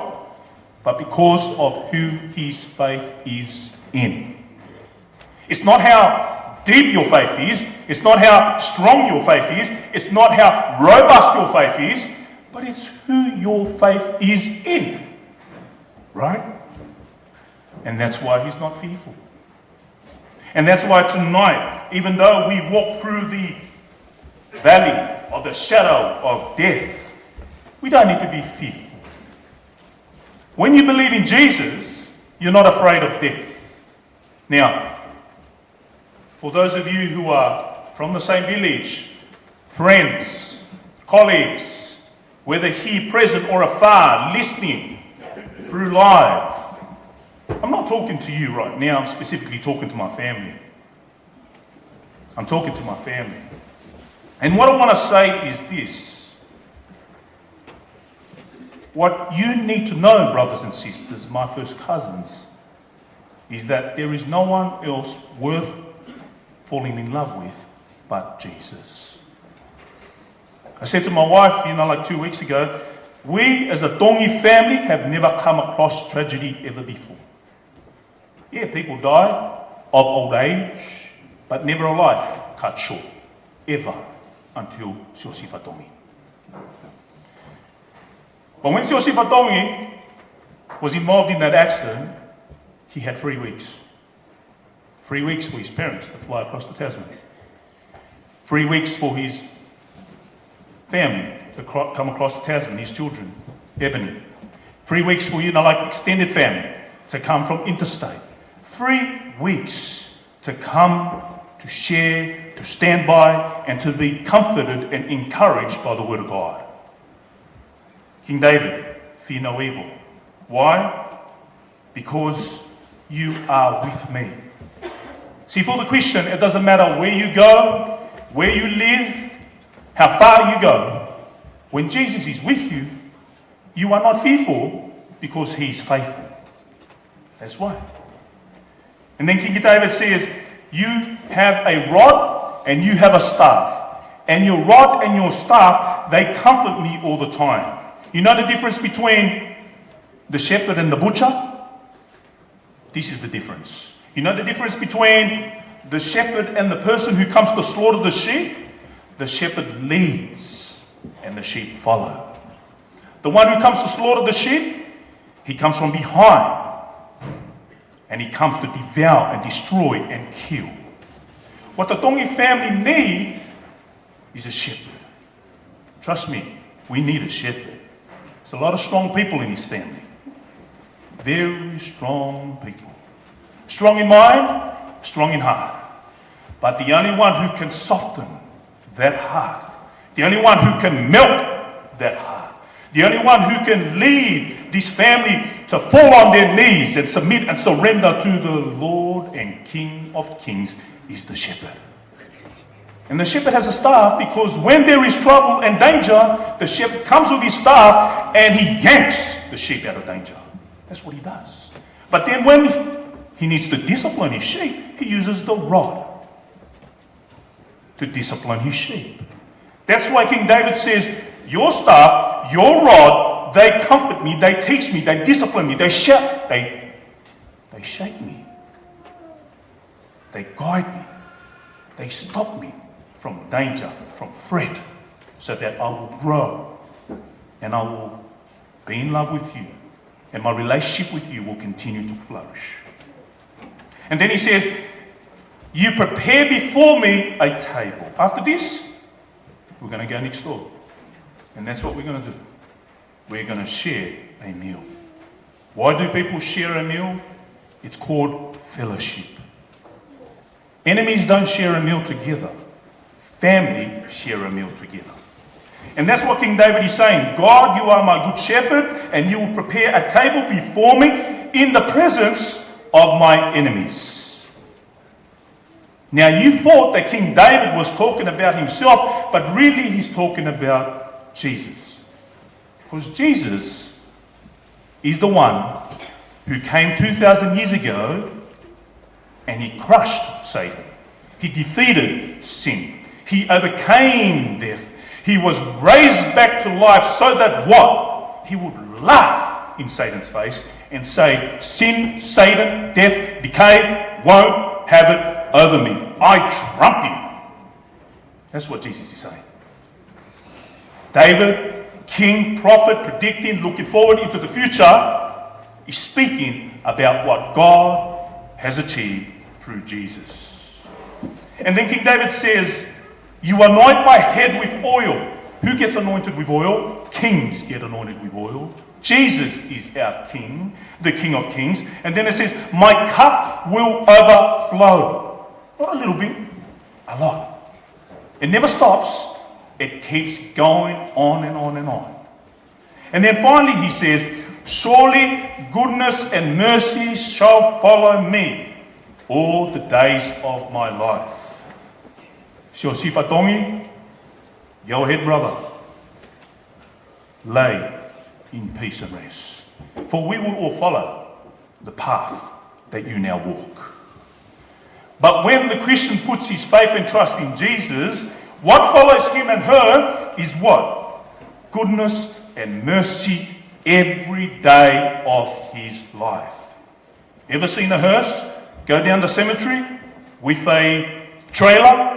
but because of who his faith is in. It's not how deep your faith is, it's not how strong your faith is, it's not how robust your faith is, but it's who your faith is in. Right? And that's why he's not fearful. And that's why tonight, even though we walk through the valley of the shadow of death, we don't need to be fearful. When you believe in Jesus, you're not afraid of death. Now, for those of you who are from the same village, friends, colleagues, whether here present or afar, listening through live, I'm not talking to you right now, I'm specifically talking to my family. I'm talking to my family. And what I want to say is this. What you need to know, brothers and sisters, my first cousins, is that there is no one else worth falling in love with but Jesus. I said to my wife, you know, like two weeks ago, we as a Tongi family have never come across tragedy ever before. Yeah, people die of old age, but never a life cut short, ever, until Siosifa Tongi. But when Siosifa Tongi was involved in that accident, he had three weeks. Three weeks for his parents to fly across the Tasman. Three weeks for his family to cro- come across the Tasman, his children, Ebony. Three weeks for, you know, like, extended family to come from interstate. Three weeks to come to share, to stand by, and to be comforted and encouraged by the word of God. King David, fear no evil. Why? Because you are with me. See, for the Christian, it doesn't matter where you go, where you live, how far you go. When Jesus is with you, you are not fearful because he is faithful. That's why. And then King David says, you have a rod and you have a staff. And your rod and your staff, they comfort me all the time. You know the difference between the shepherd and the butcher? This is the difference. You know the difference between the shepherd and the person who comes to slaughter the sheep? The shepherd leads and the sheep follow. The one who comes to slaughter the sheep, he comes from behind and he comes to devour and destroy and kill. What the Tongi family need is a shepherd. Trust me, we need a shepherd. There's a lot of strong people in his family. Very strong people. Strong in mind, strong in heart. But the only one who can soften that heart, the only one who can melt that heart, the only one who can lead this family to fall on their knees and submit and surrender to the Lord and King of Kings is the shepherd. And the shepherd has a staff because when there is trouble and danger, the shepherd comes with his staff and he yanks the sheep out of danger. That's what he does. But then when he needs to discipline his sheep, he uses the rod to discipline his sheep. That's why King David says, your staff, your rod, they comfort me, they teach me, they discipline me, they shout, they, they shake me. They guide me. They stop me from danger, from threat, so that I will grow and I will be in love with you. And my relationship with you will continue to flourish. And then he says, you prepare before me a table. After this, we're going to go next door. And that's what we're going to do. We're going to share a meal. Why do people share a meal? It's called fellowship. Enemies don't share a meal together. Family share a meal together. And that's what King David is saying. "God, you are my good shepherd, and you will prepare a table before me in the presence of my enemies." Now, you thought that King David was talking about himself, but really he's talking about Jesus. Because Jesus is the one who came two thousand years ago and he crushed Satan. He defeated sin. He overcame death. He was raised back to life so that what? He would laugh in Satan's face and say, "Sin, Satan, death, decay won't have it over me. I trump you." That's what Jesus is saying. David, king, prophet, predicting, looking forward into the future, is speaking about what God has achieved through Jesus. And then King David says, "You anoint my head with oil." Who gets anointed with oil? Kings get anointed with oil. Jesus is our King, the King of Kings. And then it says, "My cup will overflow." Not a little bit, a lot. It never stops. It keeps going on and on and on. And then finally he says, "Surely goodness and mercy shall follow me all the days of my life." Siosifa Tongi, go ahead, brother. Lay in peace and rest. For we will all follow the path that you now walk. But when the Christian puts his faith and trust in Jesus, what follows him and her is what? Goodness and mercy every day of his life. Ever seen a hearse go down the cemetery with a trailer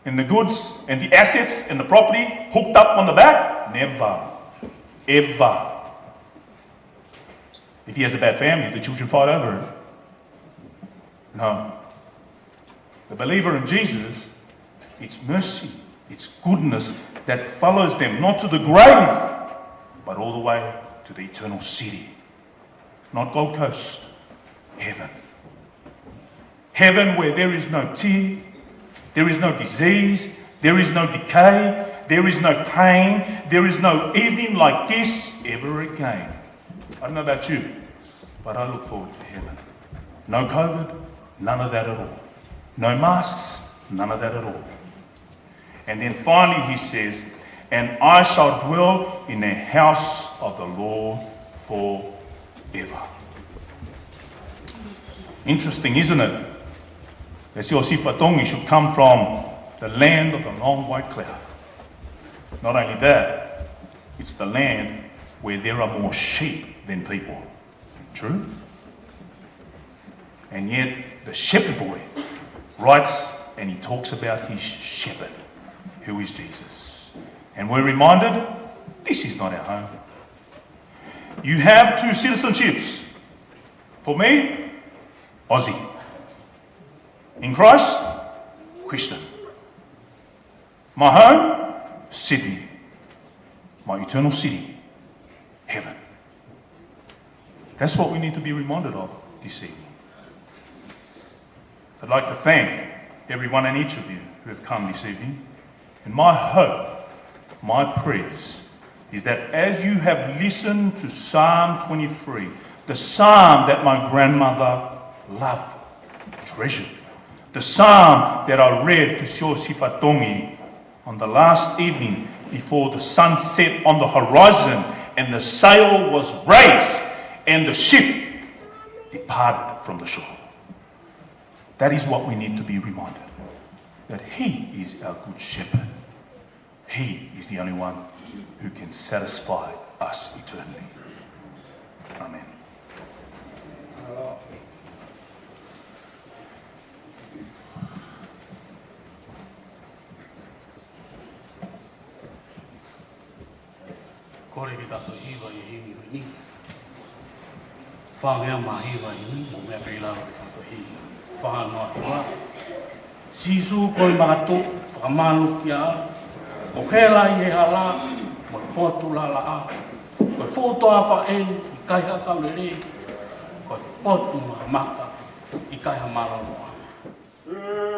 and the goods and the assets and the property hooked up on the back? Never. Ever. If he has a bad family, the children fight over it. No. The believer in Jesus, it's mercy, it's goodness that follows them, not to the grave, but all the way to the eternal city. Not Gold Coast, heaven. Heaven where there is no tear, there is no disease, there is no decay, there is no pain, there is no evening like this ever again. I don't know about you, but I look forward to heaven. No COVID, none of that at all. No masks, none of that at all. And then finally he says, "And I shall dwell in the house of the Lord forever." Interesting, isn't it? That Siosifa Tongi should come from the land of the long white cloud. Not only that, it's the land where there are more sheep than people. True? And yet, the shepherd boy writes and he talks about his shepherd, who is Jesus. And we're reminded, this is not our home. You have two citizenships. For me, Aussie. In Christ, Christian. My home, Sydney. My eternal city, heaven. That's what we need to be reminded of this evening. I'd like to thank every one and each of you who have come this evening. And my hope, my prayers, is that as you have listened to Psalm twenty-three, the psalm that my grandmother loved, treasured, the psalm that I read to Siosifa Tongi on the last evening before the sun set on the horizon and the sail was raised and the ship departed from the shore. That is what we need to be reminded, that he is our good shepherd. He is the only one who can satisfy us eternally. Amen. Kole ke tau hiva ʻi he himi ko eni. Fāngeau ma hiva eni, mo meʻa pē ʻi lalo ke tau hiva. Fāngeau ma hiva. Sīsū ko e makatuʻu, fakamālō kiate koe. Ko e hela ʻi he hala, mo e potu lalaʻā. Ko e fuʻu toafa eni, ʻikai ha kau lelei. Ko e potu mahamaka, ʻikai ha mālōlōʻanga.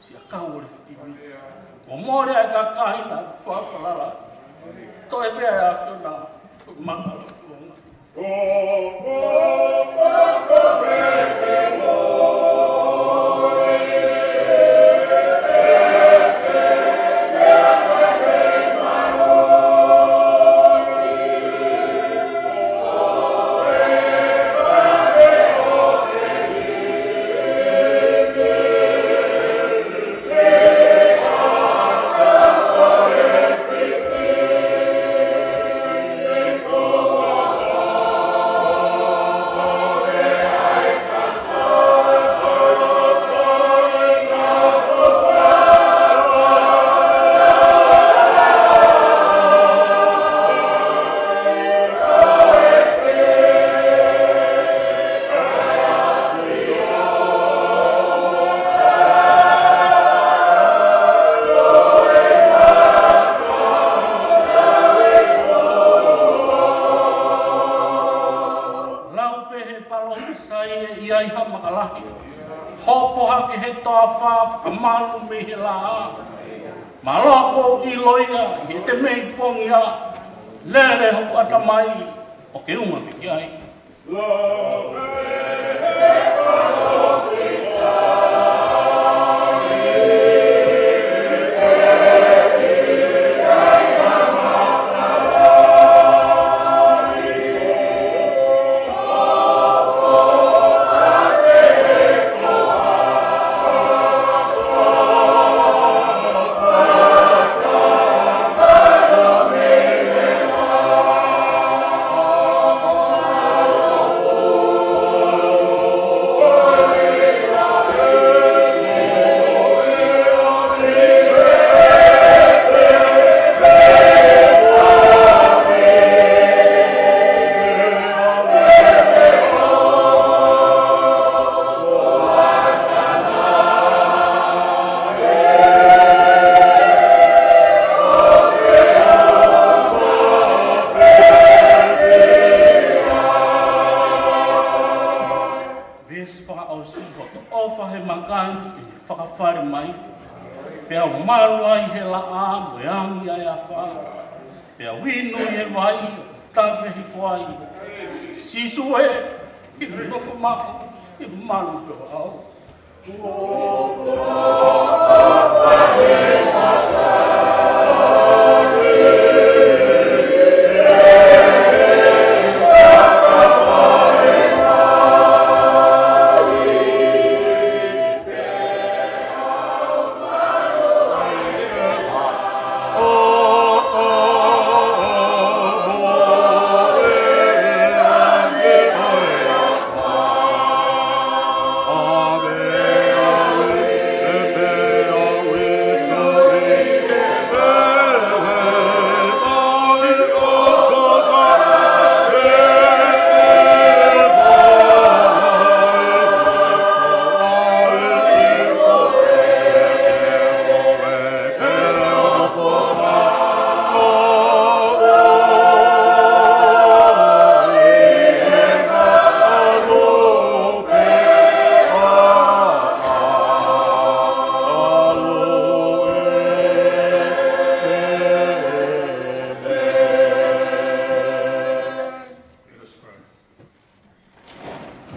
Siʻa kau ʻo le fitimi. ʻO mole ai ka kaina fafalala. Toe pea e ʻAfiona. Mālō. Lau pē he palōfisai ʻe ʻi ai ha maka lahi. Hopo hake he toafa, fakamalu mei he laʻā. Mālō ʻoku ou ʻilo ia, ʻi heʻete mei pongia, lele hoku ʻatamai, ʻo ke unga pē ki ai. Veesi fakaʻosi, ko hoto ʻofa he makai ʻe fakafale mai. Pea u malu ai he laʻā mo e angi ʻa e afā. Pea u inu ʻi he vai, tave hifo ai. Sīsū ē, ke nofo maʻau, ke malu pē au.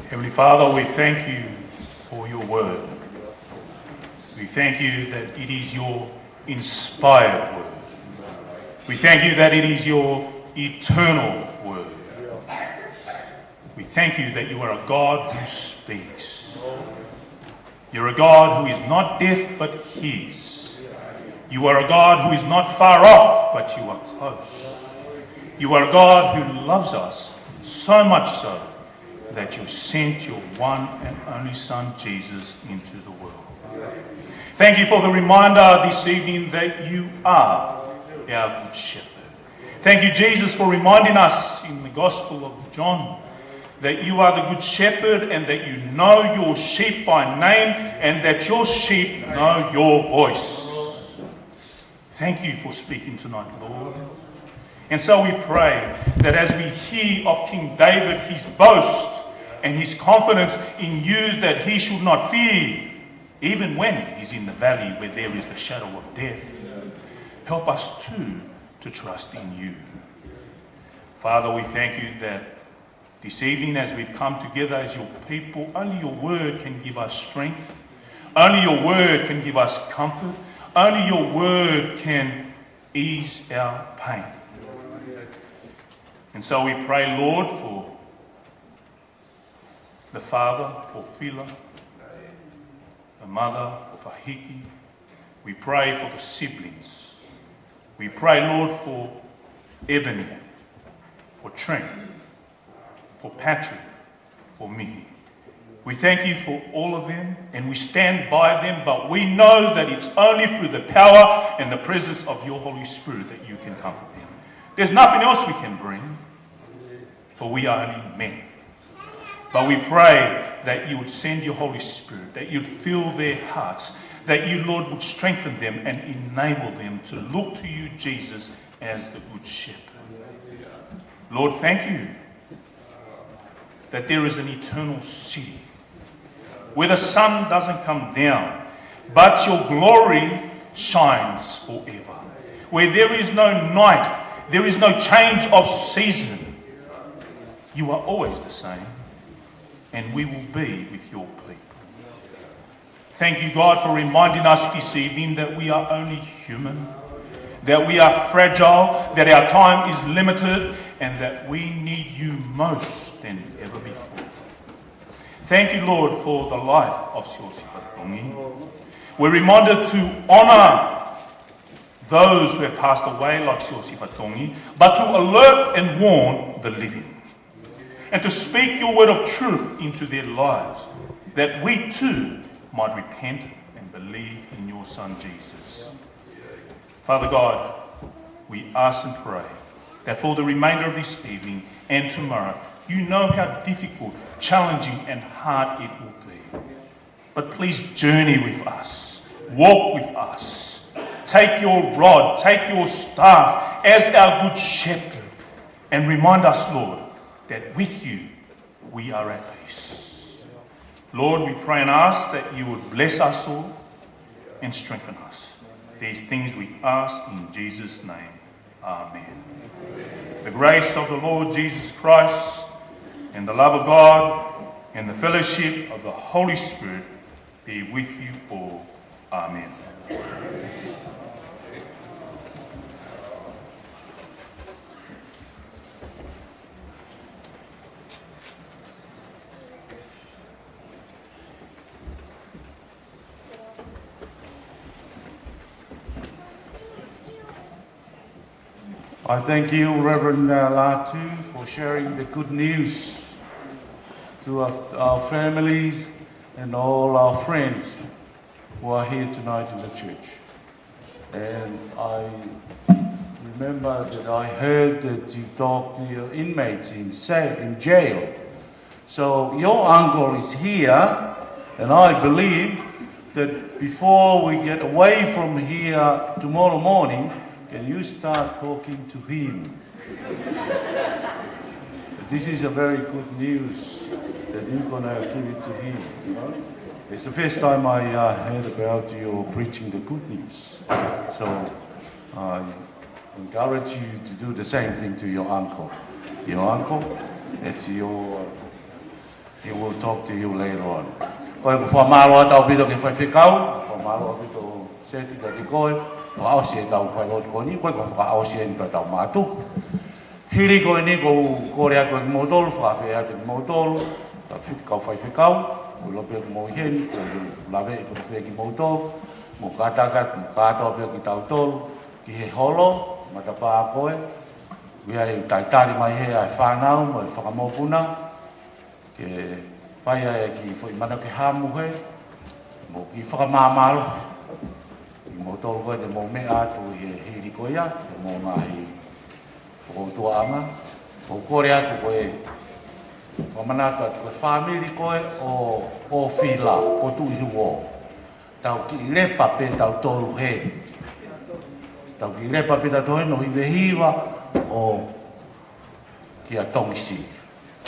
Heavenly Father, we thank you for your word. We thank you that it is your inspired word. We thank you that it is your eternal word. We thank you that you are a God who speaks. You're a God who is not deaf but hears. You are a God who is not far off, but you are close. You are a God who loves us so much so that you sent your one and only Son, Jesus, into the world. Thank you for the reminder this evening that you are our Good Shepherd. Thank you, Jesus, for reminding us in the Gospel of John that you are the Good Shepherd and that you know your sheep by name and that your sheep know your voice. Thank you for speaking tonight, Lord. And so we pray that as we hear of King David, his boast and his confidence in you, that he should not fear, Even when he's in the valley where there is the shadow of death, help us too to trust in you. Father, we thank you that this evening, as we've come together as your people, only your word can give us strength. Only your word can give us comfort. Only your word can ease our pain. And so we pray, Lord, for the father, for Fila, the mother, for Fahiki. We pray for the siblings. We pray, Lord, for Ebony, for Trent, for Patrick, for Mihi. We thank you for all of them, and we stand by them, but we know that it's only through the power and the presence of your Holy Spirit that you can comfort them. There's nothing else we can bring, for we are only men. But we pray that you would send your Holy Spirit, that you'd fill their hearts, that you, Lord, would strengthen them and enable them to look to you, Jesus, as the Good Shepherd. Lord, thank you that there is an eternal city where the sun doesn't come down, but your glory shines forever, where there is no night, there is no change of season. You are always the same, and we will be with your people. Thank you, God, for reminding us this evening that we are only human, that we are fragile, that our time is limited, and that we need you most than ever before. Thank you, Lord, for the life of Siosifa Tongi. We're reminded to honor those who have passed away, like Siosifa Tongi, but to alert and warn the living, and to speak your word of truth into their lives, that we too might repent and believe in your Son Jesus. Father God, we ask and pray that for the remainder of this evening and tomorrow, you know how difficult, challenging, and hard it will be. But please journey with us, walk with us, take your rod, take your staff as our good shepherd, and remind us, Lord, that with you we are at peace. Lord, we pray and ask that you would bless us all and strengthen us. These things we ask in Jesus' name. Amen. The grace of the Lord Jesus Christ and the love of God and the fellowship of the Holy Spirit be with you all. Amen. I thank you, Reverend uh, Latu, for sharing the good news to our, our families and all our friends who are here tonight in the church. And I remember that I heard that you talked to your inmates in, sa- in jail. So your uncle is here, and I believe that before we get away from here tomorrow morning, can you start talking to him? This is a very good news that you're going to give it to him. You know? It's the first time I uh, heard about you preaching the good news. So I encourage you to do the same thing to your uncle. Your uncle, it's your He will talk to you later on. Ko e fakamālō atu ʻaupito ki he faifekau, fakamālō ʻaupito Seti kiate koe, fakaʻosi ʻetau failotu ko eni, ko e fakaʻosi eni pea tau mātuku. Hili ko eni ʻoku ou kole atu kiate kimoutolu, fakafeʻao atu kiate kimoutolu, tau fiti kau faifekau, ko e lope ʻoku mou ʻi heni, ko e laveʻi ko e fē kimoutolu, mo kātaki atu, mo kātoa pē kitautolu, ki he holo, matapā ko ē, ʻoku ʻi ai e talitali mai hē ʻa e fānau, mo e fakamokopuna, ke fai ai e kiʻi foʻi mana ke hamu he, mo e kiʻi fakamāmālohi. Kimoutolu ko ē te mou meʻa atu ʻi he hili ko ia, ʻi he mou ngaahi fokoutuaʻanga. ʻOku ou kole atu ko e, fakamanatu atu ko e fāmili ko ē ʻo, ʻo Fila, ʻo Tuʻihuo. Tau kiʻi lepa pē tautolu he. Tau kiʻi lepa pē tautolu he, ʻo hivehiva ʻo kia Tongisi.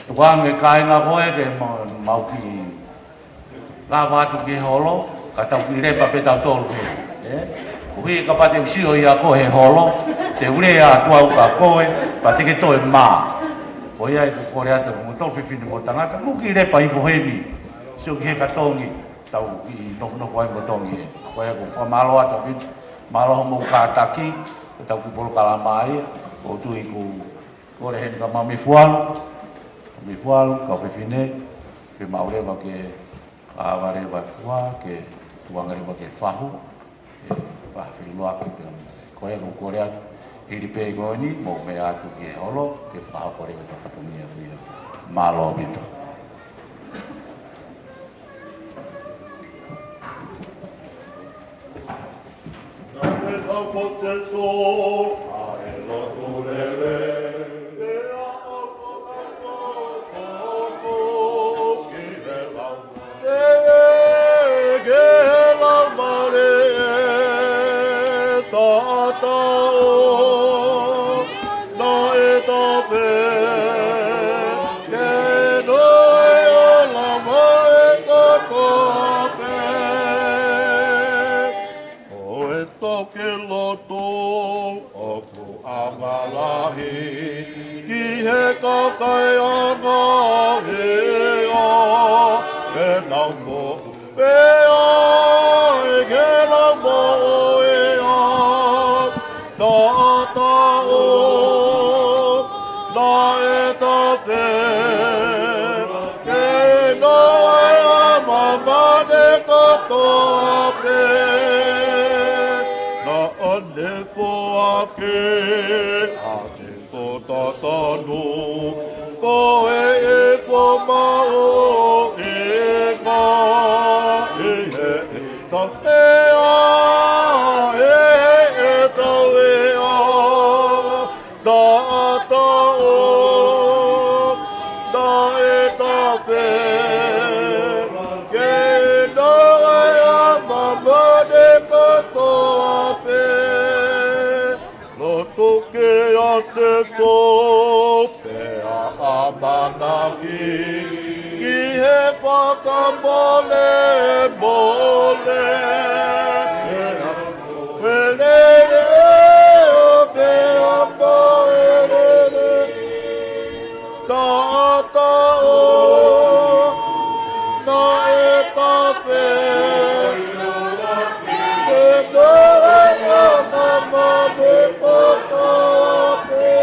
Tukuange kāinga ko ē ke ma-, mau kiʻi lava atu ki he holo. Ka tau kiʻi lepa pē tautolu pē, ē? Koeʻuhi kapau te u sio ia ko e holo, te u lea atu au kia koe, pea te ke toe mā. Ko ia ʻoku ou kole atu mo e toʻu fefine mo e tangata, mou kiʻi lepa hifo heni, sio ki he katongi, tau kiʻi nofonofo ai mo Tongi ē. Ko ia ʻoku ou fakamālō atu ʻaupito, mālō hoʻomou kātaki, ko ʻetau kiʻi polokalama ia, ʻoku ou tui ʻoku kole heni kia Mami Fualu, Mami Fualu, kau fefine, ke mau leva ke ʻa vale vatua ke tuʻu ange leva ke fahu, ke fahu feʻiloaki pē. Ko ia ʻoku ou kole atu, hili pē ko eni, mou meʻa atu ki he holo, ke fakahoko leva ʻetau fatongia ko ia. Mālō ʻaupito. Ko e toki lotu ʻoku ʻamanaki ki he kakai ʻa e ngaahi ʻaho, ʻenau moʻui pea ʻi heʻenau moʻui ʻa taʻataʻo, naʻe tafe ke noa ʻa māmani kotoa pē. Naʻa ne foaki ʻa e ifo totonu, ko e ifo mahuʻinga ʻi he ʻita ʻe ʻa e ʻe tau ʻe ʻa taʻataʻo, naʻe tafe ke noa ʻa māmani kotoa pē. Lotu kia Sīsū pea ʻamanaki ki he fakamolemole. Pea pea pea pea taʻataʻo, naʻe tafe ke noa ʻa māmani kotoa pē.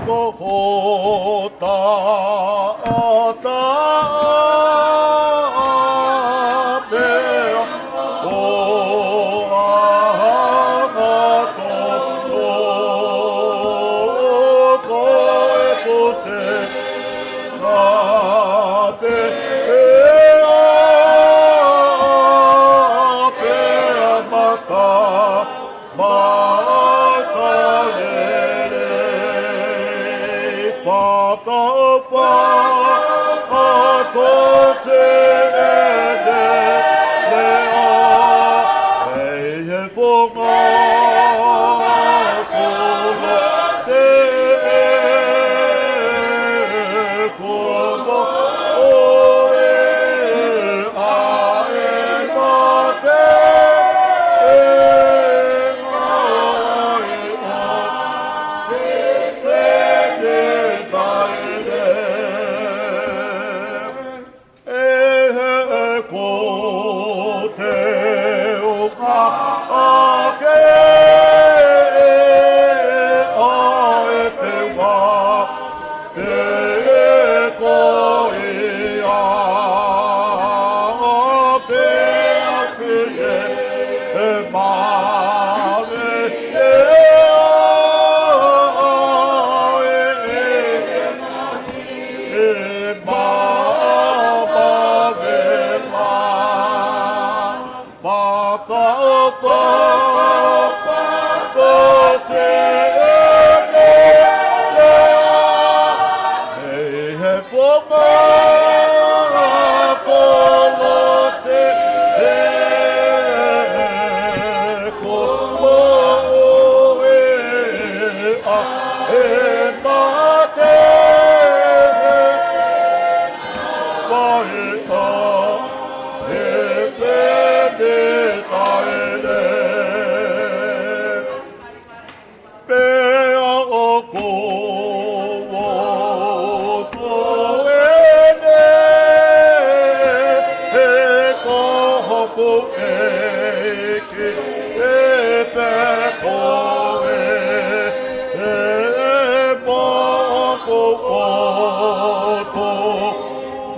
Ko hoʻo taʻataʻa pea ko hoʻo angatonu, ko e fute na pē pea mata makalele. Fakaʻofa, fakaʻofa, ko e sēnesi lea, ʻi he fofonga kolosi, ko e moʻui ʻa e mate, ʻa e ʻofa, sēnesi taile. ʻE he ko te o ka ake ʻa e te wa te ko ia pea pile e male e e e mama vela. Fakaʻofa, ko e sēnesi lea, ʻi he fofonga kolosi, ko e moʻui ʻa e mate, ʻa e ʻofa, sēnesi taile. Pea ʻoku ou ʻoatu eni ʻe ko hoku ʻEiki, ʻe pehē ko e, ʻe moʻoku ʻOtua,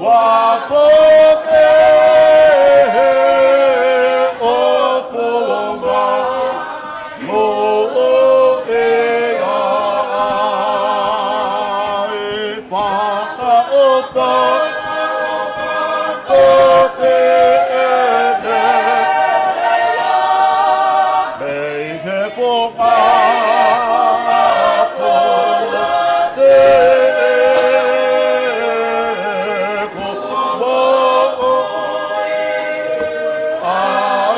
ʻa e fofonga ʻoku ou ngāue ai. Fakaʻofa, ko e sēnesi lea, mei he fofonga kolosi, ko e moʻui ʻa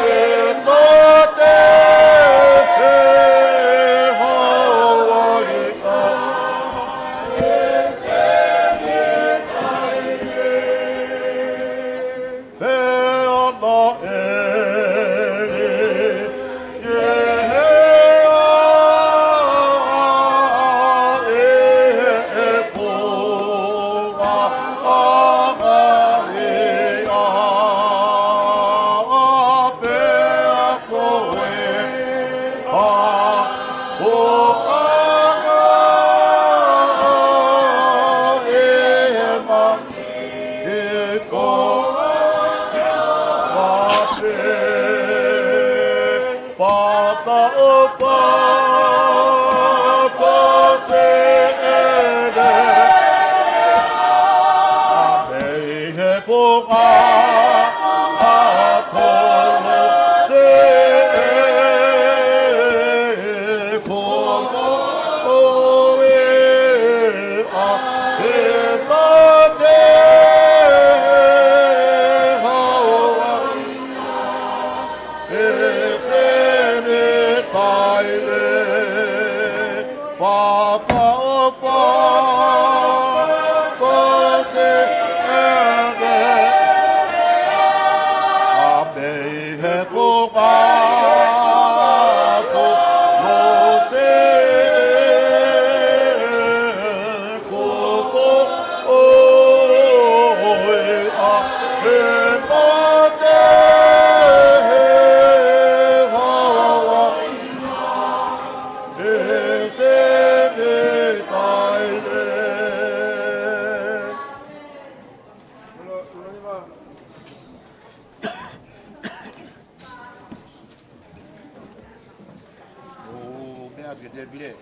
e mate, ʻe hao ai ʻa e sēnesi taile. Pea na ʻe li, ʻe he ʻa, ʻe he e pua, ʻa, ʻa, ʻe, ʻa, ʻa, pea ko e, ʻa, ʻo, ʻa, ʻa, ʻe, ʻe, ma, ʻe ko, ʻa, pē. Fakaʻofa, ko e sēnesi lea, mei he fofonga kolosi, ko e moʻui ʻa e mate, ʻe hao ai ʻa e sēnesi taile. Tēpile.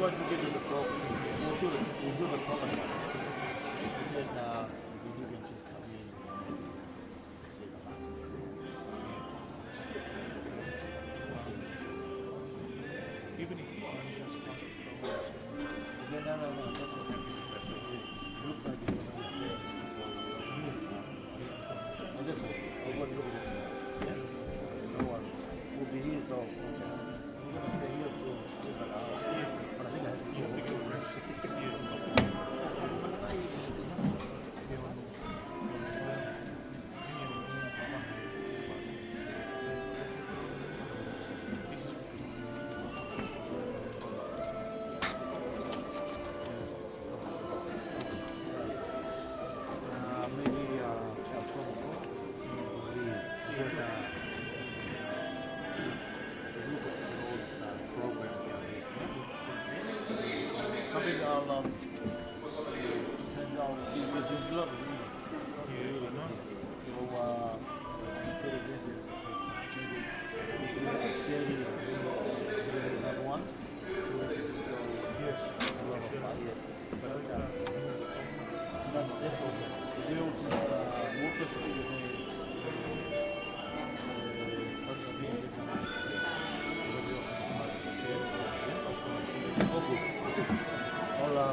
Once we get to the program, we'll do the, we'll do the program. And then, uh, the new can just come in and say the last thing. Even if you want to just walk it from there. Yeah, no, no, no, that's okay. That's okay. It looks like it's gonna be fair. I'll just, I'll go and look at it. Yeah? No worries. We'll be here, so, okay. I'm gonna stay here too. Just like, uh, but I think I have to go. You have to go rest. Yeah. Uh, maybe, uh, yeah, probably. Yeah, but, uh, if you look at all these, uh, programs down here, I think I'll, um, and I'll see, there's, there's a lot of reading. Yeah, I know. So, uh, just put it in there. Maybe if you have a study or maybe another one. Yes. Hola.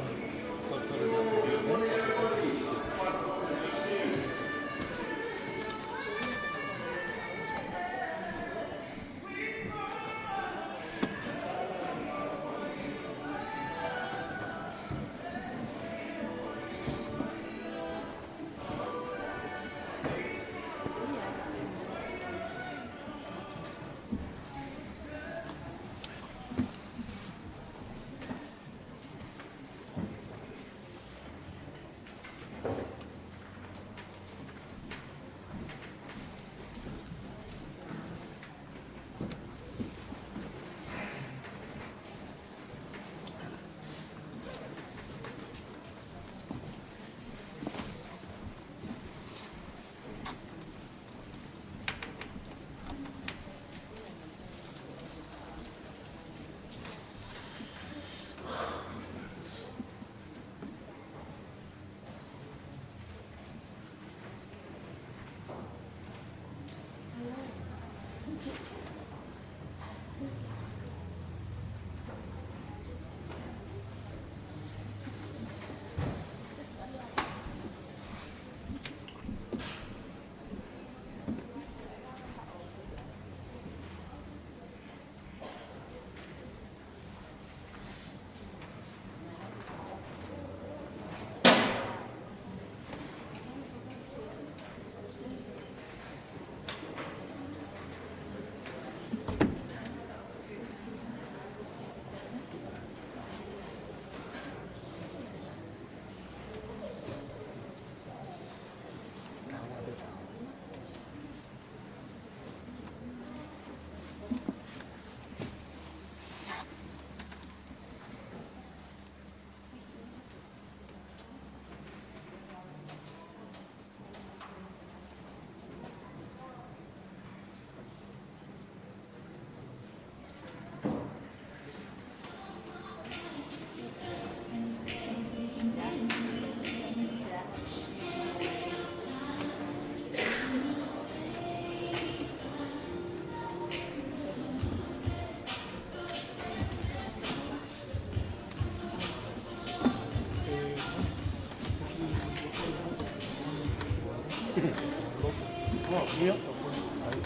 Oh, yeah.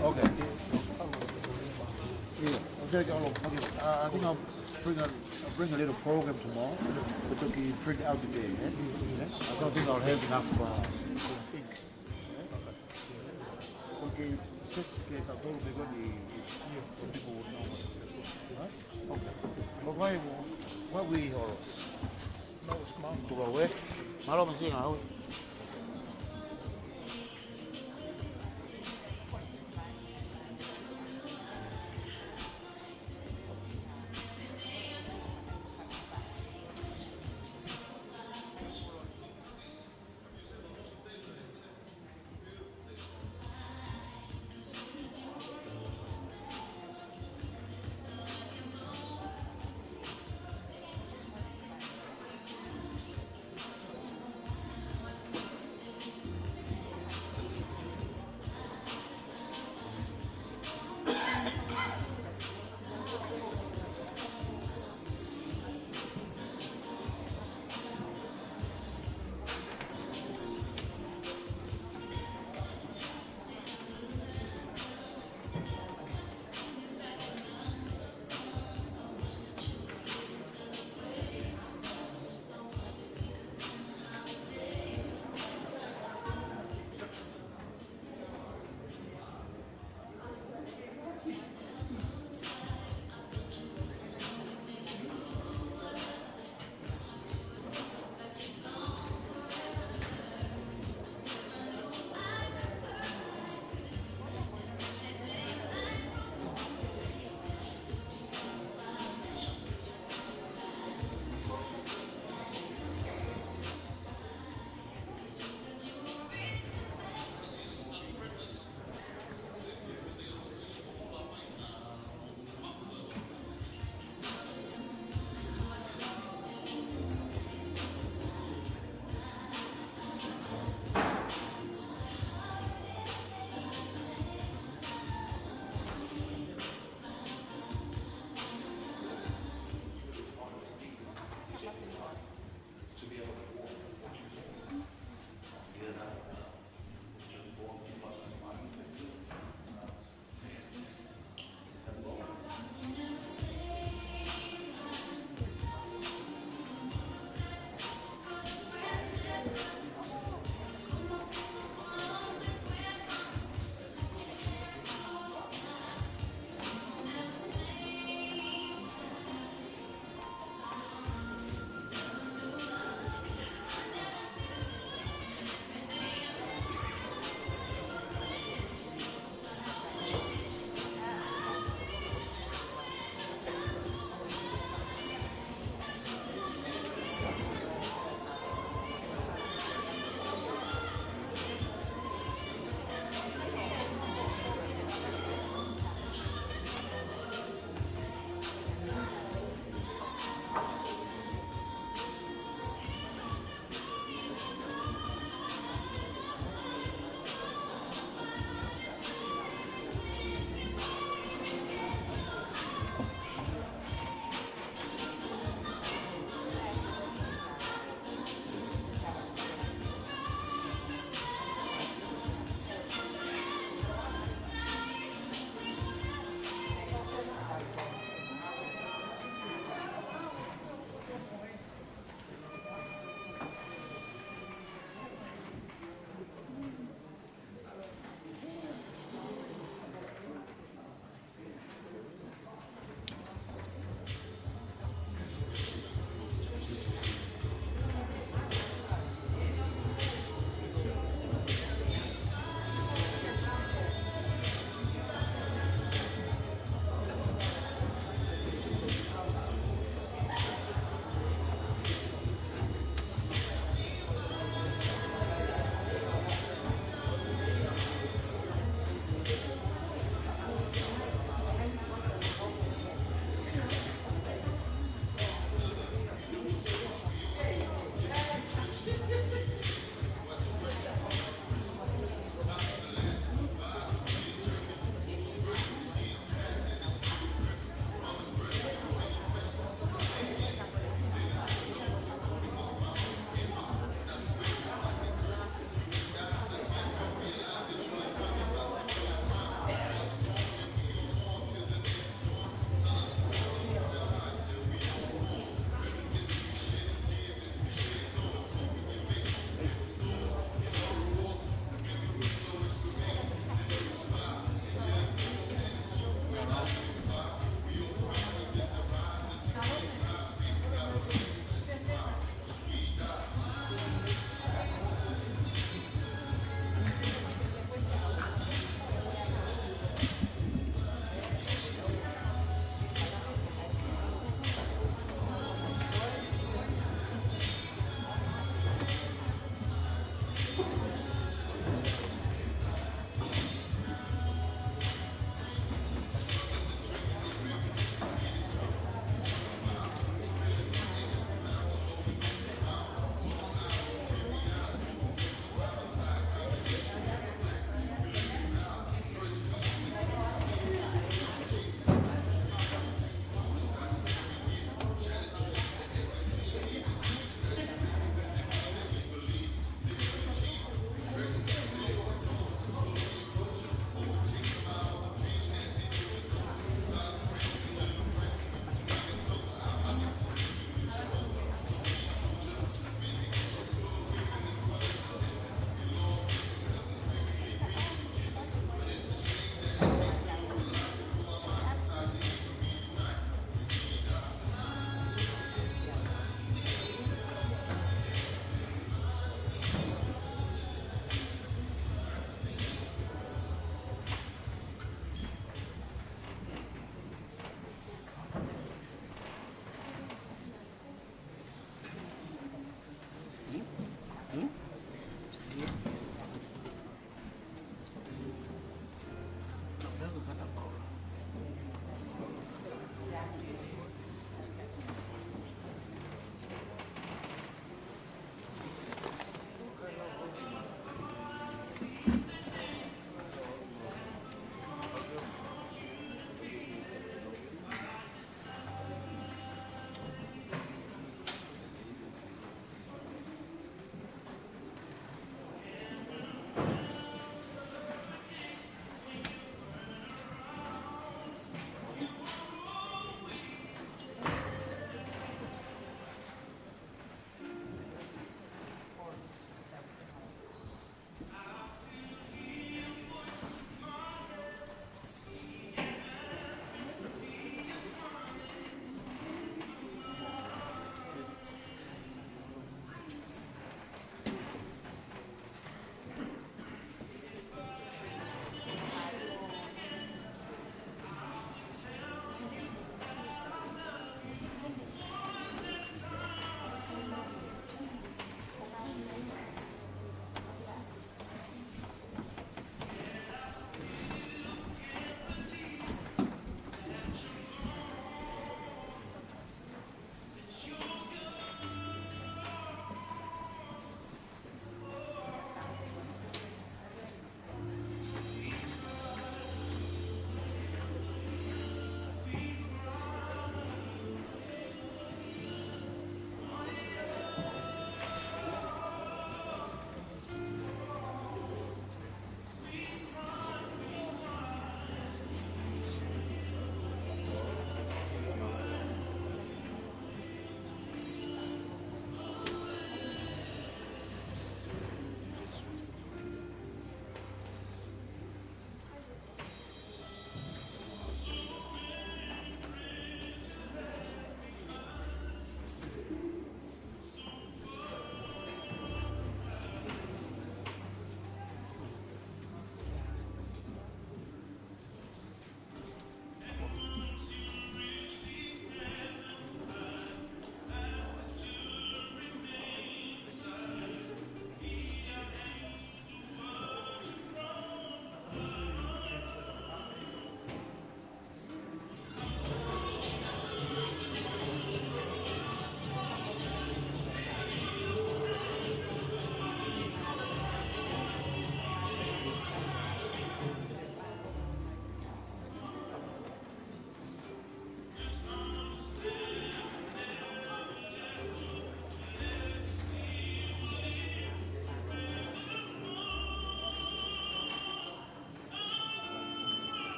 Okay. Yeah. Okay, okay, okay. Uh, I think I'll bring a, I'll bring a little program tomorrow, which will be printed out today, eh? Eh? I don't think I'll have enough, uh, ink. Eh? Okay. Okay, just get a little bit of the, so people would know what it is. Huh? Okay. But why, why we all? No, it's mama. Mālō, Masiʻi, ngāue.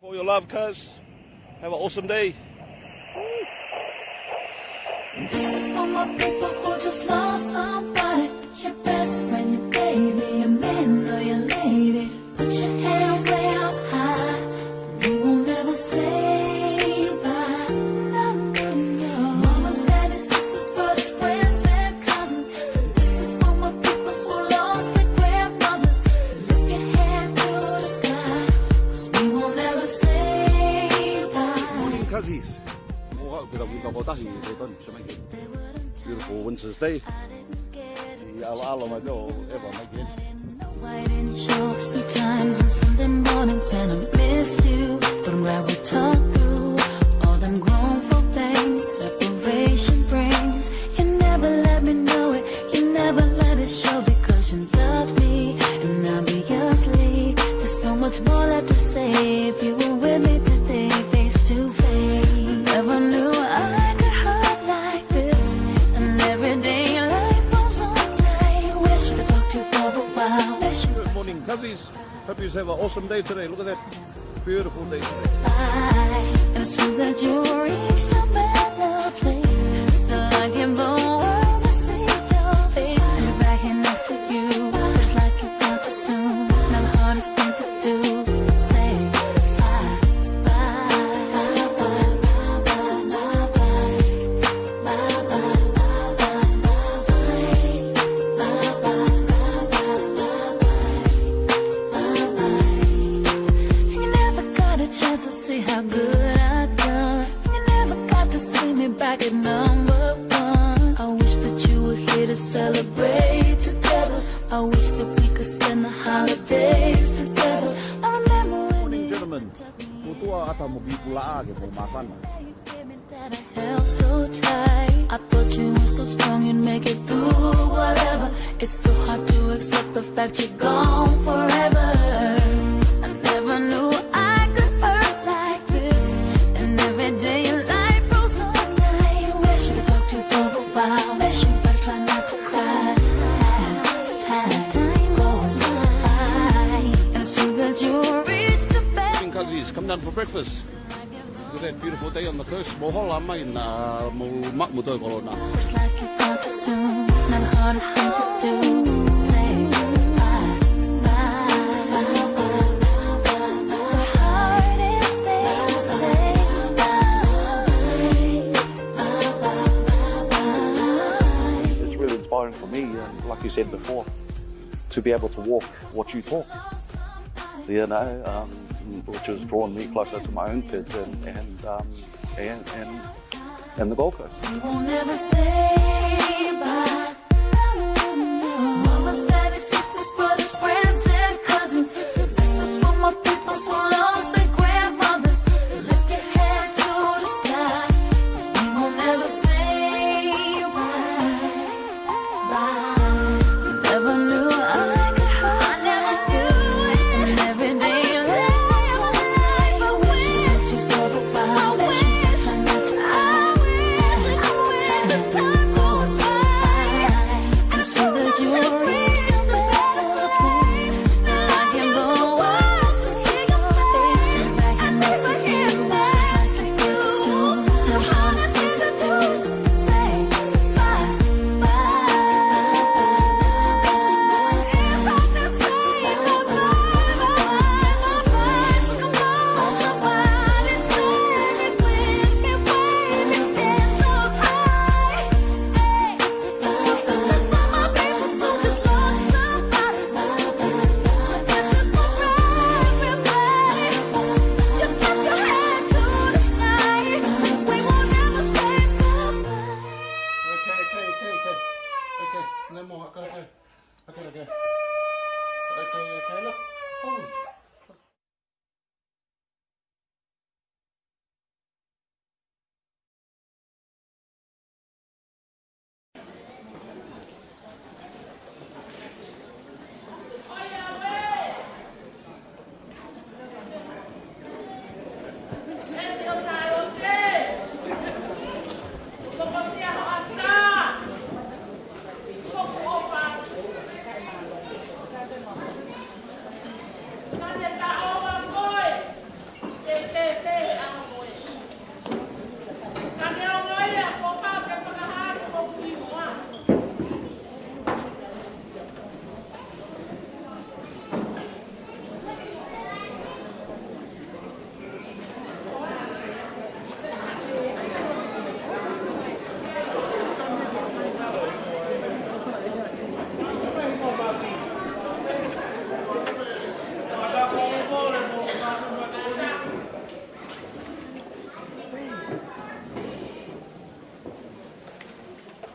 For your love, cuz. Have an awesome day. This is for my people who just lost somebody. Your best friend, your baby, your man or your lady. Put your hand way up high. We won't ever say bye. No, no, no. Mamas, daddies, sisters, brothers, friends, and cousins. This is for my peoples who lost their grandmothers. Lift your hand to the sky, 'cause we won't ever say bye. Morning, Kazi's. Mo au, pea tau kiʻi kau kotahi, e tonu, sa mai ke. Beautiful winter's day. Kiʻi ʻaloʻalo mai pē ʻo Eva mai ke. White and chalk sometimes on Sunday mornings, and I miss you. But I'm glad we talked through all them grown folk things separation brings. You never let me know it, you never let it show, because you love me, and obviously there's so much more left to say. If you were with me today, face to face, never knew I could hurt like this. And everyday life goes on. I wish I could talk to you for a while. Wish you Good morning, Kazi's. Hope you have an awesome day today. Look at that beautiful day today. And it's true that you reached a better place. Still, I give the world to see your face. And right here next to you, it's like you got too soon. Now the hardest thing to do is say bye, bye, bye, bye, bye, bye, bye. You never got a chance to see how At number one, I wish that you were here to celebrate together. I wish that we could spend the holidays together. I remember when... Morning, gentlemen. Kuo tuʻu atu mo Pipula ke mo māfana. Held so tight. I thought you were so strong, you'd make it through whatever. It's so hard to accept the fact you're gone forever. I never knew I could hurt like this. And every day your life goes on. I wish we could talk to you for a while. Wish you could try not to cry. As time goes by, and it's true that you reached the bed. Cousins, come down for breakfast. With that beautiful day on the coast, mo hola mai na mo ma mo toi kolona. It's like you got too soon. Not the hardest thing to do. Say bye, bye, bye, bye. The hardest thing to say bye. It's really inspiring for me, and like you said before, to be able to walk what you talk, you know, um, which has drawn me closer to my own kids and, and, um, and, and, and the Gold Coast. We won't ever say bye. Mamas, daddies, sisters, brothers, friends, and cousins. This is for my peoples who lost their grandmothers. Lift your head to the sky, 'cause we won't ever say bye. Okay, okay, okay, okay. Okay, no more. I gotta go. I gotta go. Okay, okay, look. Oh.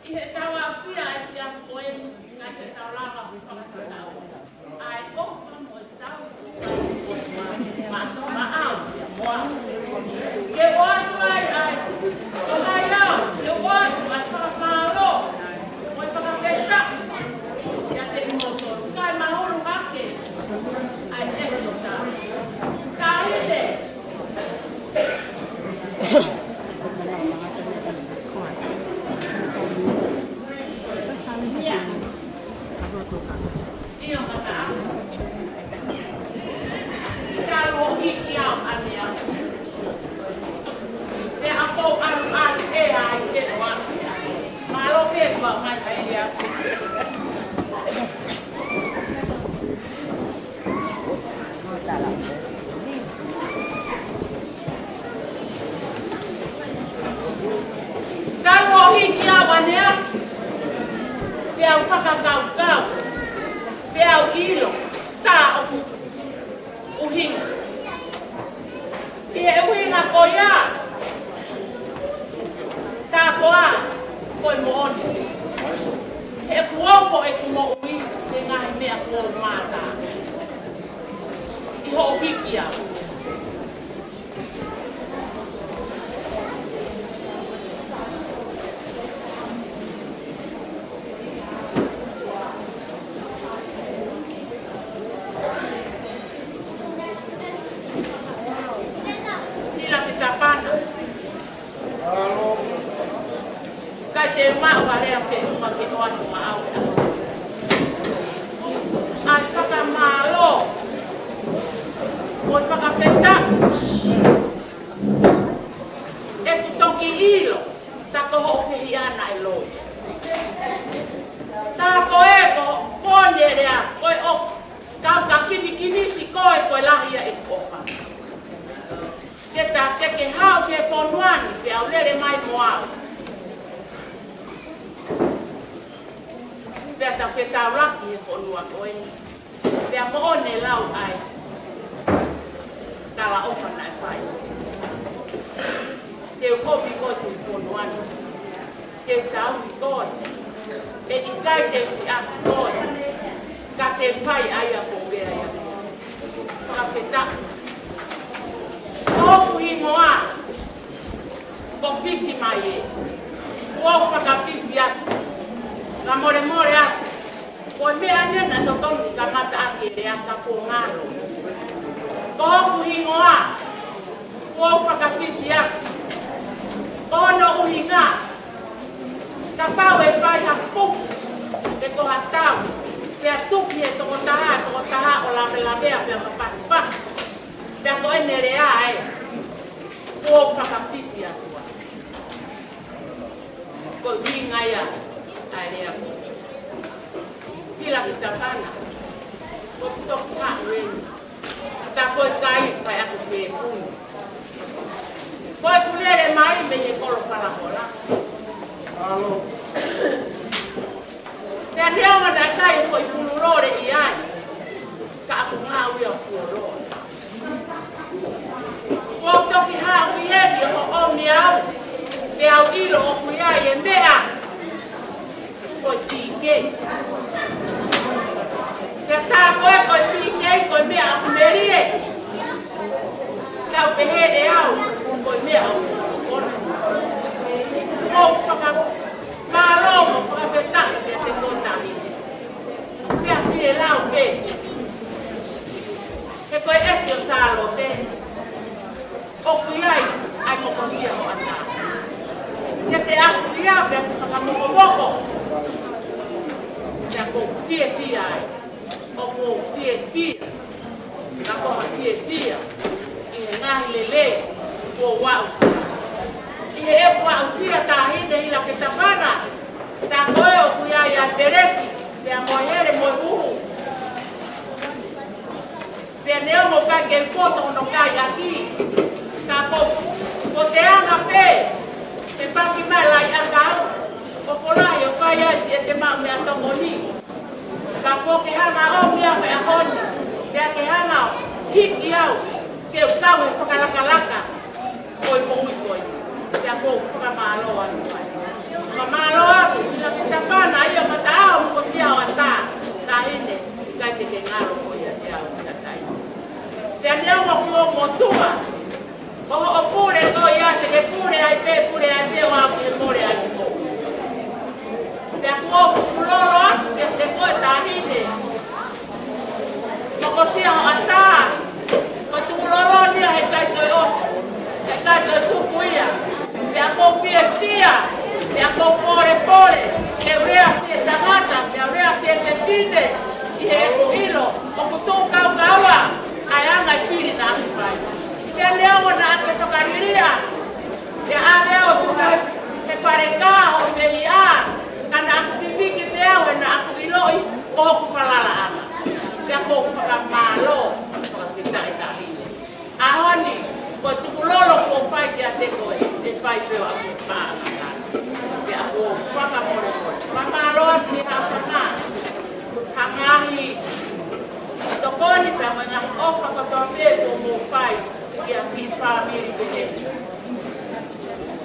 ʻI heʻetau aʻusia ʻa e efiafi ko eni, ʻikai ke tau lava ʻo fakatatau ʻa e ʻofa mo e tau. Mātuʻa au, moa. Ke ʻoatu ai ʻa e, ʻo ai au, ke ʻoatu ʻa e fakamālō mo e fakafetaʻi kiate kimoutolu. Kae mahulu hake ʻa e ʻEiki ʻo taʻu. Taʻahine. Talu ʻo hiki au ʻaneafi, peau fakakaukau, peau ʻilo, tā ʻoku ʻuhinga. ʻI he ʻuhinga ko ia, tā Te u maʻu ha lea feʻunga ke ʻoatu maʻau. ʻA e fakamālō mo e fakafetaʻi ʻeku toki ʻilo tā ko hoʻo fehiʻa naʻe loi. Tā ko e ko pone lea, ko e ʻo kau ka kinikinisi koe ko e lahi ia ʻeku ʻofa. Ke ta ke ke haʻu ki he fonua ni pea u lele mai mo au. Pea ta fetaulaki he fonua ko eni. Pea moʻoni e lau ʻa e talaʻofa naʻe fai. Te u kovi koe ki he fonua ni. Te u tauhi koe. ʻE ʻikai te u siʻaki koe. Ka te u fai ʻa ia ko u lea ia. Fakafetaʻi. Ko hoku hingoa ko Fisi mai ē. Kuo u fakafisi atu. Ka molemole atu. Ko e meʻa ʻeni naʻe totonu ke kamata ʻaki e lea ka kuo ngalo. Ko hoku hingoa, kuo u fakafisi atu. Ko hono ʻuhinga, kapau ʻe fai ha fuku pe ko ha tau, pea tuki he tokotaha, tokotaha ʻo lavelavea pea mafahifahi. Pea ko ʻene lea ē, kuo u fakafisi atu. Ko e ʻuhinga ia ʻa e lea ko ē. Pila ki Tapana. Ko e toki haʻu eni. Tā ko e kai fai ʻaki e sēpuni. Ko ʻeku lele mai mei he kolo Falahola. Pea neongo naʻe ʻikai foʻi pulu lole ʻi ai. Ka ʻoku ngāue ʻa fuoloa. Kuo u toki haʻu ʻi heni ʻo ʻomi au, pea u ʻilo ʻoku ʻi ai e meʻa ko e P K. Pea tā ko e ko e P K ko e meʻa ʻoku melie. Ka u pehē ʻe au, ko e meʻa ʻoku kona. Kuo u fakamālō mo fakafetaʻi kiate koe Taʻahine. Pea fie lau pē. He ko e ʻEsi ʻo Sālote, ʻoku ʻi ai ʻa e mokosia hoʻatā. Ke te afuria pea te fakamokomoko. Pea ʻoku ou fiefia ai. ʻOku ou fiefia. Ka ko ha fiefia ʻi he ngaahi lelei kuo u aʻusia. ʻI heʻeku aʻusia Taʻahine Hila ke Tapana, tā ko e ʻoku ʻi ai ʻa e peleti, pea mo e hele mo e uhu. Pea neongo ʻikai ke u poto hono kai ʻaki. Ka ko, ko te anga pē, ke paki mai lai ʻakau, ʻo folahi ʻo fai ai siʻete maʻu meʻatokoni. Ka kuo ke hanga ʻo ʻomi au he ʻaho ni, pea ke hanga ʻo hiki au, ke u kau he fakalakalaka ʻo e moʻui ko eni. Pea ʻoku ou fakamālō atu ai. Fakamālō atu, Hila ke Tapana, ʻio mataʻaho mokosia hoʻatā, Taʻahine, ʻikai te ke ngalo koe ʻiate au ʻi ha taimi. Pea neongo kuo u motuʻa, ko hoʻo pule ko ia te ke pule ai pē, pule ai pē ʻo aʻu ki he mole ai mo. Pea kuo u tukulolo atu kiate koe Taʻahine. Mokosia hoʻatā, ko e tukulolo ni ia heʻikai toe ʻosi, heʻikai toe tuku ia. Pea ʻoku ou fiefia, pea ʻoku ou polepole, ke u lea fie tangata, pea u lea fie fefine, ʻi heʻeku ʻilo ʻoku tuʻu kaukaua ʻa e anga e fili naʻa ku fai. Pea neongo naʻa ke fakaliliʻa, pea ʻave au ʻo tuku he, he fale kā ʻo feiʻa, ka naʻa ku pipiki pē au he naʻa ku ʻiloʻi ko hoku falalaʻanga. Pea ʻoku ou fakamālō, fakafetaʻi Taʻahine. ʻAho ni, ko e tukulolo kuo u fai kiate koe, ʻe fai pē ʻo aʻu ki he paʻanga. Pea ʻoku ou fakamolemole. Fakamālō atu ki he haʻa fanga, ha ngaahi tokoni pea mo e ngaahi ʻofa kotoa pē kuo mou fai ki he kiʻi fāmili pehē ni.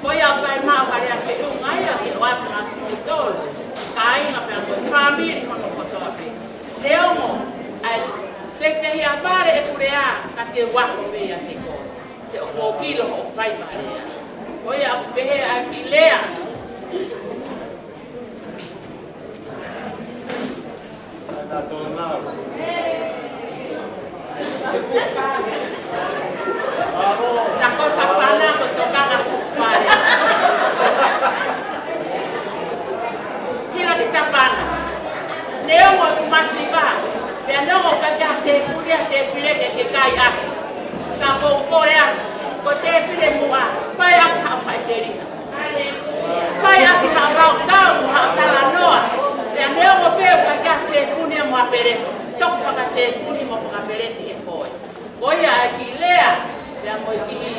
Ko ia ʻoku ʻikai maʻu ha lea feʻunga ia ke ʻoatu maʻa kimoutolu, kāinga pea mo e fāmili hono kotoa pē. Neongo ʻa e fefehiʻa vale ʻeku lea, ka te u ako pē ʻiate koe. He ʻoku ou ʻilo hoʻo faiva lea. Ko ia ʻoku pehē ʻa e kiʻi lea. Na ko Fafana ko e tokanga kuku pale. Fai ʻaki haʻo kau, haʻo talanoa. Pea neongo pē ʻoku ʻikai ke sēpuni mo ha peleti, toki fakasēpuni mo fakapeleti ʻe koe. Ko ia ʻa e kiʻi lea, pea mo e kiʻi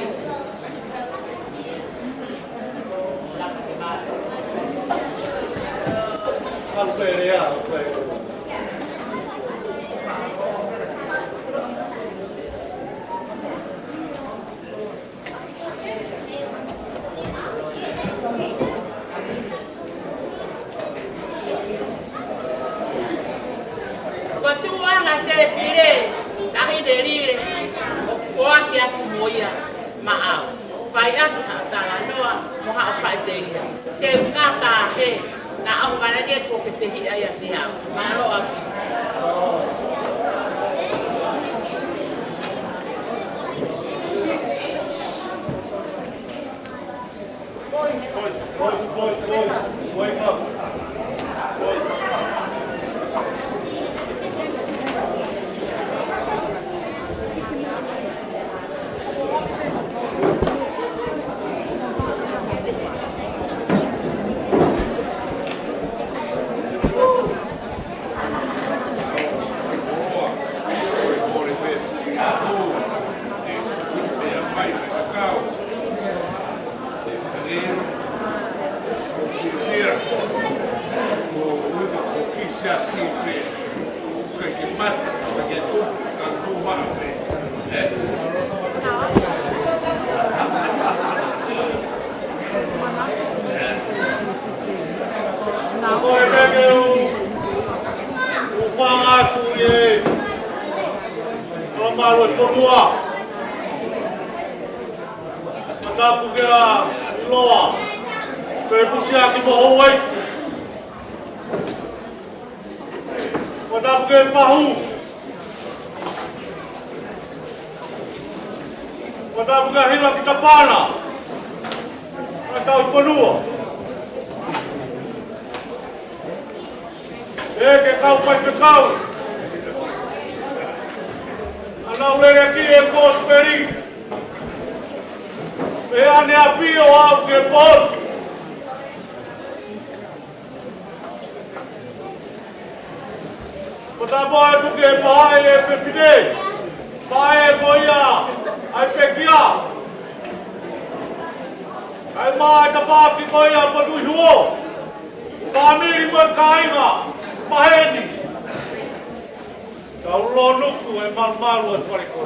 Ko e tuʻunga tēpile, taʻahine lile, ʻoku foaki atu mo ia maʻau. Fai ʻaki haʻo talanoa mo haʻo faʻiteliha. Te u ngata hē, naʻa ʻoku ngata ke ko ke fehiʻa ia te au. Mālō ʻaupito. Boys, boys, boys, boys, wake up. Boys. Ko e meʻa ke u, u fanga atu ʻi he, ʻo malu e fonua. Matapu ke a iloa. Pele pusi aki mo Houʻeiki. Matapu ke Fahu. Matapu ke Hila ki Tapana. Ka tau fonua. ʻE ke kau kai pe kau. Ana ulele ki e kosipeli. ʻE ane api o au ke pon. Ko tā pō atu ke pae e pefine. Pae ko ia ai pekia. Kai mā e tapaki ko ia Potuʻi Huo. Fāmili mo e kāinga maheni. Kau lōnuku e malumalu e fale ko.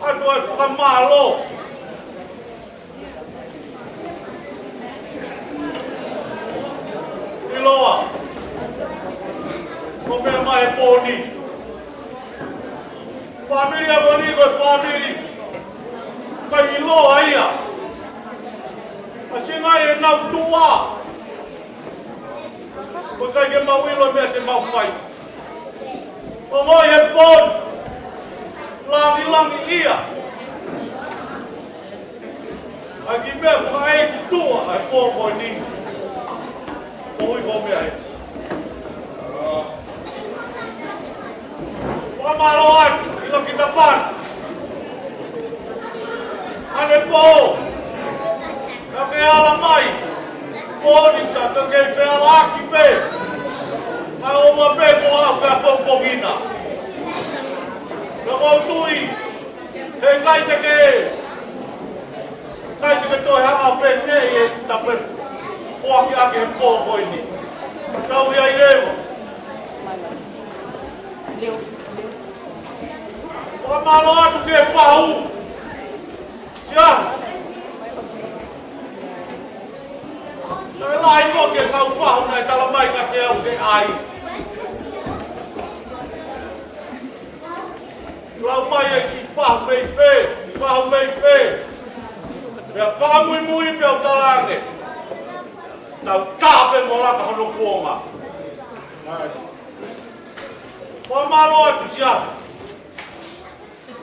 Atu e fakamālō. ʻIloa. Ko meʻa mai e pō ni. Fāmili a Voni ko e fāmili. Ka ʻiloa ia. A singa e nau tua. Ko kai ke mau ʻilo meʻa te mau fai. Ko ngoi he pō ni. Langilangiʻia. ʻA ki meʻa ko e ki tua ʻa e pō ko eni. Ko ui ko meʻa e. Fakamālō atu, ʻilo ki Tapana. ʻAne pō. Ka ke ala mai. Pō ni ka ke kei feʻalaki pē. Ka ʻoua pē ko au ka pō ko ngina. Ka ko tui. He kai te ke. Kai te ke toe hanga pē te i e tafe. Ko aki aki he pō ko eni. Kau ia i lewa. Fakamālō atu ke Fahu. Sia. Ka e lahi mo ke kau Fahu naʻe tala mai ka ke au ke ai. Lau mai e ki Fahu mei fē, ki Fahu mei fē. Pea fakamuimui pea u tala ange. Tau tā pē mo laka hono kuonga. Fakamālō atu Sia.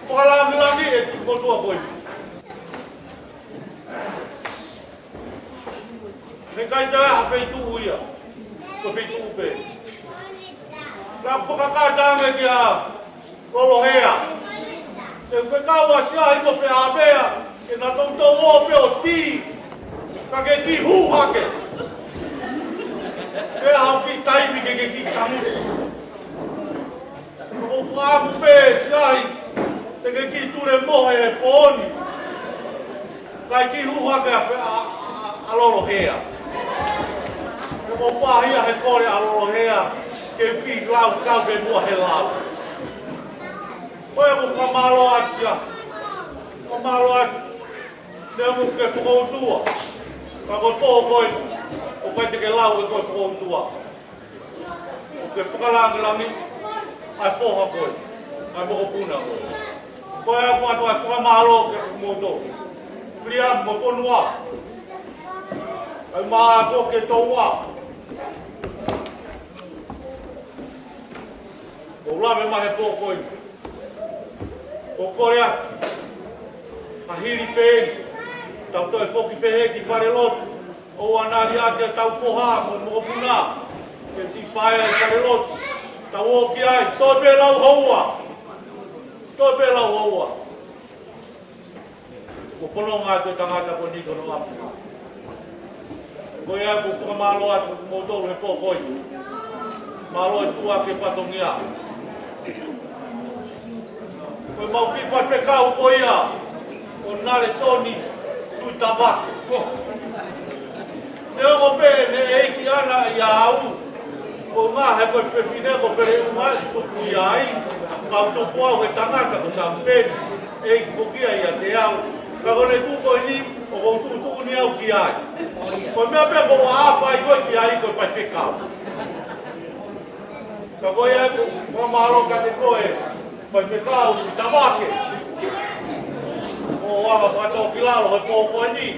Fakalangilangi e ki motua koi. Me kai tā ha feituʻu ia. Ko feituʻu pē. Ka fakakata ange kia Lolohea. Te u fekau a Sia i mo Feʻavea. Ke na toutou o pē o Ka ke kiʻi hū hake. Pea haʻu ki taimi ke ke kiʻi tangutu. ʻOku ou fakaʻamu pē siʻi ai, te ke kiʻi tulemohe he pō ni. Kae kiʻi hū hake ʻa, ʻa, ʻa, ʻa Lolohea. ʻOku ou pāhia he kole ʻa Lolohea, ke u kiʻi lau kau ke mua he lau. Ko ia ʻoku ou fakamālō atu ia. Fakamālō atu. Neongo ʻoku ke fokoutua, ka ko e pō ko eni, ʻoku ʻikai te ke lau ʻe koe fokoutua. ʻOku ke fakalāngilangiʻi ʻa e foha ko ē, ʻa e mokopuna ko ē. Ko ia ʻoku ʻoatu ʻa e fakamālō kiate kimoutolu. Piliam mo e fonua. ʻAi mā ko ke toua. ʻOku ou lave mai he pō ko eni. ʻOku ou kole atu, ka hili pē eni, tau toe foki pē hē ki falelotu, ʻo ʻanaliʻaki ʻa e tau foha mo e mokopuna, ke siʻi paea ʻi falelotu, tau ō ki ai, toe pē lau houa, toe pē lau houa. Ko e fononga atu e tangata ko eni ko hono ʻapi. Ko ia ʻoku ou fakamālō atu kiate kimoutolu he pō ko eni. Mālō e tuʻa ke fatongia. Ko e mau kiʻi faifekau ko ia, ko Nalesoni Tuʻitavake. Neongo pē ʻene ʻeiki ʻana ʻia au, ʻoku ou ngaohi ko e fefine ko Feleʻuma ʻe tupu ia ai, kau tupu au he tangata ko Samupeni, ʻeiki foki ia ʻiate au. Ka ko ʻene tuʻu ko eni, ʻoku ou tuʻutuʻuni au ki ai. Ko e meʻa pē ʻoku ou ʻapaʻapa ai ko ē ki ai ko e faifekau. Ka ko ia ʻoku ou fakamālō kiate koe, faifekau Tuʻitavake. ʻOku ou ʻalu fakatōkilalo he pō ko eni.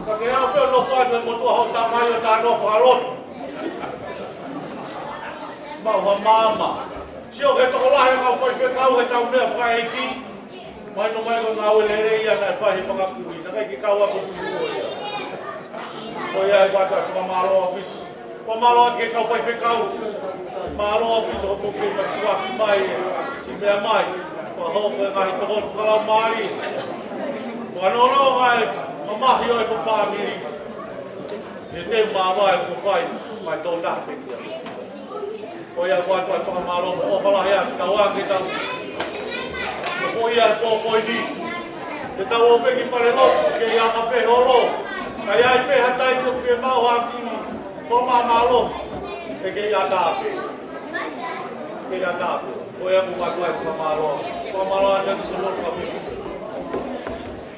Ka ke ʻalu pē ʻo nofo atu he motuʻa hoʻo tamai ʻo tā noa fakalotu. Maʻu ha maama. Sio ki he tokolahi ʻa e kau faifekau he tau meʻa fakaʻeiki. Mahino mai ko e ngāue lelei ia naʻe fai he fanga kui. Naʻe ʻikai ke kau ako kui huo ia. Ko ia ʻoku ou ʻoatu ʻa e fakamālō ʻaupito. Fakamālō atu ki he kau faifekau. Mālō ʻaupito hoʻomou kei matuʻuaki mai e siʻi meʻa mai. Fakahoko e ngaahi tokoni fakalaumālie. Fakanonoʻo e mamahi ʻo e fāmili. ʻI he teu māvae kuo fai, mai tō taha pē kia. Ko ia ʻoku ou ʻoatu ʻa e fakamālō mo e ʻofa lahi atu, tau ake tau. Ko ia he pō ko eni. Te tau ō pē ki falelotu, ke ʻi ai pē holo. Ka ʻi ai pē ha taimi ʻoku ke maʻu ha kiʻi fakamālō. Ke ke ʻatā pē. Ke ke ʻatā pē. Ko ia ʻoku ou ʻoatu ʻa e fakamālō. Fakamālō atu ki he tokolotu ka pē.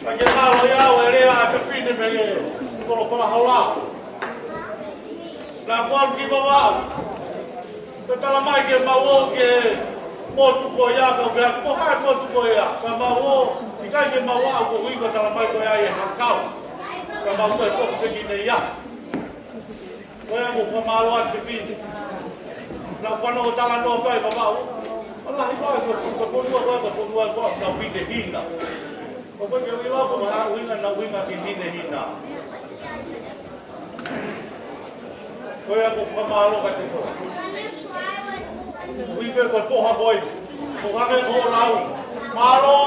Ka ke ngalo ia ʻo e lea ʻa e fefine mei he kolo Falahola. Naʻa ku ʻalu ki Vavaʻu. Pea talamai ke mau ō ki he motu ko ia, kau pehē, ko e hā e motu ko ia? Ka mau ō, ʻikai ke mau aʻu koeʻuhi ko e talamai ko ia ʻe he hakau. Ka mau toe foki pē ki nei ia. Ko ia ʻoku ou fakamālō atu ki he fefine. Naʻa ku fanongo talanoa ko ē ʻi Vavaʻu. ʻA e lahi ko ē, ko e fonua ko ē, ko e fonua ko ē, naʻa ku hinehina. Ko e ke ui lau ko e hā ʻuhinga, naʻa ku ʻuhinga ki he hinehina. Ko ia ʻoku ou fakamālō kiate koe. Ui pē ko e foha ko ē. Ko e hangē ko hoʻo lau. Mālō,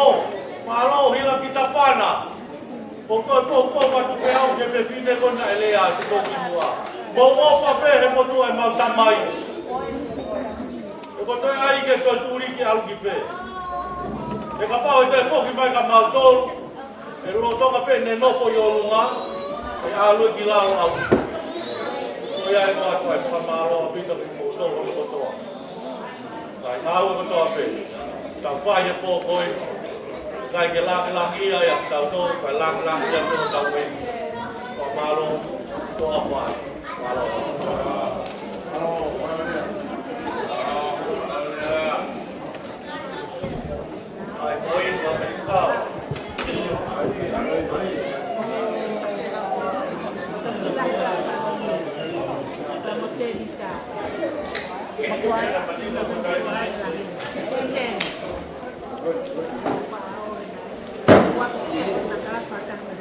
mālō Hila ki Tapana. Ko e toe poupou atu pē au ki he fefine ko ē naʻe lea atu ko ē ki muʻa. Mou ō pē he motuʻa ʻemau tamai. ʻE ko e toe ʻai ke toe tuli ke ʻalu ki fē. ʻE kapau ʻe toe foki mai kia mautolu, ʻe lolotonga pē ʻene nofo ʻi ʻolunga, ʻe ʻalu ki lalo au. Ko ia ʻoku ou ʻoatu ʻa e fakamālō ʻaupito kiate kimoutolu hono kotoa. Kae ngāue kotoa pē. Tau fai he pō ko ē. Kae ke langilangiʻia ʻa kitautolu, kae langilangiʻia pē hotau ʻEiki. Fakamālō, toa fai. Mālō.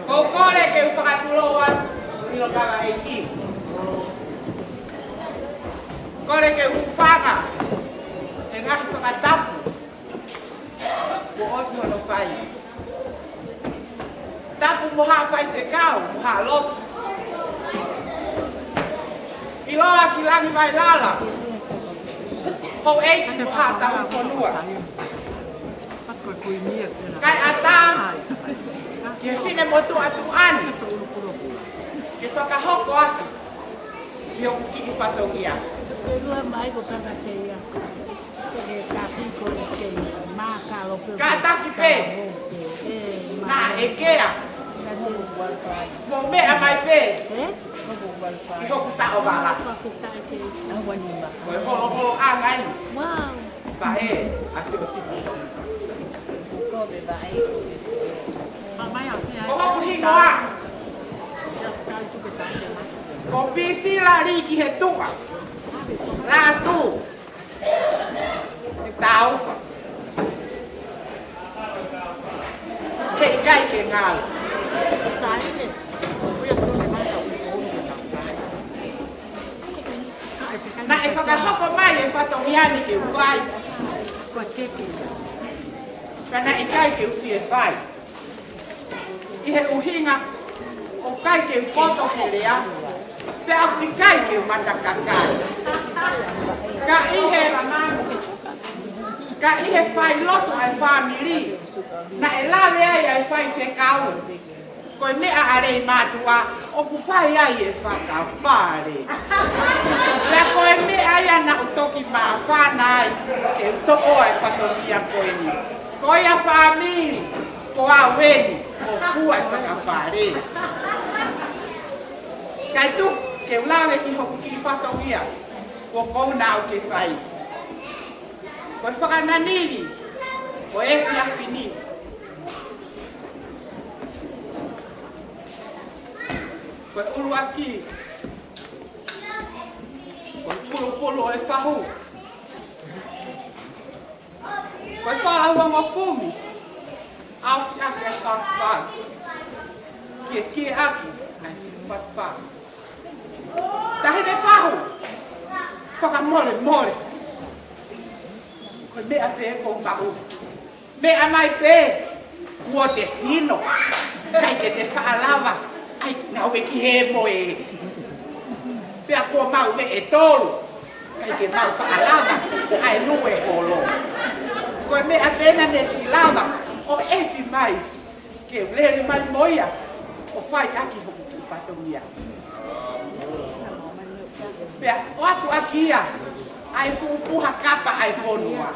Ko e kole ke u fakatulou atu ʻi he kaveinga. Kole ke u hūfanga he ngaahi fakatapu kuo ʻosi hono fai. mo haʻa faifekau, mo haʻa lotu. ʻIloa ki Langivailala, houʻeiki mo haʻa tauhifonua. Kae ʻatā ki he finemotuʻa tuʻa ni ke fakahoko atu ki hoku kiʻi fatongia. Kātaki pē, naʻe ʻekea. Mou meʻa mai pē ki hoku taʻovala. Ko e holoholoʻanga eni. Paʻē, ʻa Siosifa. Ko hoku hingoa ko Pisila Likihetuʻa Lātū Taufa. He ʻikai ke ngalo. Naʻe fakahoko mai e fatongia ni ke u fai, ka naʻe ʻikai ke u fie fai. ʻI he ʻuhinga ʻoku ʻikai ke u poto he lea, pea ʻoku ʻikai ke u matakakai. Ka ʻi he, ka ʻi he failotu ʻa e fāmili, naʻe lave ai ʻa e faifekau, ko e meʻa ʻa Leimātuʻa ʻoku fai ai e fakapale. Pea ko e meʻa ia naʻa ku toki māfana ai ke u toʻo ʻa e fatongia ko eni. Ko ia fāmili, ko au eni, ko fua e fakapale. Kae tuku ke u lave ki hoku kiʻi fatongia kuo ʻosi ʻaʻaku ke fai. Ko e fakananivi ʻo e efiafi ni, ko e ʻuluaki, ko e pulupulu ʻo e fahu. Ko e fāʻauango kumi, ʻaofi ʻaki e fāfā, kiekie ʻaki e fāfā. Taʻahine fahu, fakamolemole. Ko e meʻa pē ʻoku ou maʻu. Meʻa mai pē, kuo te sino, ʻikai ke te faʻa lava ʻa e ngāue ki he moe. Pea kuo maʻu veʻe tolu, ʻikai ke maʻu faʻa lava ʻa e nue holo. Ko e meʻa pē naʻa ne siʻi lava ʻo efi mai ke u lele mai mo ia ʻo fai ʻaki hoku kiʻi fatongia. Pea ʻoatu ʻaki ia ʻa e fuʻu puha kapa ʻa e fonua.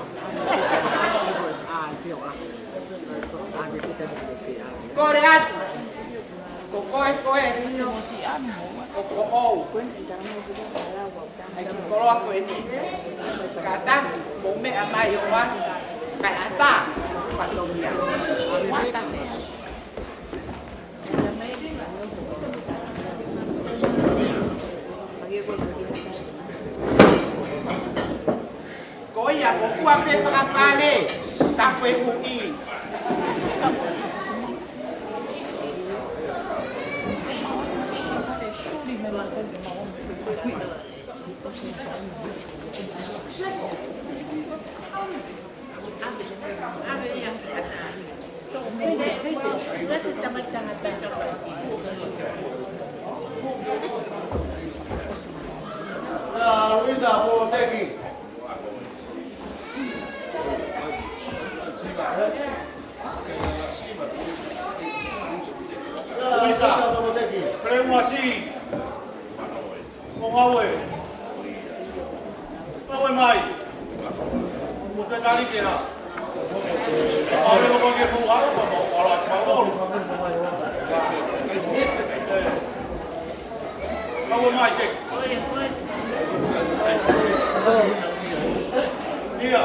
Kole atu, ko koe ko e, ko koe ʻoku ou ʻai ki koloa ko eni. Kātaki, mou meʻa mai ʻo ʻai kae ʻatā fatongia. Ko ia, ko fua pē fakapale, tapu e huʻi. Luisa. Luisa. Ko ngāue. Ngāue mai. Mo te tali ke ha. Ngāue mo ke mou haro, mo, mo, ala te mau olu. Ngāue mai ke. Ia.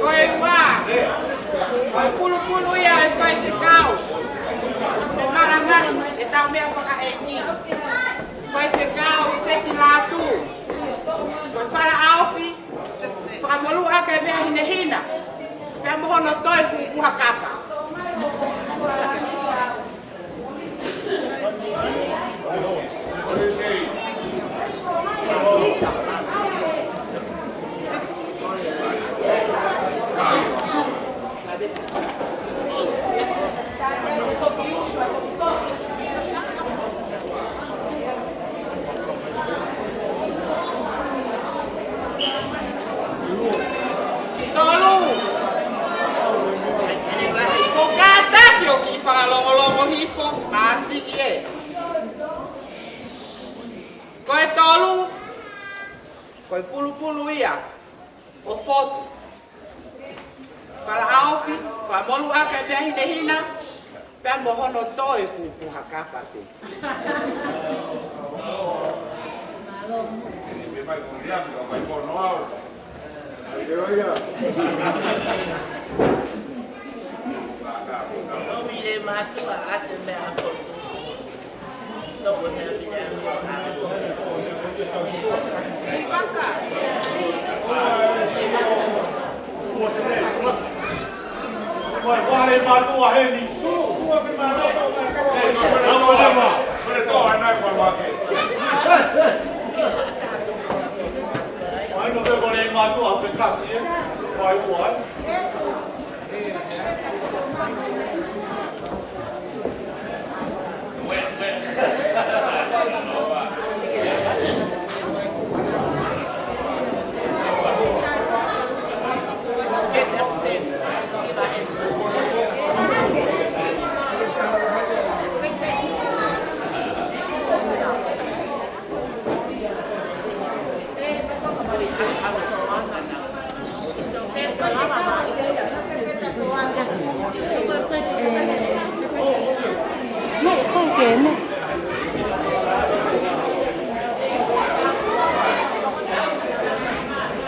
Ko e ua, ko e pulupulu ia ʻo e faifekau. Ko e malanga, ʻetau meʻa fakaʻeiki. Faifekau Seti Lātū. Ko e Falaʻaofi, fakamolū ʻaki e meʻa hinehina. Pea mo hono toe fuʻu puha kapa. Tolu. Ko e kātaki ʻoku fakalongolongo hifo, māsiʻi ē. Ko e tolu, ko e pulupulu ia ʻo Fotu. Falaʻaofi, fakamolū ʻaki e meʻa hinehina, pea mo hono toe fuʻu puha kapa pē. Lomi le mātuʻa ʻa te meʻa ko.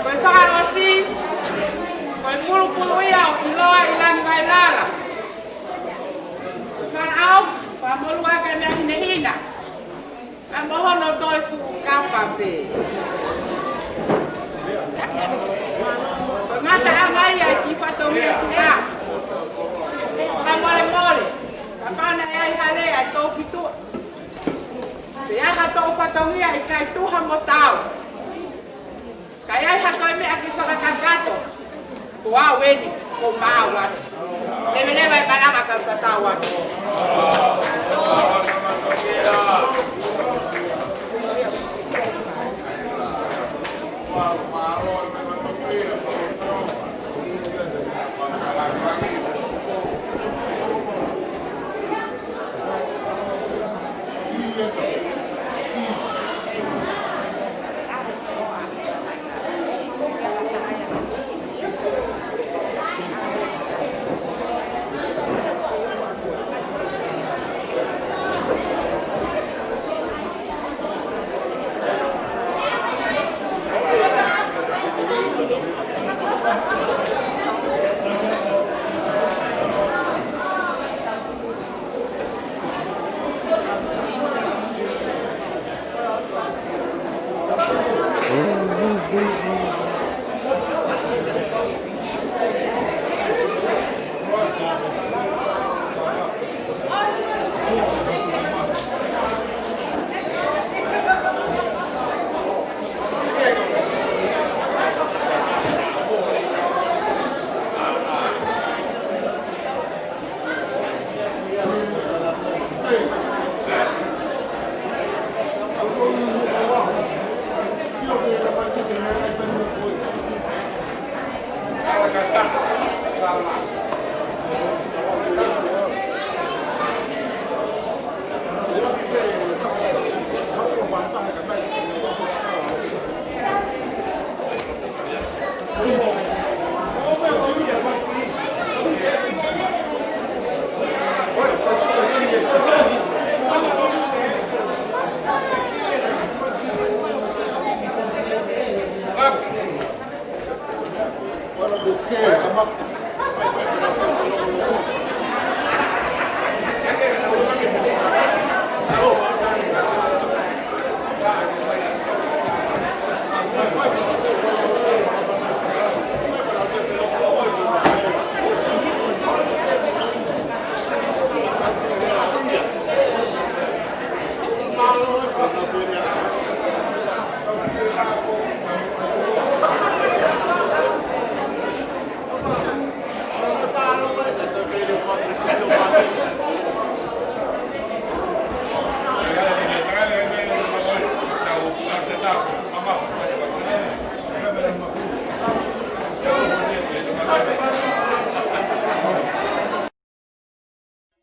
Ko e fakaʻosi, ko e pulupulu ia ʻo ʻIloa ʻi Langivailala. Falaʻaofi, fakamolū ʻaki e meʻa hinehina. Pea mo hono toe fuʻu kapa pē. Ko e ngataʻanga ia ʻi he fatongia tuʻa. Fakamolemole, kapau naʻe ʻi ai ha lea ʻa e toʻu kituʻa, pe ha toʻu fatongia ʻikai tuha mo tau. Ka ʻi ai ha toe meʻa ke fakakakato, ko au eni, ko maua atu. Leveleva e malanga kau tatau atu.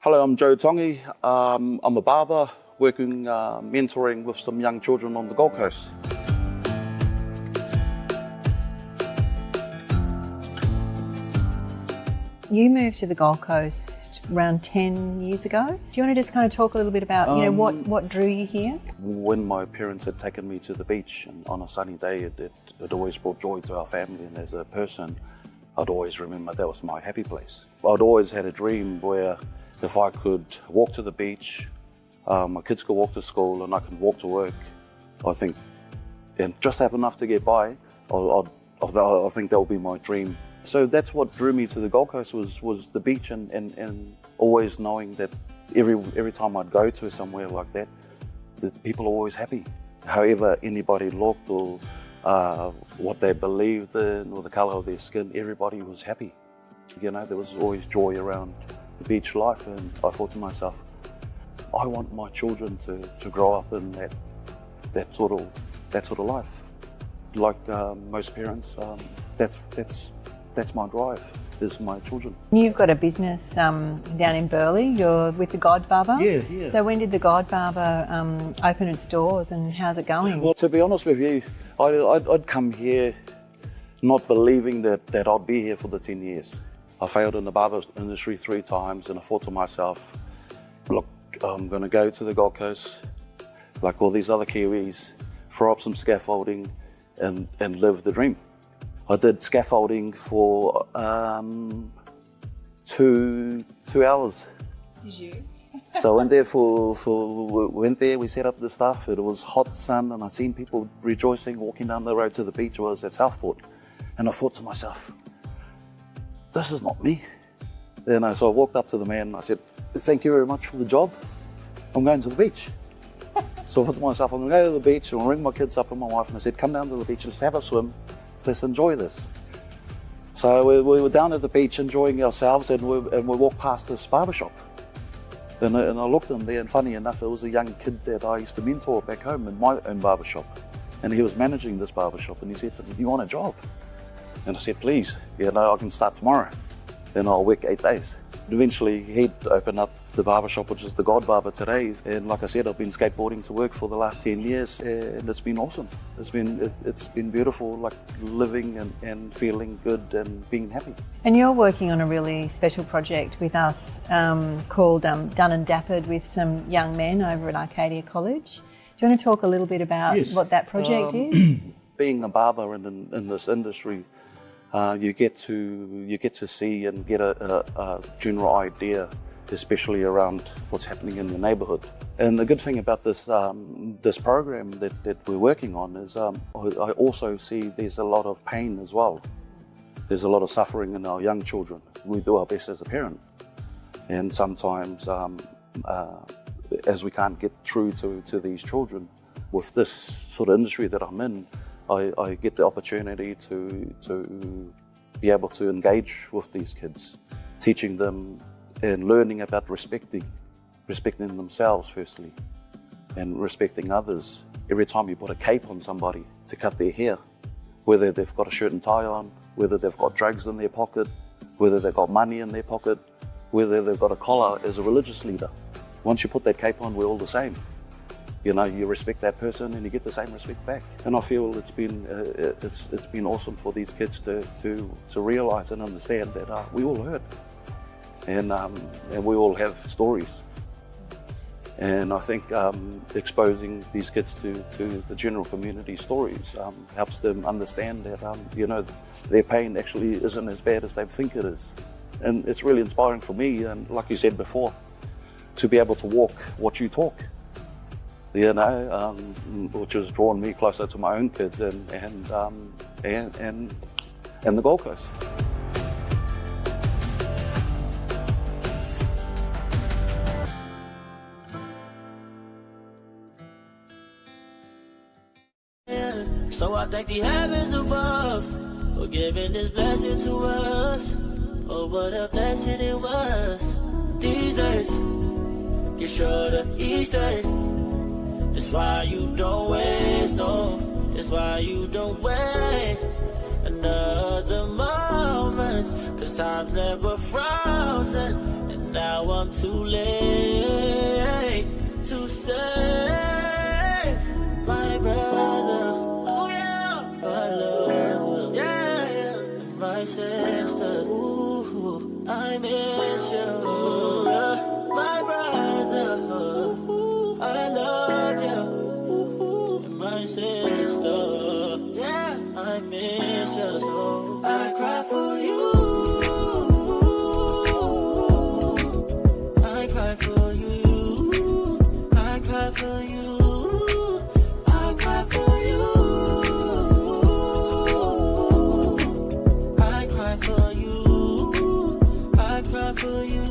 Hello, I'm Joe Tongi. Um, I'm a barber working, uh, mentoring with some young children on the Gold Coast. You moved to the Gold Coast around ten years ago. Do you want to just kind of talk a little bit about, you know, what, Um, what drew you here? When my parents had taken me to the beach and on a sunny day, it, it, it always brought joy to our family. And as a person, I'd always remember that was my happy place. I'd always had a dream where if I could walk to the beach, um, my kids could walk to school and I can walk to work, I think, and just have enough to get by, I, I, I, I think that would be my dream. So that's what drew me to the Gold Coast was, was the beach and, and, and always knowing that every, every time I'd go to somewhere like that, the people are always happy. However anybody looked or, uh, what they believed in or the colour of their skin, everybody was happy. You know, there was always joy around the beach life, and I thought to myself, "I want my children to, to grow up in that, that sort of, that sort of life." Like, um, most parents, um, that's, that's, that's my drive, is my children. You've got a business, um, down in Burleigh. You're with the God Barber. Yeah, yeah. So when did the God Barber, um, open its doors, and how's it going? Well, to be honest with you, I, I'd, I'd come here not believing that, that I'd be here for the ten years. I failed in the barber industry three times, and I thought to myself, "Look, I'm gonna go to the Gold Coast, like all these other Kiwis, throw up some scaffolding and, and live the dream." I did scaffolding for, um, two, two hours. Did you? So I went there for, for, went there, we set up the stuff. It was hot sun, and I seen people rejoicing, walking down the road to the beach. I was at Southport. And I thought to myself, "This is not me." Then I, so I walked up to the man and I said, "Thank you very much for the job. I'm going to the beach." So I thought to myself, "I'm gonna go to the beach and I'll ring my kids up and my wife." And I said, "Come down to the beach, let's have a swim. Let's enjoy this." So we, we were down at the beach enjoying ourselves, and we, and we walked past this barber shop. And I, and I looked in there, and funny enough, it was a young kid that I used to mentor back home in my own barber shop. And he was managing this barber shop, and he said to me, "You want a job?" And I said, "Please, you know, I can start tomorrow." And I'll work eight days. Eventually, he'd opened up the barber shop, which is the God Barber today. And like I said, I've been skateboarding to work for the last ten years, and it's been awesome. It's been, it, it's been beautiful, like, living and, and feeling good and being happy. And you're working on a really special project with us, um, called, um, Done and Dappered with some young men over at Arcadia College. Do you want to talk a little bit about Yes. what that project Um, is? Being a barber in, in, in this industry, uh, you get to, you get to see and get a, a, a general idea, especially around what's happening in the neighbourhood. And the good thing about this, um, this program that, that we're working on is, um, I, I also see there's a lot of pain as well. There's a lot of suffering in our young children. We do our best as a parent. And sometimes, um, uh, as we can't get through to, to these children, with this sort of industry that I'm in, I, I get the opportunity to, to be able to engage with these kids, teaching them and learning about respecting, respecting themselves firstly, and respecting others. Every time you put a cape on somebody to cut their hair, whether they've got a shirt and tie on, whether they've got drugs in their pocket, whether they've got money in their pocket, whether they've got a collar as a religious leader. Once you put that cape on, we're all the same. You know, you respect that person and you get the same respect back. And I feel it's been, uh, it's, it's been awesome for these kids to, to, to realise and understand that, uh, we all hurt. And, um, and we all have stories. And I think, um, exposing these kids to, to the general community stories, um, helps them understand that, um, you know, their pain actually isn't as bad as they think it is. And it's really inspiring for me, and like you said before, to be able to walk what you talk, you know, um, which has drawn me closer to my own kids and, and, um, and, and, and the Gold Coast. So I thank the heavens above for giving this blessing to us. Oh, what a blessing it was. These days get shorter each day. That's why you don't waste, no. That's why you don't wait another moment. 'Cause time's never frozen. And now I'm Too late to say, my brother, ooh, yeah, I love you. Yeah, yeah. And my sister, ooh, I miss you. Yeah. My brother, ooh, I love you. Ooh, and my sister, yeah. I miss you so. I cry for you. I cry for you. I cry for you. I cry for you. I cry for you. I cry for you.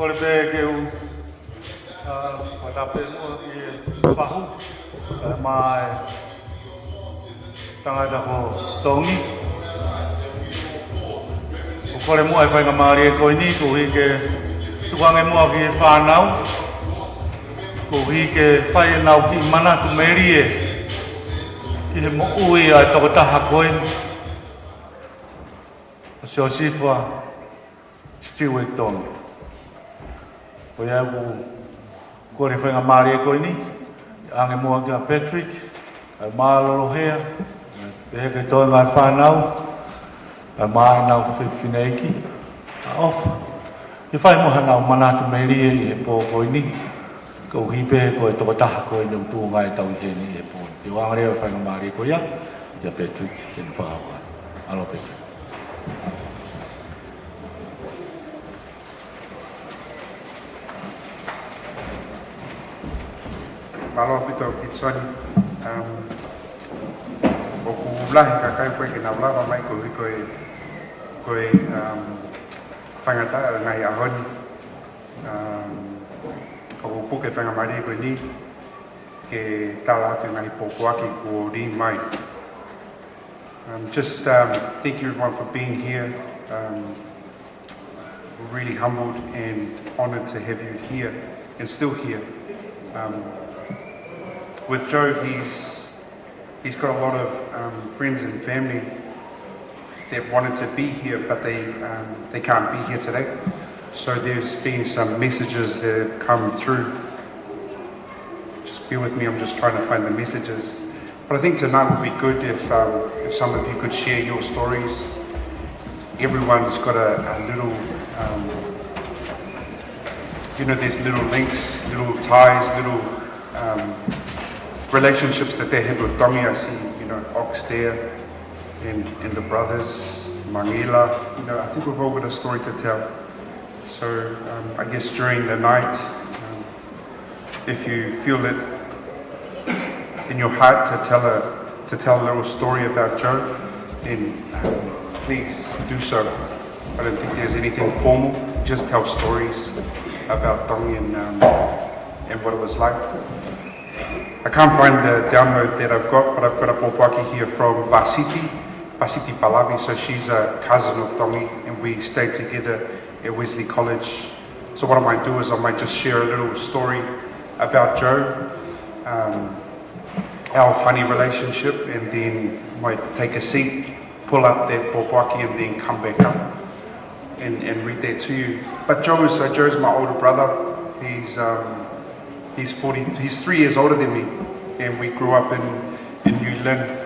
Kole pē ke u, ā, fakatapu muʻa ki he fahu, ē, maʻa e tangata ko Tongi. ʻOku kole muʻa e faingamālie ko eni, koeʻuhi ke tukuange muʻa ki he fānau, koeʻuhi ke fai ʻenau kiʻi manatu melie ki he moʻui ʻa e tokotaha ko eni, ʻa Siosifa Stewart Tongi. Ko ia ʻoku kole faingamālie ko eni, ʻange muʻa kia Patrick, ʻa e mālōlō hea, pehē ki he toenga e fānau, ʻa e maʻa ʻenau fefineʻeiki, ʻa ʻOfa, ke fai muʻa haʻanau manatu melie ʻi he pō ko eni, koeʻuhi pē ko e tokotaha ko eni ʻoku tuʻunga ʻetau ʻi heni ʻi he pō ni. Te u ʻange leva e faingamālie ko ia kia Patrick, ke ne fakaʻapaʻapa. ʻAlo Patrick. Mālō ʻaupito Pitsoni. Um, ʻoku lahi e kakai ʻoku ʻikai ke nau lava mai koeʻuhi ko e, ko e, um, faingataʻa e ngaahi ʻaho ni. Um, ʻoku puke e faingamālie ko eni ke tala atu e ngaahi pōpoaki kuo ʻomai. Um, just um, thank you everyone for being here. Um, we're really humbled and honored to have you here and still here. Um, with Joe, he's he's got a lot of um, friends and family that wanted to be here, but they um, they can't be here today. So there's been some messages that have come through. Just bear with me, I'm just trying to find the messages. But I think tonight would be good if, um, if some of you could share your stories. Everyone's got a, a little, um, you know, there's little links, little ties, little um, relationships that they had with Tongi. I see, you know, Ox there and, and the brothers, Mangila. You know, I think we've all got a story to tell. So um, I guess during the night, um, if you feel it in your heart to tell a to tell a little story about Joe, then um, please do so. I don't think there's anything formal. Just tell stories about Tongi and, um, and what it was like. I can't find the download that I've got, but I've got a pōpoaki here from Vasiti, Vasiti Palavi. So she's a cousin of Tongi, and we stayed together at Wesley College. So what I might do is I might just share a little story about Joe, um, our funny relationship, and then might take a seat, pull up that pōpoaki, and then come back up and, and read that to you. But Joe is uh, Joe's my older brother. He's um, he's forty. He's three years older than me, and we grew up in in New Lynn.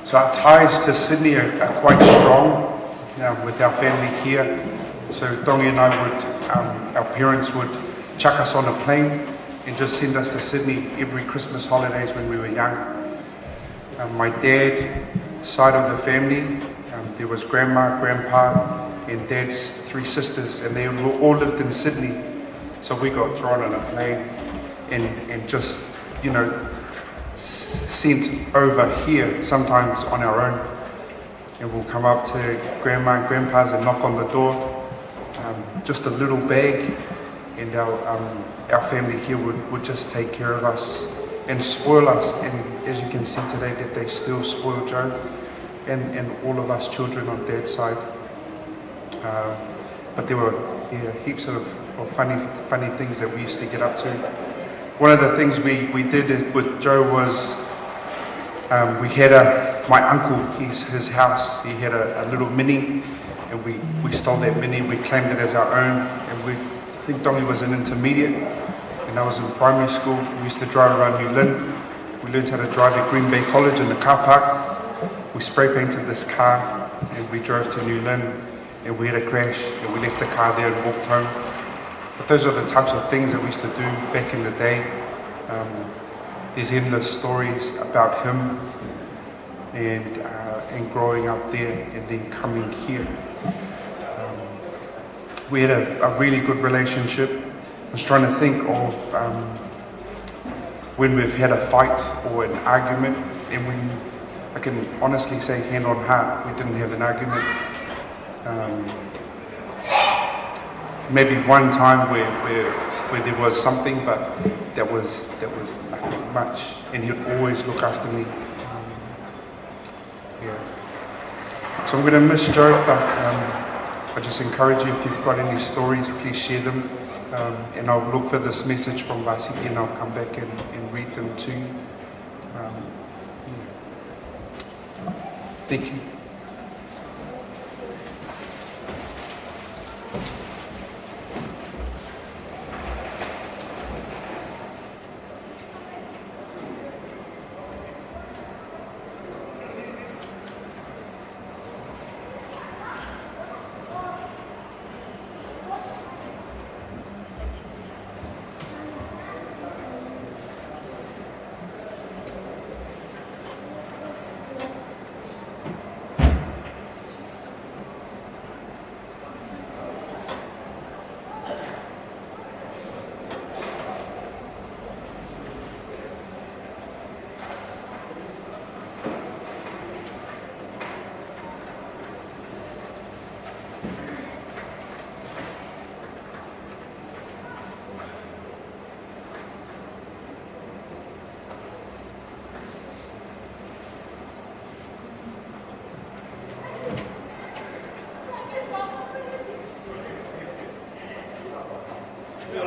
So our ties to Sydney are, are quite strong um, with our family here. So Tongi and I would, um, our parents would chuck us on a plane and just send us to Sydney every Christmas holidays when we were young. Um, my dad's side of the family, um, there was grandma, grandpa, and dad's three sisters, and they all all lived in Sydney. So we got thrown on a plane and, and just, you know, s- sent over here sometimes on our own. And we'll come up to grandma and grandpa's and knock on the door, um, just a little bag, and our, um, our family here would, would just take care of us and spoil us. And as you can see today, that they still spoil Joe and, and all of us children on dad's side. Uh, but there were yeah, heaps of, of funny, funny things that we used to get up to. One of the things we, we did with Joe was um, we had a, my uncle, his, his house, he had a, a little mini, and we, we stole that mini, we claimed it as our own, and we, I think Tongi was an intermediate, and I was in primary school. We used to drive around New Lynn. We learned how to drive at Green Bay College in the car park. We spray painted this car, and we drove to New Lynn, and we had a crash, and we left the car there and walked home. But those are the types of things that we used to do back in the day. Um, there's endless stories about him and, uh, and growing up there and then coming here. Um, we had a, a really good relationship. I was trying to think of um, when we've had a fight or an argument, and when I can honestly say, hand on heart, we didn't have an argument. Um, maybe one time where, where, where there was something, but that was, that was nothing much, and he'd always look after me. Um, yeah. So I'm gonna miss Joe, but um, I just encourage you, if you've got any stories, please share them. Um, and I'll look for this message from Vasiti and I'll come back and, and read them to you. Um, yeah. Thank you.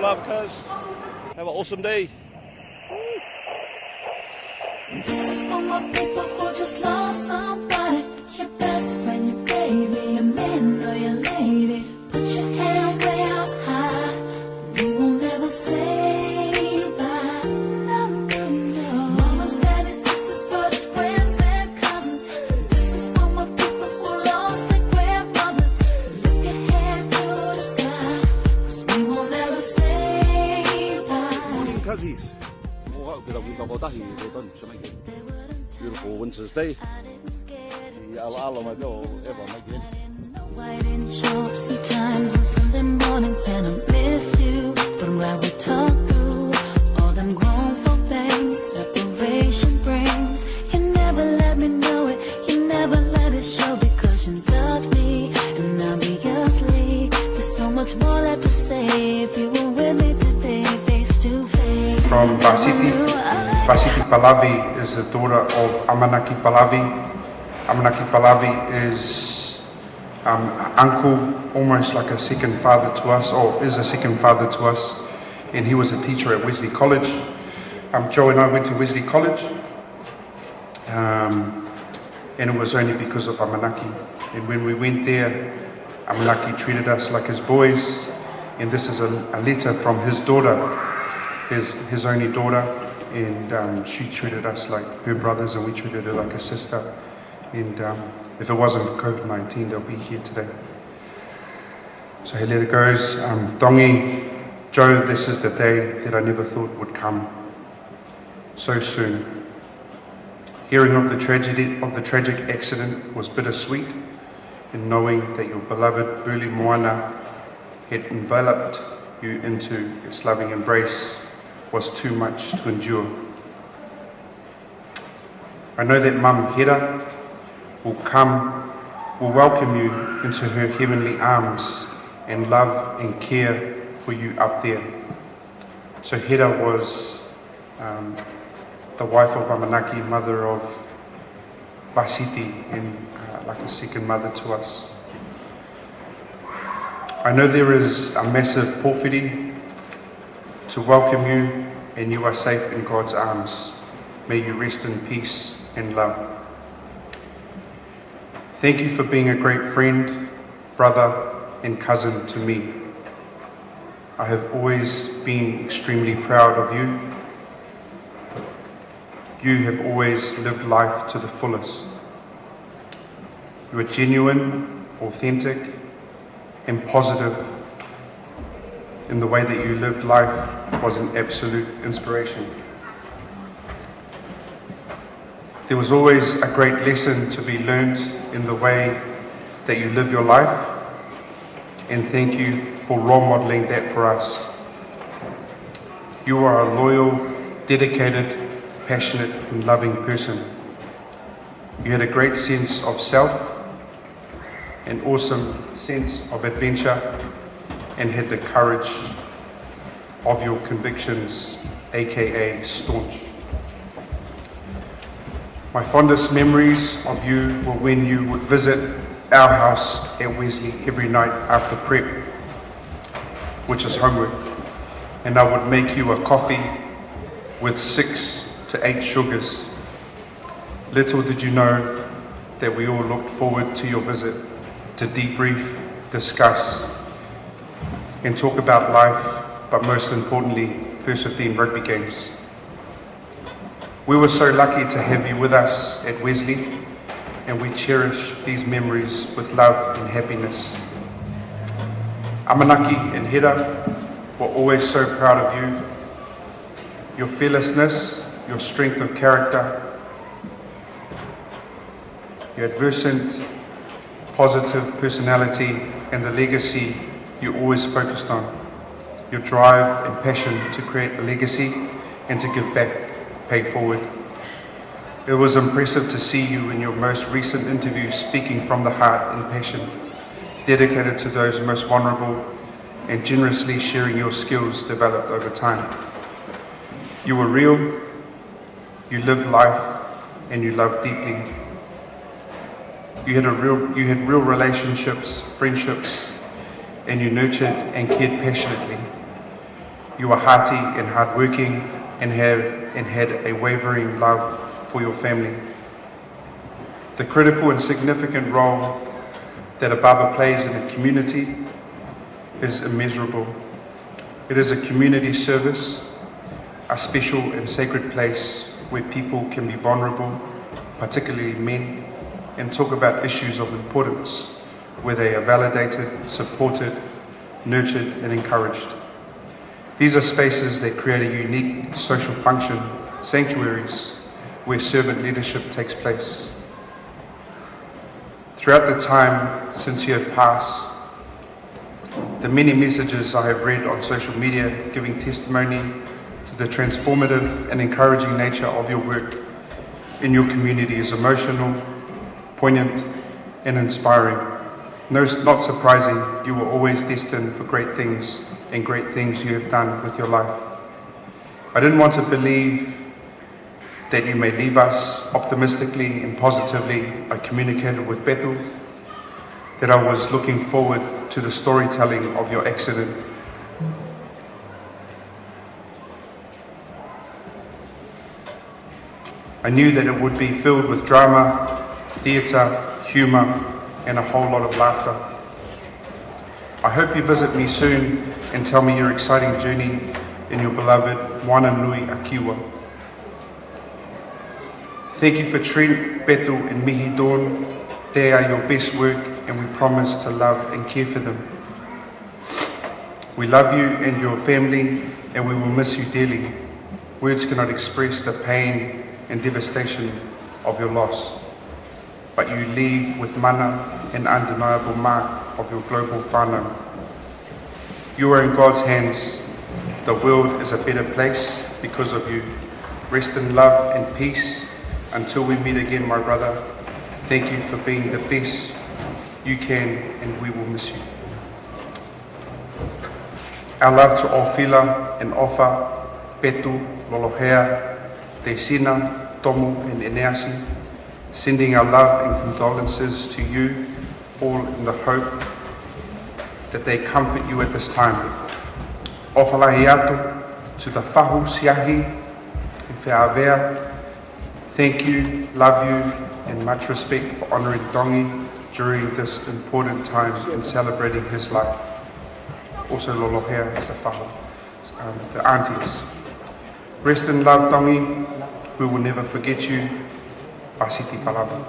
Love, cuz. Have an awesome day. This is for my people who just lost somebody. Your best friend, your baby, your man or your lady. Put your hand way up high. We won't ever say bye. No, no, no. Mamas, daddies, sisters, brothers, friends, and cousins. This is for my people who lost their grandmothers. Lift your hand to the sky, 'cause we won't ever say bye. Morning, Cuzzies. Mo haʻu ke tau kiʻi kau kotahi, ko tonu, so mai ke. Beautiful winter's day. Ia ʻaloʻalo mai pē ʻo Eva mai ke. Why didn't show up sometimes on Sunday mornings and I missed you. But I'm glad we talked through all them grown folk pains separation brings. You never let me know it, you never let it show because you loved me. And obviously, there's so much more left to say if you were with me today, face to face. From Vasiti. Vasiti Palavi is the daughter of Amanaki Palavi. Amanaki Palavi is um, uncle, almost like a second father to us, or is a second father to us. And he was a teacher at Wesley College. Um, Joe and I went to Wesley College, um, and it was only because of Amanaki. And when we went there, Amanaki treated us like his boys. And this is a, a letter from his daughter, his, his only daughter, and um, she treated us like her brothers, and we treated her like a sister. And um, if it wasn't for COVID nineteen, they'll be here today. So he letter goes, um, Tongi, Joe, this is the day that I never thought would come so soon. Hearing of the tragedy of the tragic accident was bittersweet, and knowing that your beloved Buli Moana had enveloped you into its loving embrace was too much to endure. I know that Mum Hera will come, will welcome you into her heavenly arms and love and care for you up there. So Hera was um, the wife of Amanaki, mother of Vasiti, and uh, like a second mother to us. I know there is a massive pōwhiri to welcome you, and you are safe in God's arms. May you rest in peace and love. Thank you for being a great friend, brother, and cousin to me. I have always been extremely proud of you. You have always lived life to the fullest. You are genuine, authentic, and positive in the way that you lived life was an absolute inspiration. There was always a great lesson to be learned in the way that you live your life, and thank you for role modeling that for us. You are a loyal, dedicated, passionate, and loving person. You had a great sense of self, an awesome sense of adventure, and had the courage of your convictions, A K A staunch. My fondest memories of you were when you would visit our house at Wesley every night after prep, which is homework, and I would make you a coffee with six to eight sugars. Little did you know that we all looked forward to your visit to debrief, discuss, and talk about life, but most importantly, first fifteen rugby games. We were so lucky to have you with us at Wesley, and we cherish these memories with love and happiness. Amanaki and Hera were always so proud of you, your fearlessness, your strength of character, your adversive, positive personality, and the legacy you always focused on, your drive and passion to create a legacy and to give back, pay forward. It was impressive to see you in your most recent interview speaking from the heart and passion, dedicated to those most vulnerable and generously sharing your skills developed over time. You were real, you lived life, and you loved deeply. You had, a real, you had real relationships, friendships, and you nurtured and cared passionately. You are hearty and hardworking and have and had a wavering love for your family. The critical and significant role that a baba plays in a community is immeasurable. It is a community service, a special and sacred place where people can be vulnerable, particularly men, and talk about issues of importance where they are validated, supported, nurtured, and encouraged. These are spaces that create a unique social function, sanctuaries where servant leadership takes place. Throughout the time since you have passed, the many messages I have read on social media giving testimony to the transformative and encouraging nature of your work in your community is emotional, poignant, and inspiring. No, not surprising, you were always destined for great things, and great things you have done with your life. I didn't want to believe that you may leave us optimistically and positively. I communicated with Petu that I was looking forward to the storytelling of your accident. I knew that it would be filled with drama, theatre, humour, and a whole lot of laughter. I hope you visit me soon and tell me your exciting journey in your beloved Moana Nui ʻa Kiwa. Thank you for Trent, Petu, and Mihi Dawn. They are your best work, and we promise to love and care for them. We love you and your family, and we will miss you dearly. Words cannot express the pain and devastation of your loss, but you leave with mana an undeniable mark of your global whānau. You are in God's hands. The world is a better place because of you. Rest in love and peace. Until we meet again, my brother, thank you for being the best you can, and we will miss you. Our love to ʻŌfila and ʻOfa, Petu, Lolohea, Teisina, Tomu, and ʻEneasi, sending our love and condolences to you all in the hope that they comfort you at this time. ʻOfa lahi atu to the fahu, Siahi, and Feavea. Thank you, love you, and much respect for honouring Tongi during this important time in celebrating his life. Also, Lolohea is the fahu, um, the aunties. Rest in love, Tongi. We will never forget you. Pasiti palava.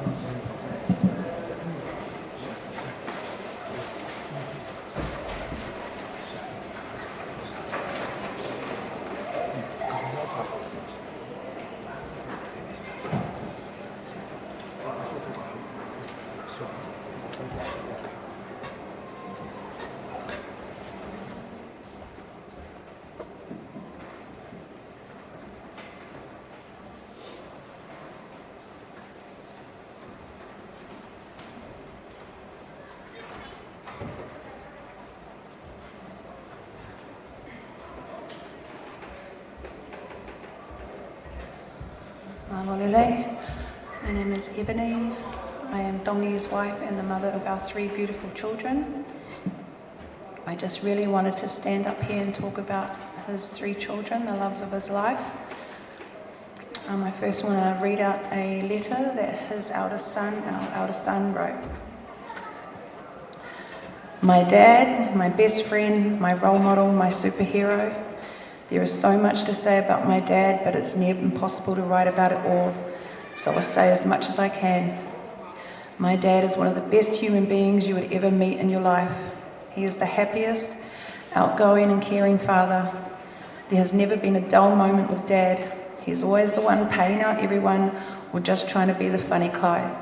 Mālō e lelei. My name is Ebony. I am Tongi's wife and the mother of our three beautiful children. I just really wanted to stand up here and talk about his three children, the loves of his life. Um, I first want to read out a letter that his eldest son, our eldest son, wrote. My dad, my best friend, my role model, my superhero. There is so much to say about my dad, but it's near impossible to write about it all, so I'll say as much as I can. My dad is one of the best human beings you would ever meet in your life. He is the happiest, outgoing and caring father. There has never been a dull moment with Dad. He is always the one paying out everyone or just trying to be the funny guy.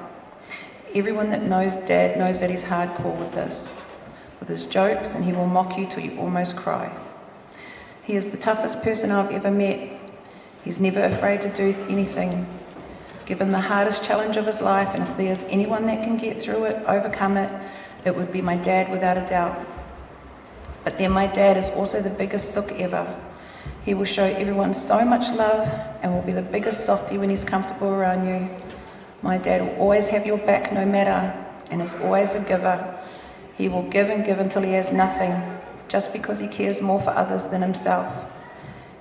Everyone that knows Dad knows that he's hardcore with this, with his jokes, and he will mock you till you almost cry. He is the toughest person I've ever met. He's never afraid to do anything. Given the hardest challenge of his life, and if there's anyone that can get through it, overcome it, it would be my dad without a doubt. But then my dad is also the biggest sook ever. He will show everyone so much love and will be the biggest softie when he's comfortable around you. My dad will always have your back no matter, and is always a giver. He will give and give until he has nothing, just because he cares more for others than himself.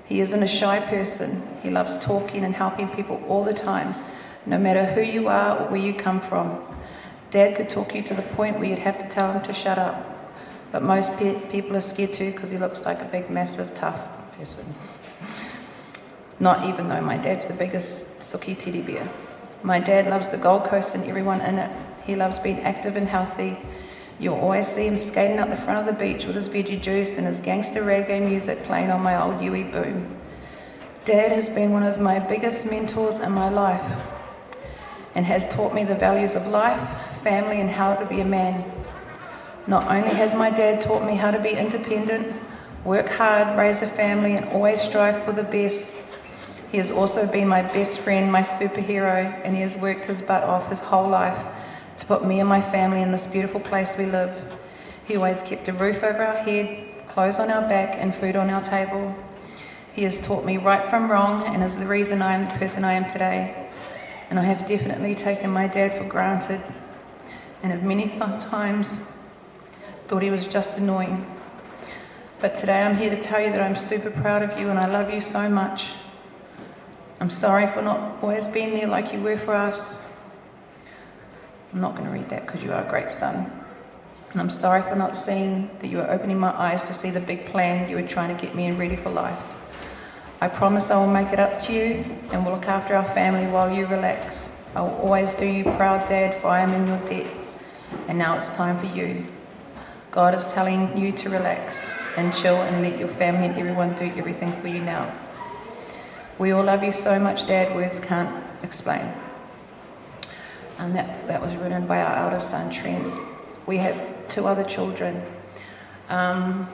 He isn't a shy person. He loves talking and helping people all the time, no matter who you are or where you come from. Dad could talk you to the point where you'd have to tell him to shut up. But most pe- people are scared too because he looks like a big, massive, tough person. Not even though my dad's the biggest suki teddy bear. My dad loves the Gold Coast and everyone in it. He loves being active and healthy. You'll always see him skating up the front of the beach with his veggie juice and his gangster reggae music playing on my old Yui boom. Dad has been one of my biggest mentors in my life and has taught me the values of life, family, and how to be a man. Not only has my dad taught me how to be independent, work hard, raise a family, and always strive for the best, he has also been my best friend, my superhero, and he has worked his butt off his whole life to put me and my family in this beautiful place we live. He always kept a roof over our head, clothes on our back, and food on our table. He has taught me right from wrong and is the reason I am the person I am today. And I have definitely taken my dad for granted and have many th- times thought he was just annoying. But today I'm here to tell you that I'm super proud of you and I love you so much. I'm sorry for not always being there like you were for us. I'm not going to read that because you are a great son. And I'm sorry for not seeing that you were opening my eyes to see the big plan you were trying to get me and ready for life. I promise I will make it up to you and will look after our family while you relax. I will always do you proud, Dad, for I am in your debt. And now it's time for you. God is telling you to relax and chill and let your family and everyone do everything for you now. We all love you so much, Dad, words can't explain. And that, that was written by our eldest son, Trent. We have two other children. Um,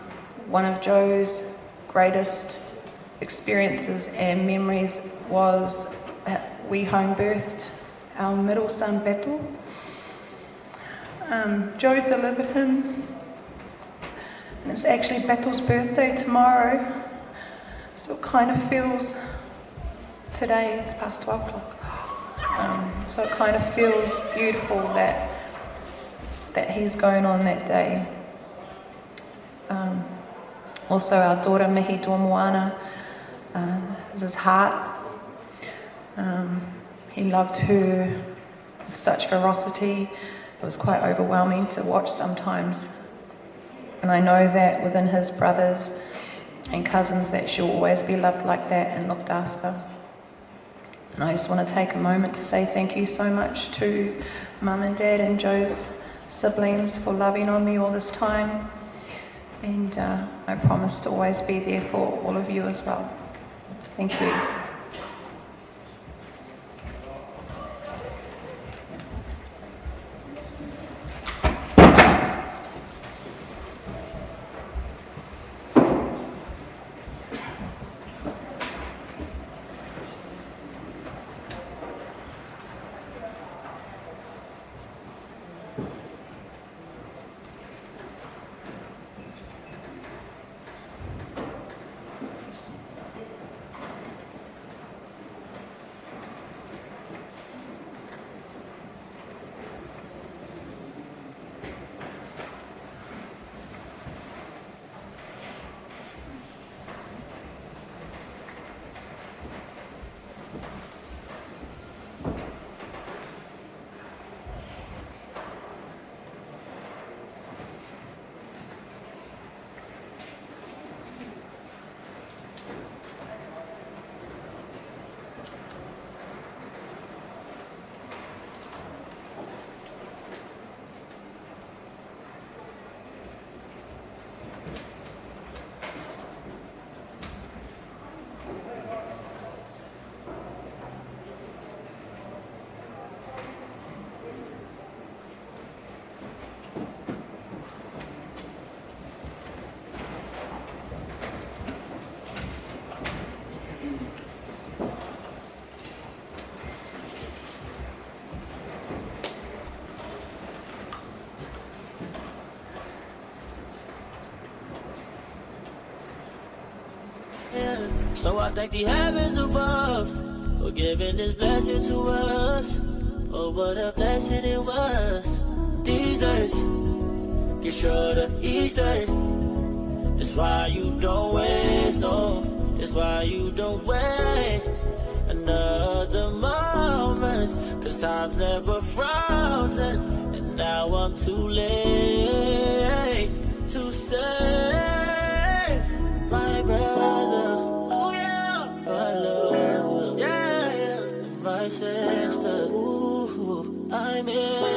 one of Joe's greatest experiences and memories was, uh, we home birthed our middle son, Battle. Um, Joe delivered him. And it's actually Battle's birthday tomorrow. So it kind of feels today, it's past twelve o'clock. Um, so it kind of feels beautiful that that he's going on that day. Um, also, our daughter Mihi Dormoana, um, is his heart. Um, he loved her with such ferocity. It was quite overwhelming to watch sometimes. And I know that within his brothers and cousins that she'll always be loved like that and looked after. And I just want to take a moment to say thank you so much to Mum and Dad and Joe's siblings for loving on me all this time. And uh, I promise to always be there for all of you as well. Thank you. So I thank the heavens above for giving this blessing to us. Oh, what a blessing it was. These days get shorter each day. That's why you don't waste no. That's Why you don't wait another moment? 'Cause time's never frozen, and now I'm too late to say, my brother, oh yeah, my lover, yeah, yeah, my sister, ooh, I miss